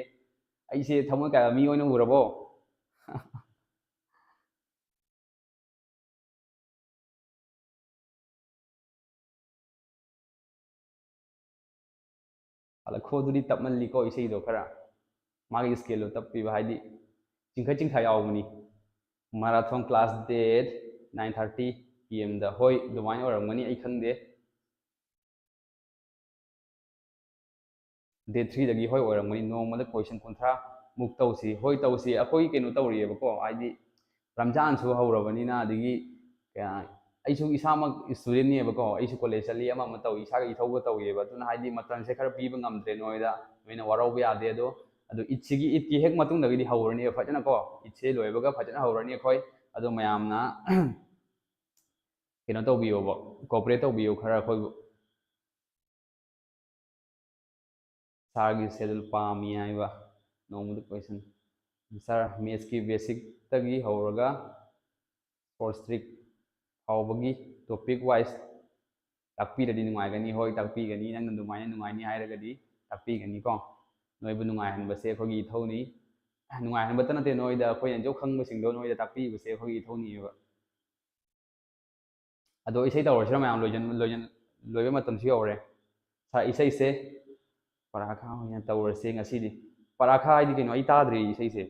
ꯑꯩꯁꯦ ꯊꯃꯣꯏ ꯀꯥꯏꯕ ꯃꯤ ꯑꯣꯏꯅ ꯎꯔꯕꯣ? "ꯍꯜꯂꯛꯈꯣ" ꯑꯗꯨꯗꯤ ꯇꯞꯃꯜꯂꯤꯀꯣ ꯏꯁꯩꯗꯣ ꯈꯔ꯫ ꯃꯥꯒꯤ scaleꯗꯣ ꯇꯞꯄꯤꯕ, ꯍꯥꯏꯗꯤ ꯆꯤꯡꯈꯠ ꯆꯤꯡꯊ ꯌꯥꯎꯕꯅꯤ꯫ Marathon class date nine thirty P Mꯗ꯫ ꯍꯣꯏ, ꯑꯗꯨꯃꯥꯏꯅ ꯑꯣꯏꯔꯝꯒꯅꯤ, ꯑꯩ ꯈꯪꯗꯦ꯫ Day threeꯗꯒꯤ ꯍꯣꯏ ꯑꯣꯏꯔꯝꯒꯅꯤ꯫ ꯅꯣꯡꯃꯗ question ꯀꯨꯟꯊ꯭ꯔꯥ ꯃꯨꯛ ꯇꯧꯁꯤ꯫ ꯍꯣꯏ, ꯇꯧꯁꯤ꯫ ꯑꯩꯈꯣꯏ ꯀꯩꯅꯣ ꯇꯧꯔꯤꯑꯕꯀꯣ, ꯍꯥꯏꯗꯤ ꯔꯝꯖꯥꯟꯁꯨ ꯍꯧꯔꯕꯅꯤꯅ, ꯑꯗꯒꯤ, ꯑ, ꯑꯩꯁꯨ ꯏꯁꯥꯃꯛ studentꯅꯦꯕꯀꯣ, ꯑꯩꯁꯨ college ꯆꯠꯂꯤ, ꯑꯃ ꯑꯃ ꯇꯧꯏ, ꯏꯁꯥꯒꯤ ꯏꯊꯧꯕ ꯇꯧꯏꯑꯕ꯫ ꯑꯗꯨꯅ ꯍꯥꯏꯗꯤ ꯃꯇꯝꯁꯦ ꯈꯔ ꯄꯤꯕ ꯉꯝꯗ꯭ꯔꯦ ꯅꯣꯏꯗ, ꯅꯣꯏꯅ ꯋꯥꯔꯧꯕ ꯌꯥꯗꯦ꯫ ꯑꯗꯣ, ꯑꯗꯣ ꯏꯠꯁꯤꯒꯤ, ꯏꯠꯀꯤ ꯍꯦꯛ ꯃꯇꯨꯡꯗꯒꯤꯗꯤ ꯍꯧꯔꯅꯦꯕ ꯐꯖꯅꯀꯣ, ꯏꯠꯁꯦ ꯂꯣꯏꯕꯒ ꯐꯖꯅ ꯍꯧꯔꯅꯤ ꯑꯩꯈꯣꯏ꯫ ꯑꯗꯣ ꯃꯌꯥꯝꯅ ꯀꯩꯅꯣ ꯇꯧꯕꯤꯌꯣꯕ, cooperate ꯇꯧꯕꯤꯌꯣ ꯈꯔ ꯑꯩꯈꯣꯏꯕꯨ꯫ Sirꯒꯤ schedule ꯄꯥꯝꯃꯤ ꯍꯥꯏꯕ꯫ ꯅꯣꯡꯃꯗ question꯫ Sir, mathsꯀꯤ basicꯇꯒꯤ ꯍꯧꯔꯒ fourth trick ꯐꯥꯎꯕꯒꯤ topic wise ꯇꯥꯛꯄꯤꯔꯗꯤ ꯅꯨꯡꯉꯥꯏꯒꯅꯤ꯫ ꯍꯣꯏ, ꯇꯥꯛꯄꯤꯒꯅꯤ꯫ ꯅꯪꯅ ꯑꯗꯨꯃꯥꯏꯅ ꯅꯨꯡꯉꯥꯏꯅꯤ ꯍꯥꯏꯔꯒꯗꯤ ꯇꯥꯛꯄꯤꯒꯅꯤꯀꯣ꯫ ꯅꯣꯏꯕꯨ ꯅꯨꯡꯉꯥꯏꯍꯟꯕꯁꯦ ꯑꯩꯈꯣꯏꯒꯤ ꯏꯊꯧꯅꯤ꯫ ꯅꯨꯡꯉꯥꯏꯍꯟꯕꯇ ꯅꯠꯇꯦ, ꯅꯣꯏꯗ ꯑꯩꯈꯣꯏꯅ ꯍꯧꯖꯤꯛ ꯈꯪꯕꯁꯤꯡꯗꯣ ꯅꯣꯏꯗ ꯇꯥꯛꯄꯤꯕꯁꯦ ꯑꯩꯈꯣꯏꯒꯤ ꯏꯊꯧꯅꯤꯑꯕ꯫ ꯑꯗꯣ ꯏꯁꯩ ꯇꯧꯔꯁꯤꯔ ꯃꯌꯥꯝ? ꯂꯣꯏꯖꯟ-, ꯂꯣꯏꯖꯟ-, ꯂꯣꯏꯕ ꯃꯇꯝꯁꯨ ꯌꯧꯔꯦ꯫ ꯁꯥ-, ꯏꯁꯩꯁꯦ ꯄꯔꯥꯈꯥ ꯑꯣꯏꯅ ꯇꯧꯔꯁꯦ ꯉꯁꯤꯗꯤ꯫ ꯄꯔꯥꯈꯥ ꯍꯥꯏꯗꯤ ꯀꯩꯅꯣ? ꯑꯩ ꯇꯥꯗ꯭ꯔꯤ ꯏꯁꯩꯁꯦ꯫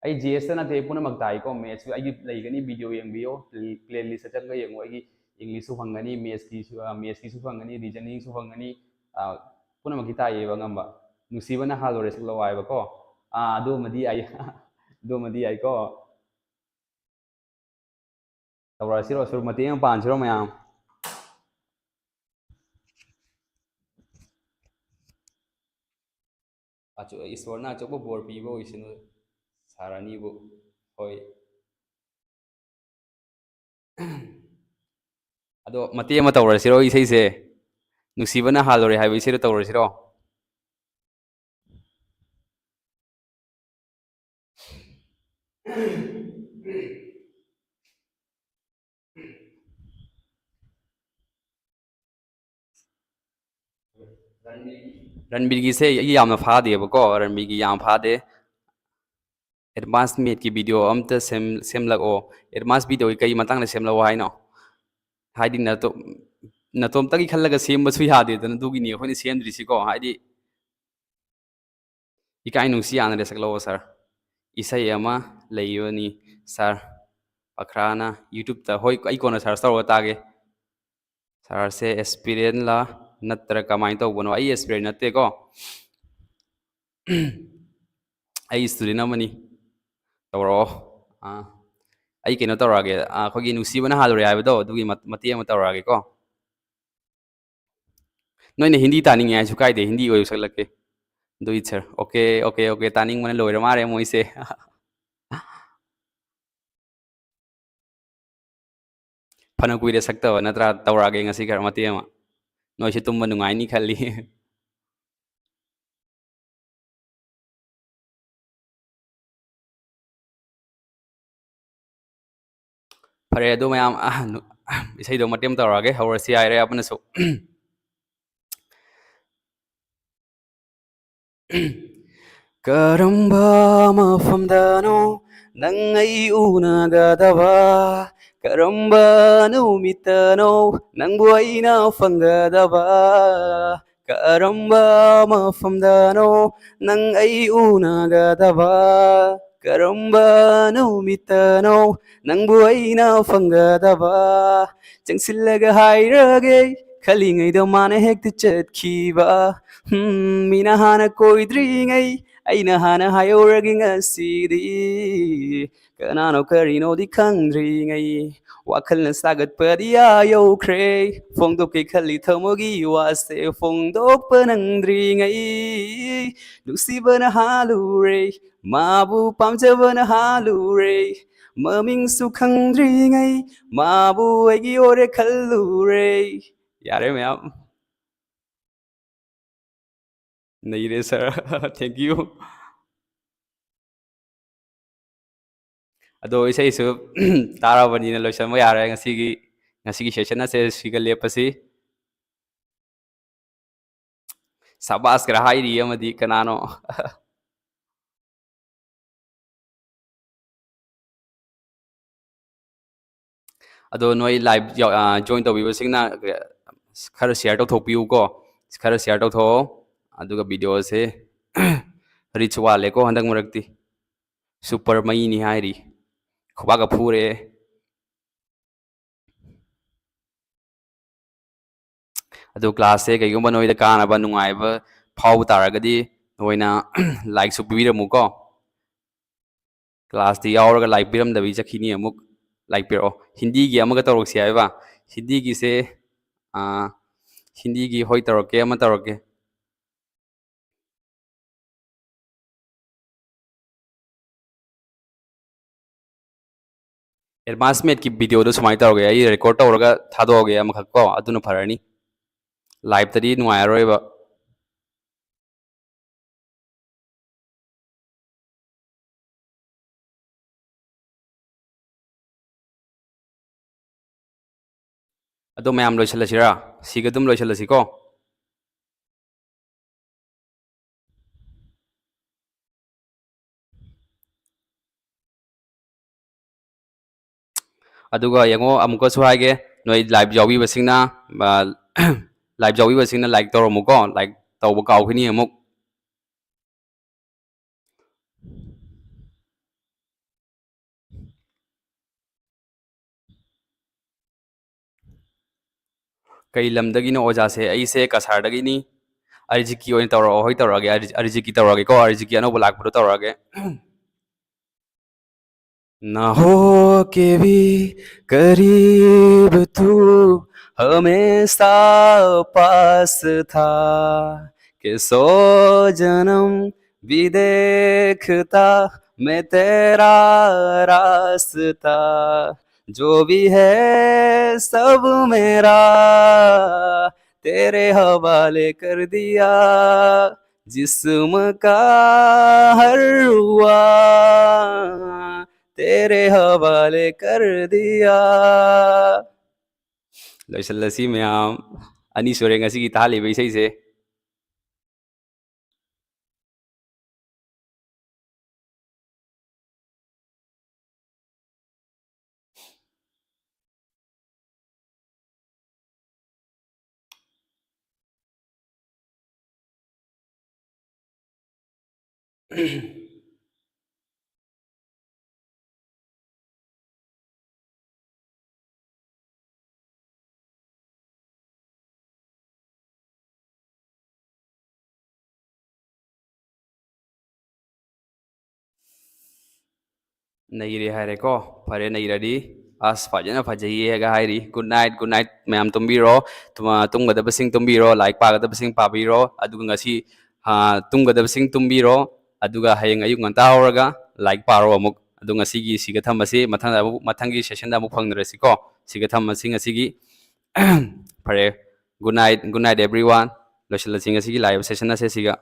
ꯑꯩ G S ꯇ ꯅꯠꯇꯦ, ꯄꯨꯝꯅꯃꯛ ꯇꯥꯏꯀꯣ꯫ Maths ꯁꯨ ꯑꯩꯒꯤ ꯂꯩꯒꯅꯤ, video ꯌꯦꯡꯕꯤꯌꯣ, play-, playlist ꯆꯪꯉꯒ ꯌꯦꯡꯉꯣ꯫ ꯑꯩꯒꯤ English ꯁꯨ ꯐꯪꯒꯅꯤ, maths ꯀꯤꯁꯨ, ꯑ, maths ꯀꯤꯁꯨ ꯐꯪꯒꯅꯤ, reasoning ꯁꯨ ꯐꯪꯒꯅꯤ, ꯑ, ꯄꯨꯝꯅꯃꯛꯀꯤ ꯇꯥꯏꯌꯦꯕ ꯑꯉꯝꯕ꯫ "ꯅꯨꯡꯁꯤꯕꯅ ꯍꯥꯜꯂꯨꯔꯦ" ꯁꯛꯂꯛꯑꯣ ꯍꯥꯏꯕꯀꯣ꯫ ꯑ, ꯑꯗꯨꯃꯗꯤ ꯌꯥꯏ, ꯑꯗꯨꯃꯗꯤ ꯌꯥꯏꯀꯣ꯫ ꯇꯧꯔꯛꯑꯁꯤꯔꯣ, ꯁꯨꯔ ꯃꯇꯦꯛ ꯑꯃ ꯄꯥꯟꯁꯤꯔꯣ ꯃꯌꯥꯝ? ꯑꯆꯧ-, ꯏꯁꯣꯔꯅ ꯑꯆꯧꯕ ꯕꯣꯔ ꯄꯤꯕ ꯑꯣꯏꯁꯅꯨ ꯁꯥꯔ ꯑꯅꯤꯕꯨ꯫ ꯍꯣꯏ꯫ ꯑꯗꯣ ꯃꯇꯦꯛ ꯑꯃ ꯇꯧꯔꯁꯤꯔꯣ ꯏꯁꯩꯁꯦ? "ꯅꯨꯡꯁꯤꯕꯅ ꯍꯥꯜꯂꯨꯔꯦ" ꯍꯥꯏꯕ ꯏꯁꯩꯗꯣ ꯇꯧꯔꯁꯤꯔꯣ? ꯔꯟꯕꯤꯔꯒꯤꯁꯦ ꯑꯩ ꯌꯥꯝꯅ ꯐꯥꯗꯦꯕꯀꯣ, ꯔꯟꯕꯤꯔꯒꯤ ꯌꯥꯝ ꯐꯥꯗꯦ꯫ ꯑꯦꯗꯚꯥꯟꯁ ꯃꯦꯠꯀꯤ ꯚꯤꯗꯤꯑꯣ ꯑꯝꯇ ꯁꯦꯝ ꯁꯦꯝꯂꯛꯑꯣ꯫ ꯑꯦꯗꯚꯥꯟꯁ ꯚꯤꯗꯤꯑꯣꯒꯤ ꯀꯩ ꯃꯇꯥꯡꯗ ꯁꯦꯝꯂꯛꯑꯣ ꯍꯥꯏꯅꯣ? ꯍꯥꯏꯗꯤ ꯅꯇꯣꯝ ꯅꯇꯣꯝꯇꯒꯤ ꯈꯜꯂꯒ ꯁꯦꯝꯕꯁꯨ ꯌꯥꯗꯦꯗꯅ, ꯑꯗꯨꯒꯤꯅꯤ ꯑꯩꯈꯣꯏꯅ ꯁꯦꯝꯗ꯭ꯔꯤꯁꯤꯀꯣ꯫ ꯍꯥꯏꯗꯤ ꯏꯀꯥꯏ ꯅꯨꯡꯁꯤ ꯌꯥꯅ ꯔꯦꯁꯛ ꯂꯧꯑꯣ ꯁꯥꯔ꯫ ꯏꯁꯩ ꯑꯃ ꯂꯩꯕꯅꯤ ꯁꯥꯔ, ꯄꯈ꯭ꯔꯥꯅ ꯌꯨꯇ꯭ꯌꯨꯕꯇ꯫ ꯍꯣꯏ, ꯑꯩ ꯀꯣꯟꯅ ꯁꯔꯁ ꯇꯧꯔꯒ ꯇꯥꯒꯦ꯫ ꯁꯥꯔꯁꯦ ꯑꯦꯁꯄꯤꯔꯦꯟꯂ ꯅꯠꯇ꯭ꯔ ꯀꯃꯥꯏꯅ ꯇꯧꯕꯅꯣ? ꯑꯩ ꯑꯦꯁꯄꯤꯔꯦꯟ ꯅꯠꯇꯦꯀꯣ꯫ ꯑꯩ ꯏꯁꯇꯨꯗꯦꯟ ꯑꯃꯅꯤ꯫ ꯇꯧꯔꯛꯑꯣ꯫ ꯑꯥ, ꯑꯩ ꯀꯩꯅꯣ ꯇꯧꯔꯛꯑꯒꯦ, ꯑꯥ, ꯑꯩꯈꯣꯏꯒꯤ ꯅꯨꯡꯁꯤꯕꯅ ꯍꯥꯜꯂꯨꯔꯦ ꯍꯥꯏꯕꯗꯣ, ꯑꯗꯨꯒꯤ ꯃꯠ- ꯃꯇꯦꯛ ꯑꯃ ꯇꯧꯔꯛꯑꯒꯦꯀꯣ꯫ ꯅꯣꯏꯅ ꯍꯤꯟꯗꯤ ꯇꯥꯅꯤꯡꯉꯦ ꯍꯥꯏꯁꯨ ꯀꯥꯏꯗꯦ, ꯍꯤꯟꯗꯤ ꯑꯣꯏꯔꯁꯛꯂꯛꯀꯦ꯫ Do it, sir. Okay, okay, okay, ꯇꯥꯅꯤꯡꯕꯅ ꯂꯣꯏꯔ ꯃꯥꯜꯂꯦ ꯃꯣꯏꯁꯦ꯫ ꯐꯅ ꯀꯨꯏꯔꯦ ꯁꯛꯇꯕ ꯅꯠꯇ꯭ꯔꯥ? ꯇꯧꯔꯛꯑꯒꯦ ꯉꯁꯤ ꯈꯔ ꯃꯇꯦꯛ ꯑꯃ꯫ ꯅꯣꯏꯁꯨ ꯇꯨꯝꯕ ꯅꯨꯡꯉꯥꯏꯅꯤ ꯈꯜꯂꯤ꯫ ꯐꯔꯦ, ꯑꯗꯨ ꯃꯌꯥꯝ, ꯑ, ꯅꯨ-, ꯏꯁꯩꯗꯣ ꯃꯇꯦꯛ ꯑꯃ ꯇꯧꯔꯛꯑꯒꯦ, ꯍꯧꯔꯁꯤ ꯍꯥꯏꯔꯦ ꯑꯃꯅꯁꯨ꯫ ꯀꯔꯝꯕ ꯃꯐꯝꯗꯅꯣ ꯅꯪ ꯑꯩ ꯎꯅꯒꯗꯕ? ꯀꯔꯝꯕ ꯅꯨꯃꯤꯠꯇꯅꯣ ꯅꯪꯕꯨ ꯑꯩꯅ ꯐꯪꯒꯗꯕ? ꯀꯔꯝꯕ ꯃꯐꯝꯗꯅꯣ ꯅꯪ ꯑꯩ ꯎꯅꯒꯗꯕ? ꯀꯔꯝꯕ ꯅꯨꯃꯤꯠꯇꯅꯣ ꯅꯪꯕꯨ ꯑꯩꯅ ꯐꯪꯒꯗꯕ? ꯆꯪꯁꯤꯜꯂꯒ ꯍꯥꯏꯔꯒꯦ, ꯈꯜꯂꯤꯉꯩꯗ ꯃꯥꯅ ꯍꯦꯛꯇ ꯆꯠꯈꯤꯕ꯫ ꯍꯝ, ꯃꯤꯅ ꯍꯥꯟꯅ ꯀꯣꯏꯗ꯭ꯔꯤꯉꯩ ꯑꯩꯅ ꯍꯥꯟꯅ ꯍꯥꯏꯍꯧꯔꯒꯦ ꯉꯁꯤꯗꯤ꯫ ꯀꯅꯥꯅꯣ ꯀꯔꯤꯅꯣꯗꯤ ꯈꯪꯗ꯭ꯔꯤꯉꯩ ꯋꯥꯈꯜꯅ ꯁꯥꯒꯠꯄꯗꯤ ꯑꯥ ꯌꯧꯈ꯭ꯔꯦ꯫ ꯐꯣꯡꯗꯣꯛꯀꯦ ꯈꯜꯂꯤ ꯊꯃꯣꯏꯒꯤ ꯋꯥꯁꯦ ꯐꯣꯡꯗꯣꯛꯄ ꯅꯪꯗ꯭ꯔꯤꯉꯩ ꯅꯨꯡꯁꯤꯕꯅ ꯍꯥꯜꯂꯨꯔꯦ, ꯃꯥꯕꯨ ꯄꯥꯝꯖꯕꯅ ꯍꯥꯜꯂꯨꯔꯦ꯫ ꯃꯃꯤꯡꯁꯨ ꯈꯪꯗ꯭ꯔꯤꯉꯩ ꯃꯥꯕꯨ ꯑꯩꯒꯤ ꯑꯣꯏꯔꯦ ꯈꯜꯂꯨꯔꯦ꯫ ꯌꯥꯔꯦ ꯃꯌꯥꯝ꯫ ꯅꯩꯔꯦ ꯁꯥꯔ꯫ Thank you꯫ ꯑꯗꯣ ꯏꯁꯩꯁꯨ ꯇꯥꯔꯕꯅꯤꯅ ꯂꯣꯏꯁꯟꯕ ꯌꯥꯔꯦ ꯉꯁꯤꯒꯤ, ꯉꯁꯤꯒꯤ ꯁꯦꯁꯟ ꯑꯁꯦ ꯁꯤꯒ ꯂꯦꯞꯄꯁꯤ꯫ ꯁꯕꯥꯁꯀ ꯍꯥꯏꯔꯤ ꯑꯃꯗꯤ ꯀꯅꯥꯅꯣ? ꯑꯗꯣ ꯅꯣꯏ live ꯌꯥꯎ-, ꯑ, join ꯇꯧꯕꯤꯕꯁꯤꯡꯅ ꯈꯔ share ꯇꯧꯊꯣꯛꯄꯤꯌꯨꯀꯣ꯫ ꯈꯔ share ꯇꯧꯊꯣꯛꯑꯣ꯫ ꯑꯗꯨꯒ video ꯁꯦ reach ꯋꯥꯠꯂꯦꯀꯣ ꯍꯟꯗꯛ ꯃꯔꯛꯇꯤ꯫ Super ꯃꯩꯅꯤ ꯍꯥꯏꯔꯤ꯫ ꯈꯨꯕꯥꯛꯀ ꯐꯨꯔꯦ꯫ ꯑꯗꯨ class ꯁꯦ ꯀꯩꯒꯨꯝꯕ ꯅꯣꯏꯗ ꯀꯥꯟꯅꯕ ꯅꯨꯡꯉꯥꯏꯕ ꯐꯥꯎꯕ ꯇꯥꯔꯒꯗꯤ ꯅꯣꯏꯅ like ꯁꯨ ꯄꯤꯕꯤꯔꯝꯃꯨꯀꯣ꯫ Class ꯇꯤ ꯌꯥꯎꯔꯒ like ꯄꯤꯔꯝꯗꯕꯤ ꯆꯠꯈꯤꯅꯤ ꯑꯃꯨꯛ꯫ Like ꯄꯤꯔꯛꯑꯣ꯫ ꯍꯤꯟꯗꯤꯒꯤ ꯑꯃꯒ ꯇꯧꯔꯛꯁꯤ ꯍꯥꯏꯕ? ꯍꯤꯟꯗꯤꯒꯤꯁꯦ, ꯑꯥ, ꯍꯤꯟꯗꯤꯒꯤ ꯍꯣꯏ ꯇꯧꯔꯛꯀꯦ, ꯑꯃ ꯇꯧꯔꯛꯀꯦ꯫ Advance math ꯀꯤ video ꯗꯣ ꯁꯨꯃꯥꯏꯅ ꯇꯧꯔꯒꯦ, ꯑꯩ record ꯇꯧꯔꯒ ꯊꯥꯗꯣꯛꯑꯒꯦ ꯑꯃꯈꯛ ꯀꯣ, ꯑꯗꯨꯅ ꯐꯔꯅꯤ꯫ Live ꯇꯗꯤ ꯅꯨꯡꯉꯥꯏꯔꯔꯣꯏꯕ꯫ ꯑꯗꯣ ꯃꯌꯥꯝ ꯂꯣꯏꯁꯤꯜꯂꯁꯤꯔꯥ? ꯁꯤꯒ ꯑꯗꯨꯝ ꯂꯣꯏꯁꯤꯜꯂꯁꯤꯀꯣ꯫ ꯑꯗꯨꯒ ꯌꯦꯡꯉꯣ, ꯑꯃꯨꯛꯀꯁꯨ ꯍꯥꯏꯒꯦ, ꯅꯣꯏ live ꯌꯥꯎꯕꯤꯕꯁꯤꯡꯅ, ꯑ, live ꯌꯥꯎꯕꯤꯕꯁꯤꯡꯅ like ꯇꯧꯔꯝꯃꯨꯀꯣ, like ꯇꯧꯕ ꯀꯥꯎꯈꯤꯅꯤ ꯑꯃꯨꯛ꯫ ꯀꯩ ꯂꯝꯗꯒꯤꯅꯣ ꯑꯣꯖꯥꯁꯦ? ꯑꯩꯁꯦ ꯀꯁꯥꯔꯗꯒꯤꯅꯤ꯫ ꯑꯔꯤꯖꯤꯠꯀꯤ ꯑꯣꯏꯅ ꯇꯧꯔꯛꯑꯣ꯫ ꯍꯣꯏ, ꯇꯧꯔꯛꯑꯒꯦ꯫ ꯑꯔꯤ-, ꯑꯔꯤꯖꯤꯠꯀꯤ ꯇꯧꯔꯛꯑꯒꯦꯀꯣ, ꯑꯔꯤꯖꯤꯠꯀꯤ ꯑꯅꯧꯕ ꯂꯥꯛꯄꯗꯣ ꯇꯧꯔꯛꯑꯒꯦ꯫ ना हो के भी करीब तू हमेशा पास था, कि सौ जन्म भी देखता मैं तेरा रास्ता, जो भी है सब मेरा तेरे हवाले कर दिया, जिस्म का हर हुआ तेरे हवाले कर दिया. ꯂꯣꯏꯁꯤꯜꯂꯁꯤ ꯃꯌꯥꯝ꯫ ꯑꯅꯤ ꯁꯨꯔꯦ ꯉꯁꯤꯒꯤ ꯇꯥꯍꯜꯂꯤꯕ ꯏꯁꯩꯁꯦ꯫ ꯅꯩꯔꯦ ꯍꯥꯏꯔꯦꯀꯣ꯫ ꯐꯔꯦ, ꯅꯩꯔꯗꯤ꯫ ꯑꯁ, ꯐꯖꯅ ꯐꯖꯩꯌꯦꯒ ꯍꯥꯏꯔꯤ꯫ Good night, good night꯫ ꯃꯌꯥꯝ ꯇꯨꯝꯕꯤꯔꯣ꯫ ꯇꯨꯝ-, ꯇꯨꯝꯒꯗꯕꯁꯤꯡ ꯇꯨꯝꯕꯤꯔꯣ, ꯂꯥꯏꯔꯤꯛ ꯄꯥꯒꯗꯕꯁꯤꯡ ꯄꯥꯕꯤꯔꯣ꯫ ꯑꯗꯨꯒ ꯉꯁꯤ, ꯑ, ꯇꯨꯝꯒꯗꯕꯁꯤꯡ ꯇꯨꯝꯕꯤꯔꯣ꯫ ꯑꯗꯨꯒ ꯍꯌꯦꯡ ꯑꯌꯨꯛ ꯉꯟꯇꯥ ꯍꯧꯔꯒ ꯂꯥꯏꯔꯤꯛ ꯄꯥꯔꯣ ꯑꯃꯨꯛ꯫ ꯑꯗꯨ ꯉꯁꯤꯒꯤ ꯁꯤꯒ ꯊꯝꯃꯁꯤ꯫ ꯃꯊꯪꯗ ꯑꯃꯨꯛ, ꯃꯊꯪꯒꯤ session ꯗ ꯑꯃꯨꯛ ꯐꯪꯅꯔꯁꯤꯀꯣ꯫ ꯁꯤꯒ ꯊꯝꯃꯁꯤ ꯉꯁꯤꯒꯤ꯫ ꯐꯔꯦ꯫ Good night, good night everyone꯫ ꯂꯣꯏꯁꯤꯜꯂꯁꯤ ꯉꯁꯤꯒꯤ live session ꯑꯁꯦ ꯁꯤꯒ꯫